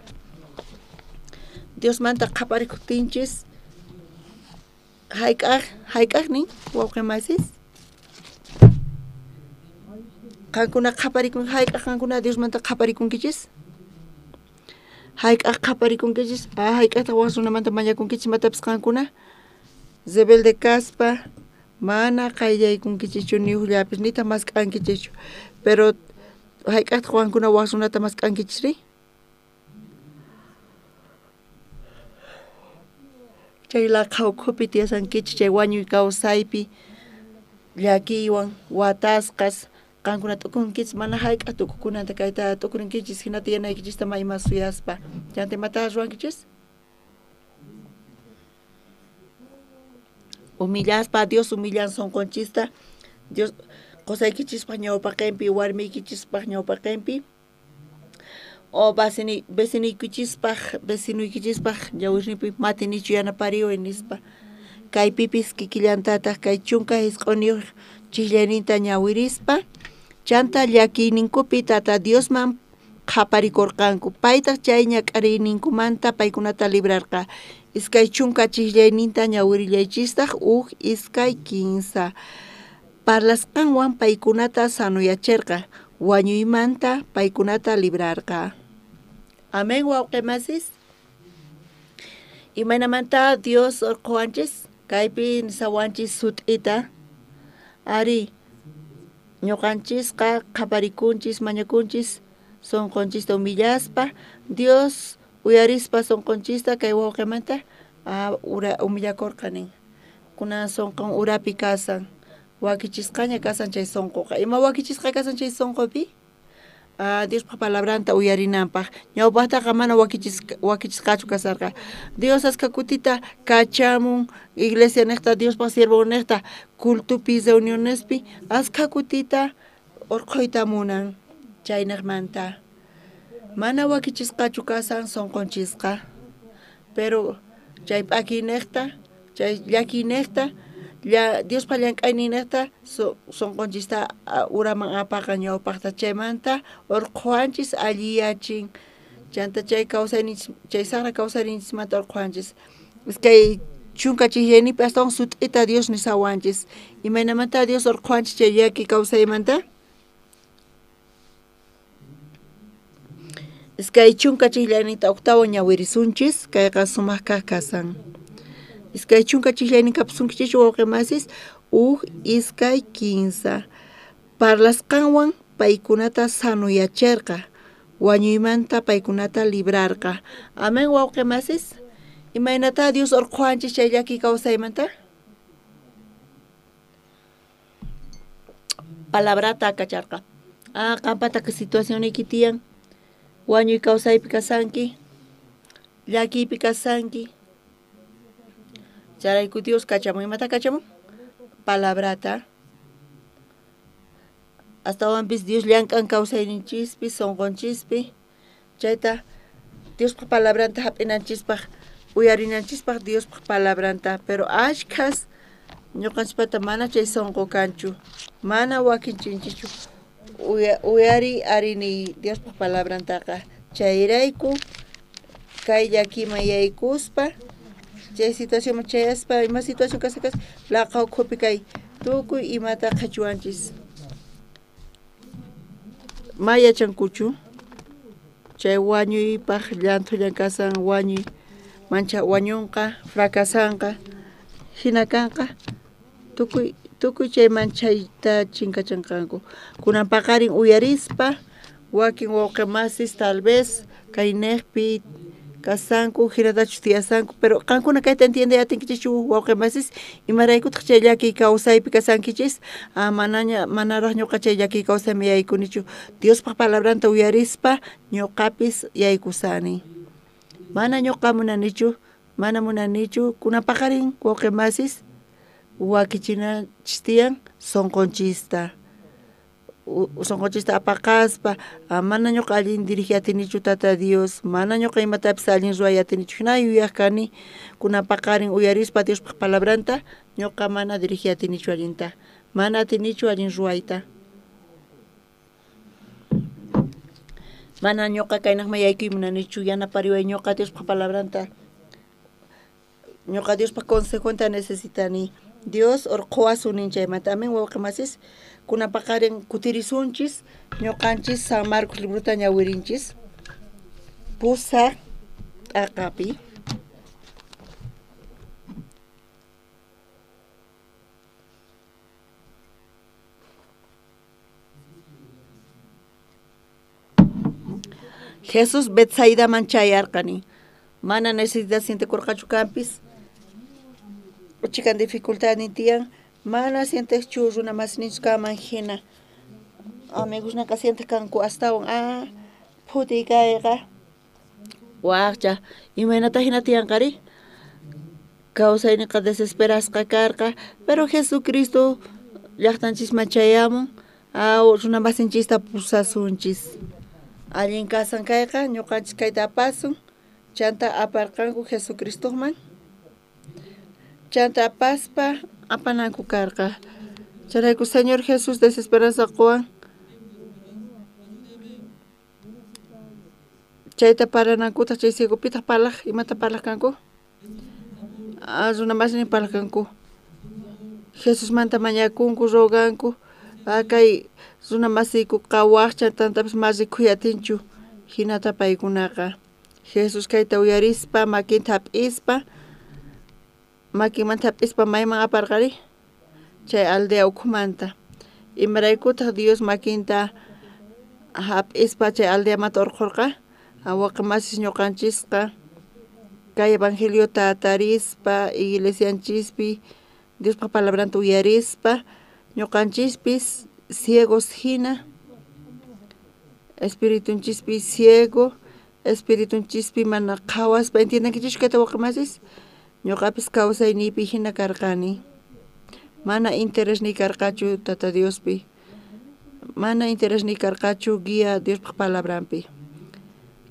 Diosmanta qhaparikuqtinchis hayk'aq nin wawqi masis? Qankuna qhaparikun, hayk'aq qankuna Diosmanta qhaparikunkichis? Hayk'aq qhaparikunkichis? Hayk'aqtaq wak runamanta mañakunkichis imatapis qankuna? Rebelde kaspa mana qayllaykunkichischu ni hukllapis, nitaq mask'ankichischu. Pero hayk'aqtaq qankuna wak runata mask'ankichisri? Chay laqha ukhupi tiyasankichis, chay wañuy kawsaypi llakiywan watasqas qankuna t'ukunkichis, mana hayk'aq t'ukukunanta kayta t'ukurinkichis, hinata tiyanaykichista may ima suyaspa. Chanta imata ruwankichis? Humillaspa, Dios humillan sunqunchista, Dios qusaykichispaq ñawpaqinpi, warmiykichispaq ñawpaqinpi, o vecinoykichispaq, vecinoykichispaq ñawirninpi matinichu yanapariway nispa. Kaypipis kikillantataq kay 19 chikllaninta ñawirispa, chanta llakiyninkupi Tata Diosman qhaparikurqanku, paytaq chay ñak'ariyninkumanta paykunata librarqa. 20 chikllayninta ñawirillaychistaq 1, 2, 3. Parlasqanwan paykunata sanuyachirqa. Wañuymanta paykunata librarqa. Amén, wawqimasis. Imaynamanta Dios urquwanchis, kaypi nisawanchis sut'ita. Ari, ñuqanchisqa qhaparikunchis, mañakunchis, sunqunchista humillaspa, Dios uyarispa sunqunchista kay wawqimanta humillakurqa nin. Kunan sunqun urapi kasan, wakichisqaña kasan chay sunquqa. Ima wakichisqa kasan chay sunqupi? Diospa palabranta uyarinanpaq. Ñawpaqtaqa mana wakichisqachu kasarqa. Dios aska kutita kachamun iglesia niqta, Diospa siervo niqta, cultupi, reunionespi, aska kutita urqhuyta munan chayniqmanta. Mana wakichisqachu kasan sunqunchisqa. Pero chay p'akiyniqta, chay llakiyniqta, Diospa llank'ayninniqta sunqunchista uraman apaqa ñawpaqta chaymanta urqhuwanchis alliyachin. Chanta chay kawsayninchis, chay saqra kawsayninchismanta urqhuwanchis. Iskay chunka chijllayninpi astawan sut'ita Dios nisawanchis. Imaynamanta Dios urqhuwanchis chay llaki kawsaymanta? Iskay chunka chijllayninta octavo ñawirisunchis, kayqa sumaq kaq kasan. Iskay chunka chijllaynin kapusunkichis wawqimasis, uj, iskay, kinsa. Parlasqanwan paykunata sanuyacherqa, wañuymanta paykunata librarqa. Amén, wawqimasis. Imaynata Dios urqhuwanchis chay llaki kawsaymanta? Palabrata kacharqa. Qampata kay situacionniyki tiyan, wañuy kawsaypi kasanki, llakiypi kasanki. Chayrayku Dios kachamun. Imata kachamun? Palabrata. Astawanpis Dios llank'an kawsayninchispi, sunqunchispi. Chayta Diospa palabranta hap'inanchispaq, uyarinanchispaq Diospa palabranta. Pero ashkhas ñuqanchispata mana chay sunqu kanchu, mana wakinchinchichu uyari arini Diospa palabrantaqa. Chayrayku kay llakiman yaykuspa, chay situacionman chayaspa, ima situación kasqa kasqa, laqa ukhupi kay tukuy imata qhachuwanchis. Ma yachankuchu chay wañuypaq llanthulla kasan, wañuy mancha wañunqa, fracasanqa, hina kanqa, tukuy chay manchayta chinkachanqanku. Kunan paqarin uyarispa, wakin wawqimasis tal vez kayniqpi kasanku, hinatachus tiyasanku, pero qankuna kayta entiende atinkichischu wawqimasis, imaraykutaq chay llakiy kawsaypi kasankichis? Manaña, manaraq ñuqa chay llakiy kawsayman yaykunichu. Diospa palabranta uyarispa ñuqapis yaykusani. Mana ñuqa munanichu, mana munanichu. Kunan paqarin wawqimasis wakichinanchis tiyan sunqunchista. Sunqunchista apaqaspa, mana ñuqa allin dirigi atinichu Tata Dios, mana ñuqa imatapis allin ruway atinichu. Hina yuyaq kani, kunan paqarin uyarispa Diospaq palabranta, ñuqa mana dirigi atinichu allinta, mana atinichu allin ruwayta. Mana ñuqa kaynaqman yaykuy munanichu, yanapariway ñuqa Diospaq palabranta. Ñuqa Diospaq consejonta necesitani. Dios urqhuwasun nin chaymanta. Amén, wawqimasis. Kunan paqarin kutirisunchis, ñuqanchis San Marcos librota ñawirinchis. Pusaq t'aqapi. Jesús Betsaidaman chayarqani. Mana necesidad sientekurqachu kanpis. Chikan dificultad tiyan. Mana sienteschu runa masninchus kanman hina. Amigosnaqa sientes kanku astawan. Phutiy kayqa. Waqcha, imaynata hina tiyanqari? Kawsayninqa desesperasqa karqa, pero Jesucristo llaqtanchisman chayamun, runa masinchista pusasunchis. Allin kasan kayqa, ñuqanchis kayta apasun, chanta aparqanku Jesucristoman. Chanta apaspa apananku karqa. Chayrayku Señor Jesús desesperanza quwan. Chayta paranankutaq chay ciegopitaq parlaq, imata parlaq kanku? Runa masinin parlaq kanku. Jesusmanta mañakunku, roganku. Kay Runa masiykuqa wajcha tantapis ma rikhuyatinchu. Hinata paykunaqa. Jesús kayta uyarispa, makinta hap'ispa, makinmanta hap'ispa mayman aparqari? Chay aldea ukhumanta. Imaraykutaq Dios makinta hap'ispa chay aldeamanta urqhurqa? Waqi masis ñuqanchisqa kay evangeliota tarispa, iglesianchispi Diospa palabranta uyarispa, ñuqanchispis ciegos hina, espiritunchispi ciego, espiritunchispi mana qhawaspa, entiendenkichischu kayta waqi masis? Ñuqapis kawsayniypi hina karqani. Mana interesniy karqachu Tata Diospi. Mana interesniy karqachu guía Diospa palabranpi.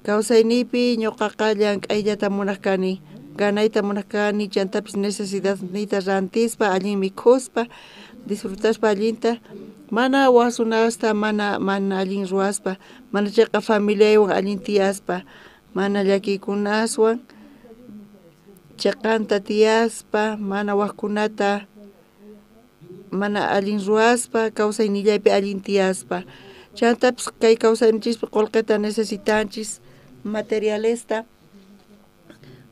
Kawsayniypi ñuqaqa llank'ayllata munaq kani, ganayta munaq kani, chantapis necesidadniyta rantispa, allin mikhuspa, disfrutaspa allinta, mana wasunasta, mana allin ruwaspa, mana chayqa familiaywan allin tiyaspa, mana llakiykunaswan chiqanta tiyaspa, mana wajkunata mana allin ruwaspa, kawsaynillaypi allin tiyaspa. Chantapis kay kawsayninchispi qullqita necesitanchis, materialesta,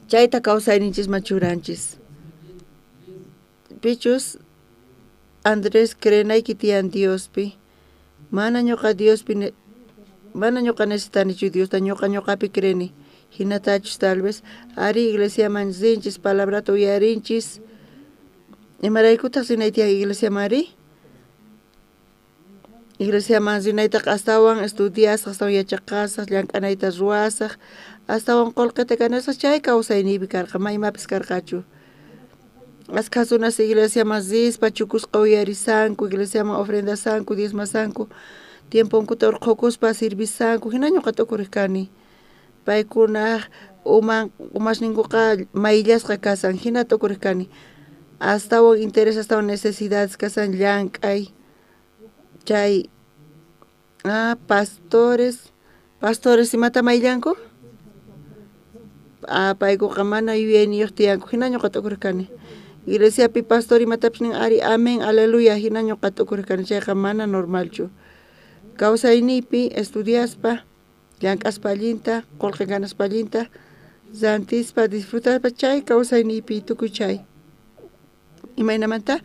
chayta kawsayninchisman churanchis. Pichus Andrés creenayki tiyan Diospi, mana ñuqa Diospi, mana ñuqa necesitanichu Diosta, ñuqa ñuqapi creeni. Hinatachus tal vez ari iglesiaman rinchis, palabrata uyarinchis. Imaraykutaq rinay tiyan iglesiaman ari? Iglesiaman rinaytaqa astawan estudiasaq, astawan yachaqasaq, llank'anayta ruwasaq, astawan qullqita ganasaq, chay kawsayniypi karqa, ma imapis karqachu. Askha runas iglesiaman rispa chukusqa uyarisanku, iglesiaman ofrendasanku, diezmasanku, tiemponkuta urqhukuspa sirvisanku, hina ñuqa t'ukuriq kani. Paykunaq umasninkuqa mayllasqa kasan, hina t'ukuriq kani. Astawan interés, astawan necesidades kasan llank'ay, chay pastores, pastores imata mayllanku? Paykuqa mana yuyayniyuq tiyanku, hina ñuqa t'ukuriq kani. Iglesiapi pastor imatapis nin ari amén, aleluya, hina ñuqa t'ukuriq kani, chayqa mana normalchu. Kawsayniypi estudiaspa, llank'aspa allinta, qullqi ganaspa allinta, rantispa, disfrutaspa, chay kawsayniypi tukuy chay. Imaynamanta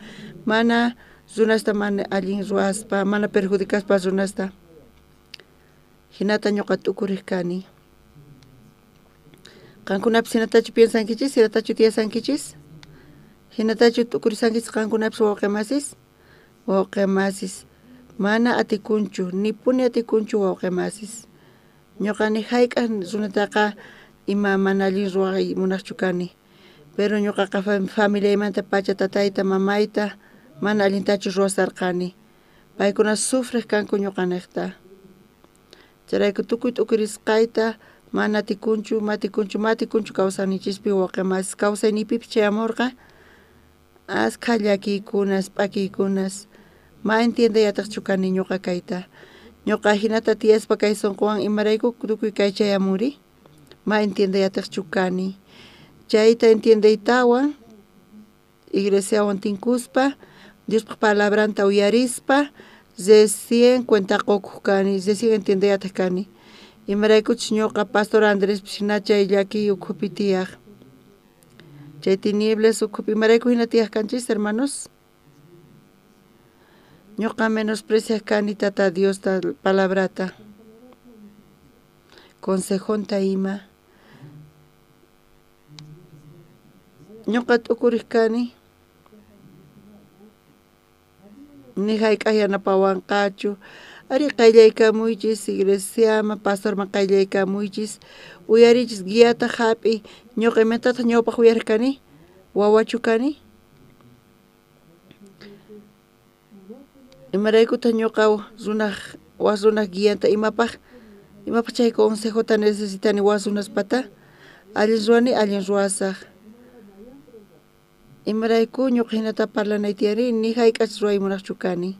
mana runasta mana allin ruwaspa, mana perjudicaspa runasta. Hinata ñuqa t'ukuriq kani. Qankunapis hinatachu piensankichis, hinatachu tiyasankichis? Hinatachu t'ukurisankichis qankunapis wawqi masis? Wawqi masis, mana atikunchu, nipuni atikunchu wawqi masis. Ñuqa ni hayk'aq runataqa ima mana allin ruway munaqchu kani. Pero ñuqaqa familiaymanta pacha tatayta, mamayta mana allintachu ruwasarqani. Paykuna sufriq kanku ñuqaniqta. Chayrayku tukuy t'ukurisqayta mana atikunchu, matikunchu, matikunchu kawsayninchispi wawqi masis. Kawsayniypipis chayamurqa askha llakiykunas, p'akiykunas, ma entiendeyataqchu kani ñuqa kayta. Ñuqa hinata tiyaspa kay sunquwan imarayku tukuy kay chayamuri, ma entiendeyataqchu kani. Chayta entiendeytawan iglesiawan tinkuspa, Diospa palabranta uyarispa, recién cuenta qukuq kani, recién entiendeyataq kani. Imaraykuchus ñuqa pastor Andrespis hina chay llakiy ukhupi tiyaq. Chay tinieblas ukhupi imarayku hina tiyaq kanchis, hermanos? Ñuqa menospreciaq kani Tata Diosta palabrata, consejonta ima. Ñuqa t'ukuriq kani, ni hayk'aq yanapawanqachu. Ari qayllaykamuychis iglesiaman, pastorman qayllaykamuychis, uyarichis guiata hap'iy. Ñuqa imatataq ñawpaq uyariq kani? Wawachu kani? Imaraykutaq ñuqa runaq waj runaq guianta imapaq imapaq chay consejota necesitani waj runaspata? Allin ruwani, allin ruwasaq. Imarayku ñuqa hinata parlanay tiyari, ni hayk'ach ruway munaqchu kani.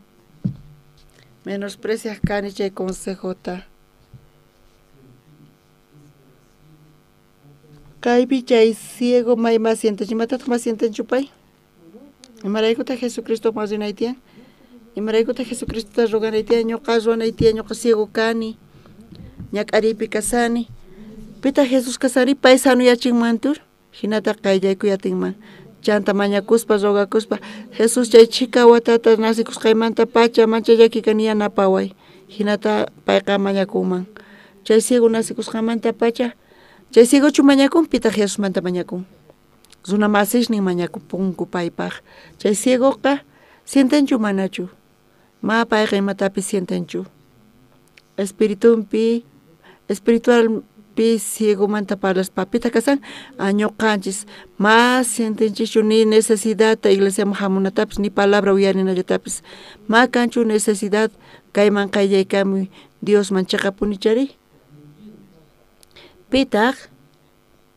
Menospreciaq kani chay consejota. Kaypi chay ciego may ma sientanchu, imatataq ma sientanchu pay? Imaraykutaq Jesucristo ma rinay tiyan? Imaraykutaq Jesucristota roganay tiyan, ñuqa ruwanay tiyan, ñuqa ciego kani, ñak'ariypi kasani. Pitaq Jesús kasani, pay sanuyachinmantur, hinata qayllaykuy atinman. Chanta mañakuspa, rogakuspa, Jesús chay chhika watata nacikusqaymanta pacha mancha llaki kani yanapaway. Hinata payqa mañakunman. Chay ciego nacikusqanmanta pacha, chay ciegochu mañakun, pitaq Jesusmanta mañakun. Runa masisnin mañakupunku paypaq. Chay ciegoqa sientenchu manachu. Ma payqa imatapis sientenchu. Espiritunpi, espiritualpi ciegomanta parlaspa pitaq kasan ñuqanchis ma sientenchischu ni necesidadta iglesiaman hamunatapis ni palabra uyarinallatapis. Ma kanchu necesidad kayman qayllaykamuy Diosman chiqapunichari. Pitaq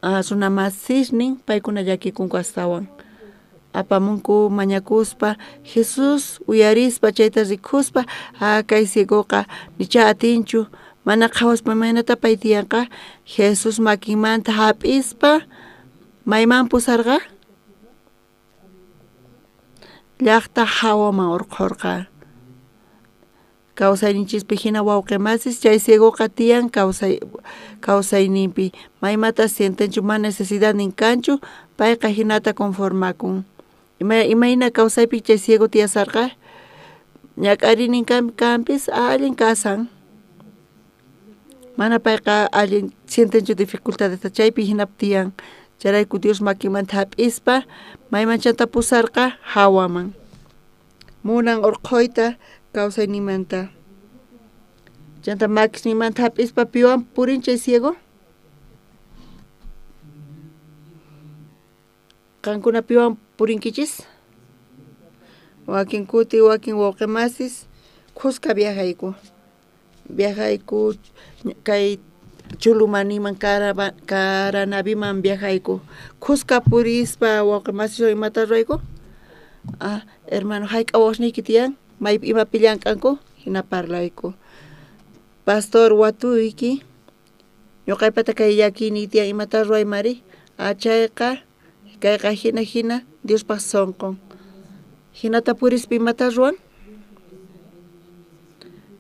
runa masisnin paykuna llakikunku astawan. Apamunku mañakuspa Jesús uyarispa chayta rikuspa kay ciegoqa nicha atinchu mana qhawaspa imaynata pay tiyanqa Jesús makinmanta hap'ispa mayman pusarqa llaqta hawaman urqhurqa. Kawsayninchispi hina wawqi masis chay ciegoqa tiyan kawsayninpi maymata sientenchu mana necesidadnin kanchu payqa hinata conformakun. Imayna kawsaypi chay ciego tiyasarqa ñak'ariynin kanpis allin kasan. Mana payqa allin sientenchu dificultadesta chaypi hinapi tiyan. Chayrayku Dios makinmanta hap'ispa mayman chanta pusarqa hawaman. Munan urqhuyta kawsayninmanta. Chanta makisninmanta hap'ispa piwan purin chay ciego. Qankuna piwan purinkichis. Wakin kuti wakin wawqi masis khuska viajayku. Viajayku kay Chulumaniman Caranaviman viajayku. Khuska purispa wawqi masis imata ruwayku. Hermano hayk'a wawasniyki tiyan maypi imapi llank'anku hina parlayku. Pastor watuyki ñuqaypata kay llakiyniy tiyan imata ruwaymari chayqa kayqa hina hina Diospaq sunqun. Hinata purispa imata ruwan.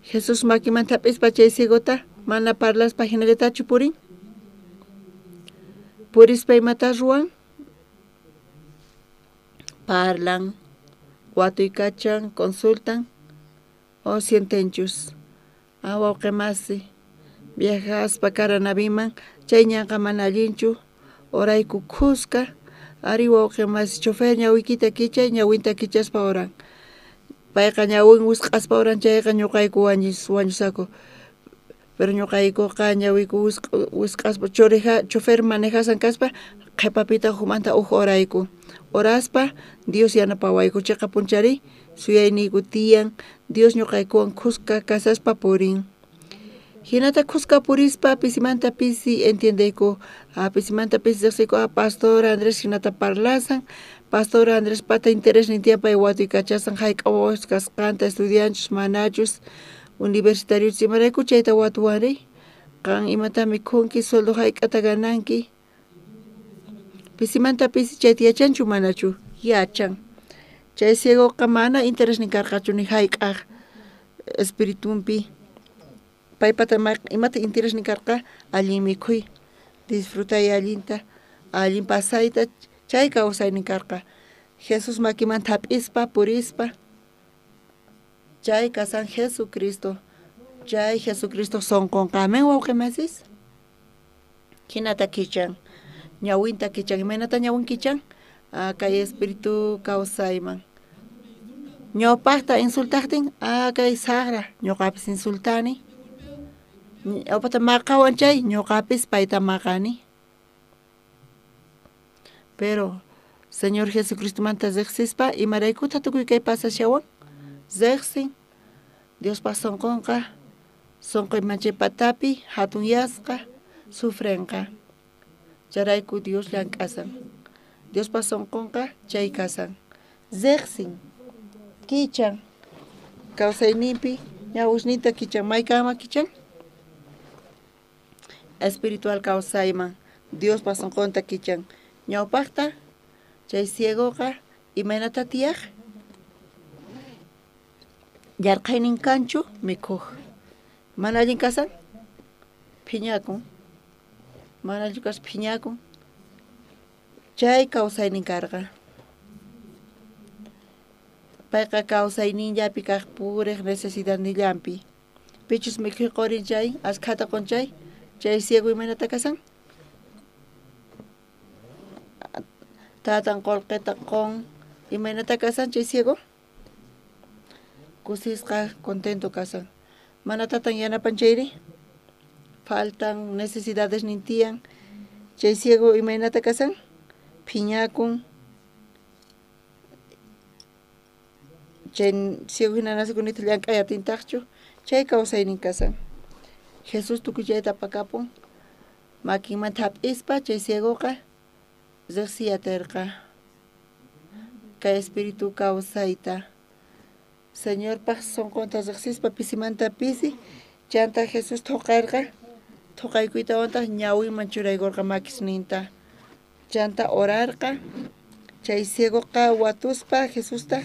Jesús makimanta hap'ispa chay ciegota mana parlaspa hinallatachu purin. Purispa imata ruwan. Parlan, watuykachan, consultan o sientenchus. Wawqi masi viajaspa Caranaviman chay ñanqa mana allinchu orayku khuska ari wawqi masi chofer ñawiykita kichay ñawinta kichaspa oran. Payqa ñawin wisq'aspa oran chayqa ñuqayku wañusaku. Pero ñuqaykuqa ñawiyku wisq'aspa chofer manejasan kaspa qhipapita hukmanta huk orayku. Oraspa Dios yanapawayku chiqapunchari suyayniyku tiyan Dios ñuqaykuwan khuska kasaspa purin. Hinata khuska purispa pisimanta pisi entiendeyku pisimanta pisi riqsiyku Pastor Andrés hinata parlasan Pastor Andrés pata interesnin tiyan pay watuykachashan hayk'a wawas kasqanta estudianchus manachus universitarios imarayku chayta watuwanri qan imata mikhunki sueldo hayk'ata gananki. Pisimanta pisi chayta yachanchu manachu yachan. Chay ciegoqa mana interesnin karqachu ni hayk'aq espiritunpi. Paypata imata interesnin karqa allin mikhuy disfrutay allinta allin pasayta chay kawsaynin karqa. Jesús makimanta hap'ispa purispa chay kasan Jesucristo. Chay Jesucristo sunqunqa amén wawqi masis. Hinata kichan ñawinta kichan imaynata ñawin kichan kay espíritu kawsayman. Ñawpaqta insultaqtin kay saqra ñuqapis insultani. Ñawpata maqawan chay ñuqapis payta maqani. Pero Señor Jesucristomanta riqsispa imaraykuta tukuy kay pasashawan riqsin Diospaq sunqunqa sunquy manchay patapi hatunyasqa sufrenqa. Chayrayku Dios llank'asan. Diospaq sunqunqa chay kasan. Riqsin kichan kawsayninpi ñawusninta kichan maykama kichan espiritual kawsayman Diospaq sunqunta kichan. Ñawpaqta chay ciegoqa imaynata tiyaq Yarqhaynin kanchu mikhuj. Mana allin kasan phiñakun. Mana allin kaspa phiñakun. Chay kawsaynin karqa. Payqa kawsayninllapi kaq puriq necesidadnillanpi. Pichus mikhuy qurin chay, askhata qun chay, chay ciego imaynata kasan? Tatan qullqita qun, imaynata kasan chay ciego? Kusisqa contento kasan. Mana tatan yanapan chayri? Faltan necesidadesnin tiyan. Chay ciego imaynata kasan? Phiñakun. Chay ciego hina nacikunita llank'ay atintaqchu, chay kawsaynin kasan. Jesús tukuy chayta apakapun, makinmanta hap'ispa chay ciegoqa riqsiy atirqa kay espíritu kawsayta. Señorpaq sunqunta riqsispa pisimanta pisi, chanta Jesús thuqarqa, thuqaykuytawantaq ñawinman churaykurqa makisninta. Chanta orarqa, chay ciegoqa watuspa Jesusta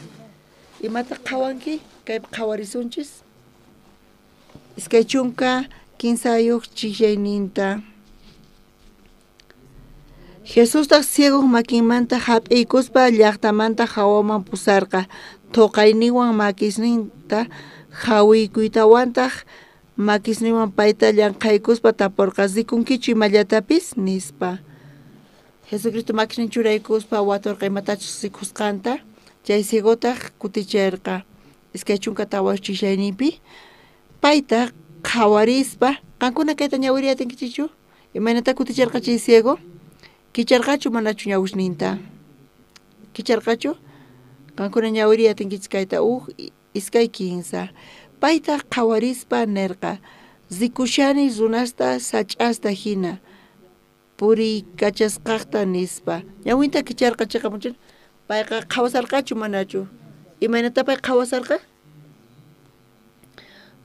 imata qhawanki, kaypi qhawarisunchis. 23 chijllayninta. Jesustaq ciegoq makinmanta hap'iykuspa llaqtamanta hawaman pusarqa, thuqayninwan makisninta hawiykuytawantaq makisninwan payta llanqhaykuspa tapurqa, rikunkichu imallatapis nispa. Jesucristo makisnin churaykuspa waturqa imatachus rikusqanta, chay ciegotaq kutichirqa 24 chijllayninpi. Payta qhawarispa, qankuna kayta ñawiriy atinkichikchu? Imaynata kutichirqa chay ciego? Kicharqachu manachu ñawisninta? Kicharqachu? Qankuna ñawiriy atinkichik kayta 1, 2, 3. Payta qhawarispa nirqa, rikushani runasta sach'asta hina puriykachasqaqta nispa. Ñawinta kicharqa chayqa payqa qhawasarqachu manachu? Imaynata pay qhawasarqa?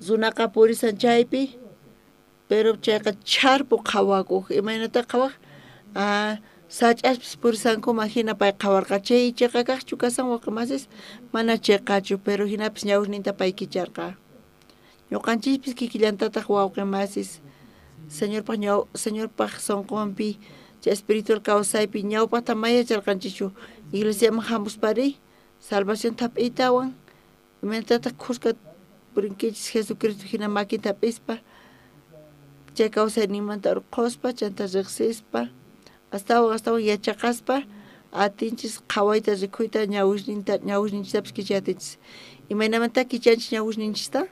Runaqa purisan chaypi, pero chayqa chharpu qhawakuq. Imaynata qhawaq? Sach'aspis purisankuman hina pay qhawarqa. Chay chiqa kaqchu kasan waqamasis? Mana chiqachu, pero hinapis ñawisninta pay kicharqa. Ñuqanchispis kikillantataq wawqimasis Señorpaq sunqunpi chay espiritual kawsaypi ñawpaqta may yacharqanchikchu. Iglesiaman hamuspari salvación hap'iytawan imaynatataq khuska purinkichis Jesucristo hina makinta hap'ispa chay kawsayninmanta urqhuspa chanta riqsispa astawan yachaqaspa atinchis qhawayta rikuyta ñawisninta ñawisninchistapis kichay atinchis. Imaynamanta kichanchis ñawisninchista?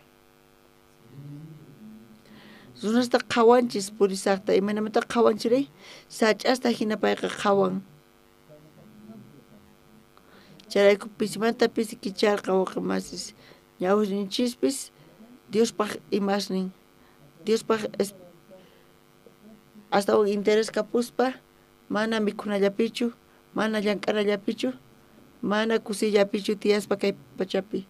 Runasta qhawanchis purisaqta. Imaynamanta qhawanchiri? Sach'asta hina payqa qhawan. Chayrayku pisimanta pisi kicharqa wawqimasis. Ñawisninchispis Diospaq imasnin, Diospaq astawan interés kapuspa mana mikhunallapichu, mana llank'anallapichu, mana kusiyllapichu tiyaspa kay pachapi.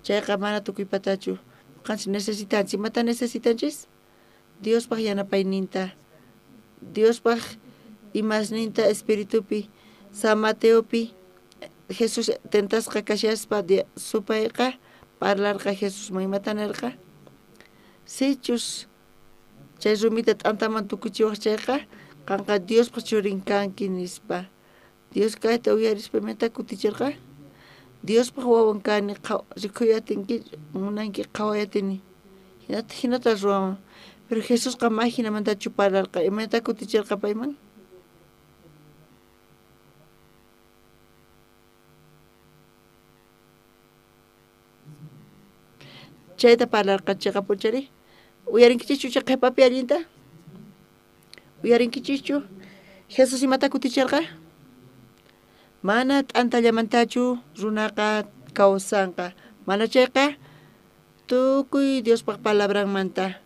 Chayqa mana tukuypatachu. Ñuqanchis necesitanchis. Imata necesitanchis? Diospaq yanapayninta, Diospaq imasninta espiritupi. San Mateopi Jesús tentasqa kashaspa supayqa parlarqa Jesusman. Imata nirqa? Sichus chay rumita t'antaman tukuchiwaq chayqa qanqa Diospaq churin kanki nispa. Dios kayta uyarispa imata kutichirqa? Diospaq wawan kani, rikhuy atinki, munanki qhaway atini. Hinata ruwawan. Pero Jesusqa may hinamantachu parlarqa. Imaynata kutichirqa payman? Chayta parlarqa chiqapunchari. Uyarinkichikchu chay qhipapi allinta? Uyarinkichikchu? Jesús imata kutichirqa? Mana t'antallamantachu runaqa kawsanqa. Mana chayqa tukuy Diospaq palabranmanta.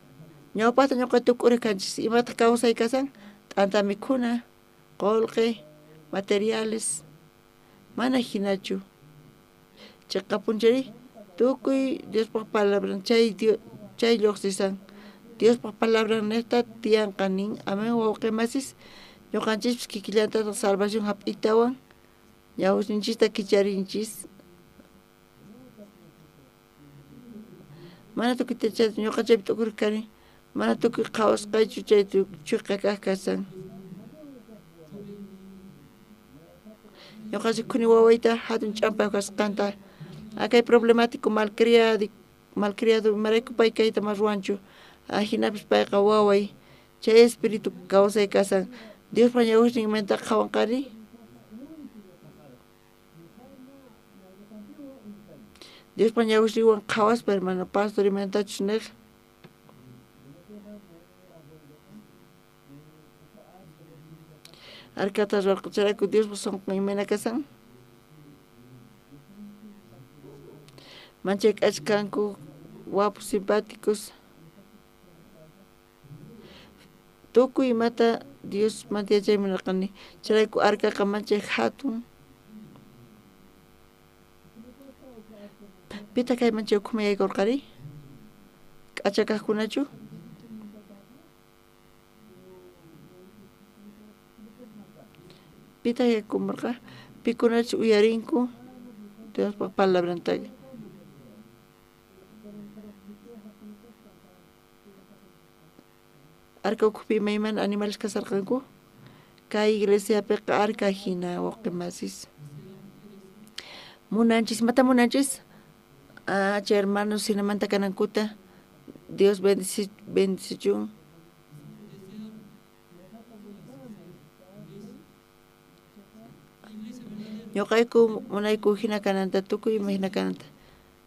Ñawpaqta ñuqa tuk'uri kanchis. Imataq kawsay kasan? T'anta mikhuna, qullqi, materiales. Mana hinachu. Chiqapunchari tukuy Diospaq palabran chay lluqsisan. Diospaq palabran niqta tiyanqa nin. Amén wawqimasis. Ñuqanchispis kikillantataq salvación hap'iytawan ñawisninchista kicharinchis. Mana tukuyta chay ñuqa chaypi t'ukurej kani, mana tukuy qhawasqaychu chay chiqa kaj kasan. Ñuqa rikhuni wawayta hatun ch'ampay kasqanta. Kay problemático malcriado imarayku pay kayta ma ruwanchu. Ajinapis payqa waway chay espíritu kawsay kasan. Diospa ñawirninmanta qhawanqari. Diospa ñawirninwan qhawaspa hermano pastor imantachus nej. Arcata ruwarqa chayrayku Diospa sunqun imayna kasan. Manchay k'acha kanku wapus simpáticos. Tukuy imata Diosmanta yachay munarqani chayrayku arcaqa manchay hatun. Pitaq kayman chay ukhuman yaykurqari? K'acha kaqkunachu? Pitaq yaykumurqa? Pikunachus uyarinku Diospa palabranta. Arca ukhupi imaymana animales kasarqanku. Kay iglesiapiqa arca hina wawqi masis. Munanchis, imata munanchis? Chay hermanos hinamanta kanankuta Dios bendicichun. Ñuqayku munayku hina kananta, tukuy ima hina kananta.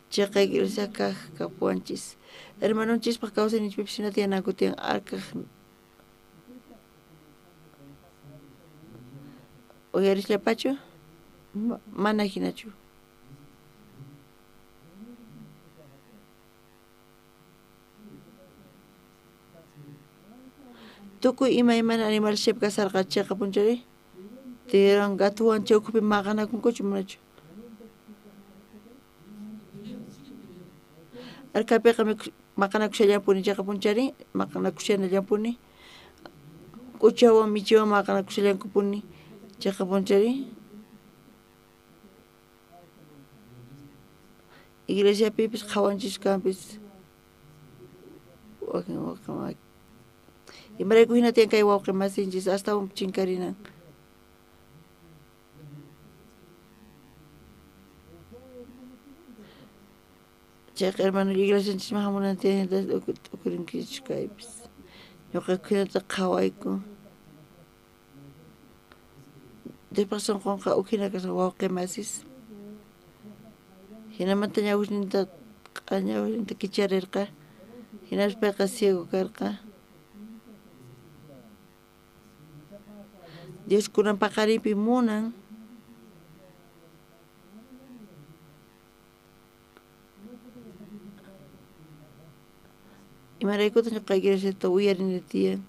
Chiqa iglesia kaq kapuwanchis. Hermanonchispaq kawsayninchikpipis hina tiyananku tiyan arcaj. Uyarisllapachu? Mana hinachu. Tukuy imaymana animales chaypi kasarqa chiqa punchari. Tiran gatuwan chay ukhupi maqanakunkuchu manachu. Arcapiqa maqanakushallampuni chiqa punchari, maqanakushallampuni. K'uchawan michiwan maqanakushallankupuni chiqa punchari. Iglesiapipis qhawanchis kanpis. Wakin wawqi imarayku hina tiyan kay wawqi masinchis astawan chinkarinan. Chayqa hermano iglesianchisman hamunan tiyan t'ukurinkichis kaypis. Ñuqayku hinata qhawayku. Diospaq sunqunqa ukhina kasqa wawqi masis. Hinamanta ñawisninta kicharirqa. Hinaspa payqa ciego karqa. Dios kunan paqarinpi munan. Imaraykutaq ñuqa iglesiata uyarini tiyan.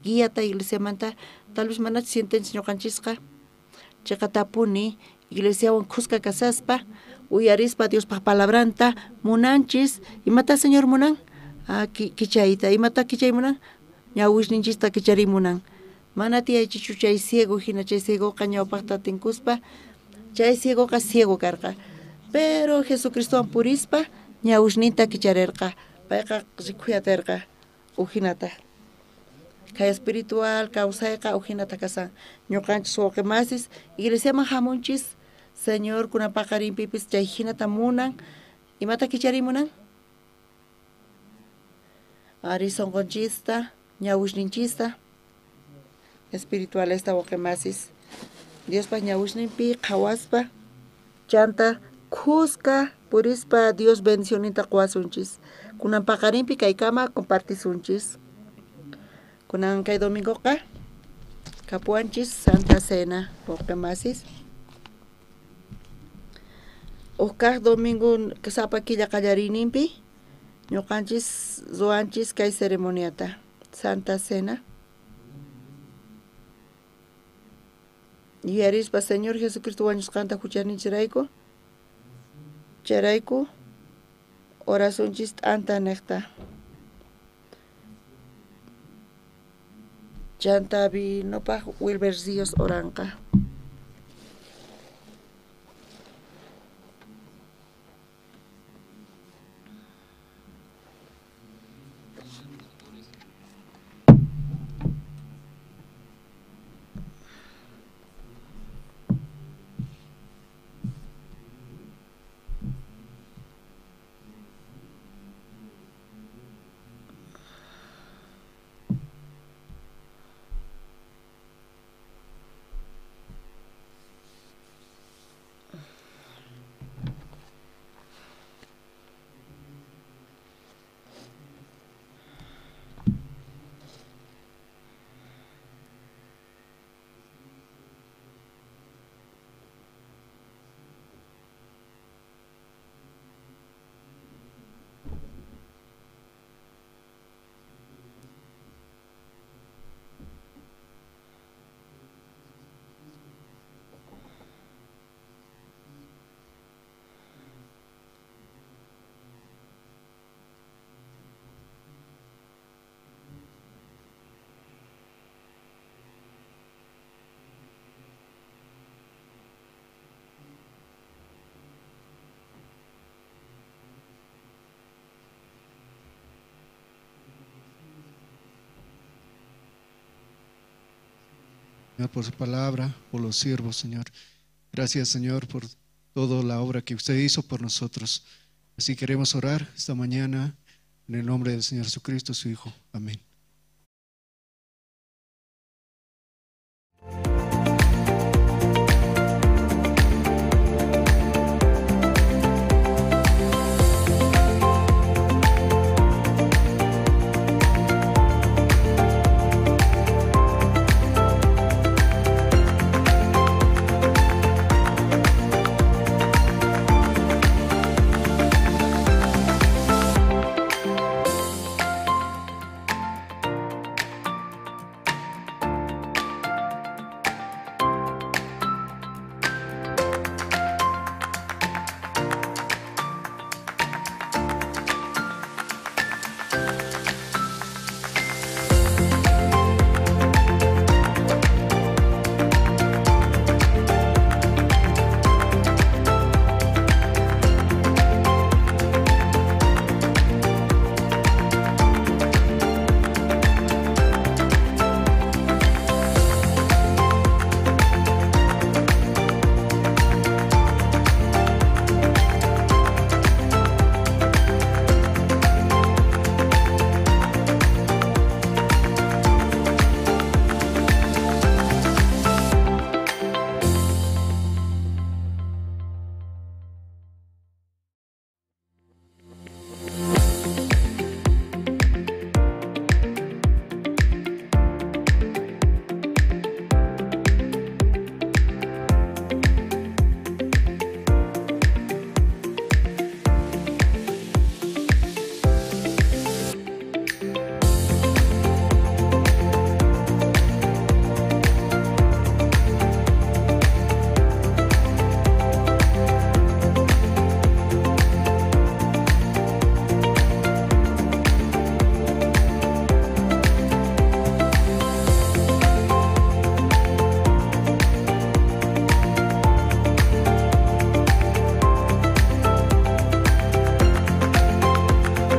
Guiata iglesiamanta tal vez manachu sientenchis ñuqanchisqa. Chiqatapuni iglesiawan khuska kasaspa uyarispa Diospaq palabranta munanchis. Imata Señor munan? Kichayta. Imata kichay munan? Ñawisninchista kichariy munan. Mana tiyaychichu chay ciego hina, chay ciegoqa ñawpaqta tinkuspa, chay ciegoqa ciego karqa. Pero Jesucristowan purispa ñawisninta kicharirqa. Payqa rikhuyatirqa ujinata. Kay espiritual kawsayqa ujinata kasan. Ñuqanchis wawqi masis iglesiaman hamunchis. Señor kunan paqarinpipis chay hinata munan. Imata kichariy munan? Ari sunqunchista, ñawisninchista. Espiritualesta wawqi masis. Diospaq ñawisninpi qhawaspa chanta khuska purispa Dios bendicioninta quwasunchis. Kunan paqarinpi kaykama compartisunchis. Kunan kay domingoqa kapuwanchis Santa Cena wawqi masis. Uj kaq domingo sapa killa qallariyninpi ñuqanchis ruwanchis kay ceremoniata Santa Cena. Yuyarispa Señor Jesucristo wañusqanta huchaninchirayku chayrayku orasunchis t'anta niqta. Chanta vinopaq Wilber Ríos oranqa. Señor, por su palabra, por los siervos, Señor. Gracias, Señor, por toda la obra que usted hizo por nosotros. Así queremos orar esta mañana en el nombre del Señor Jesucristo, su Hijo. Amén.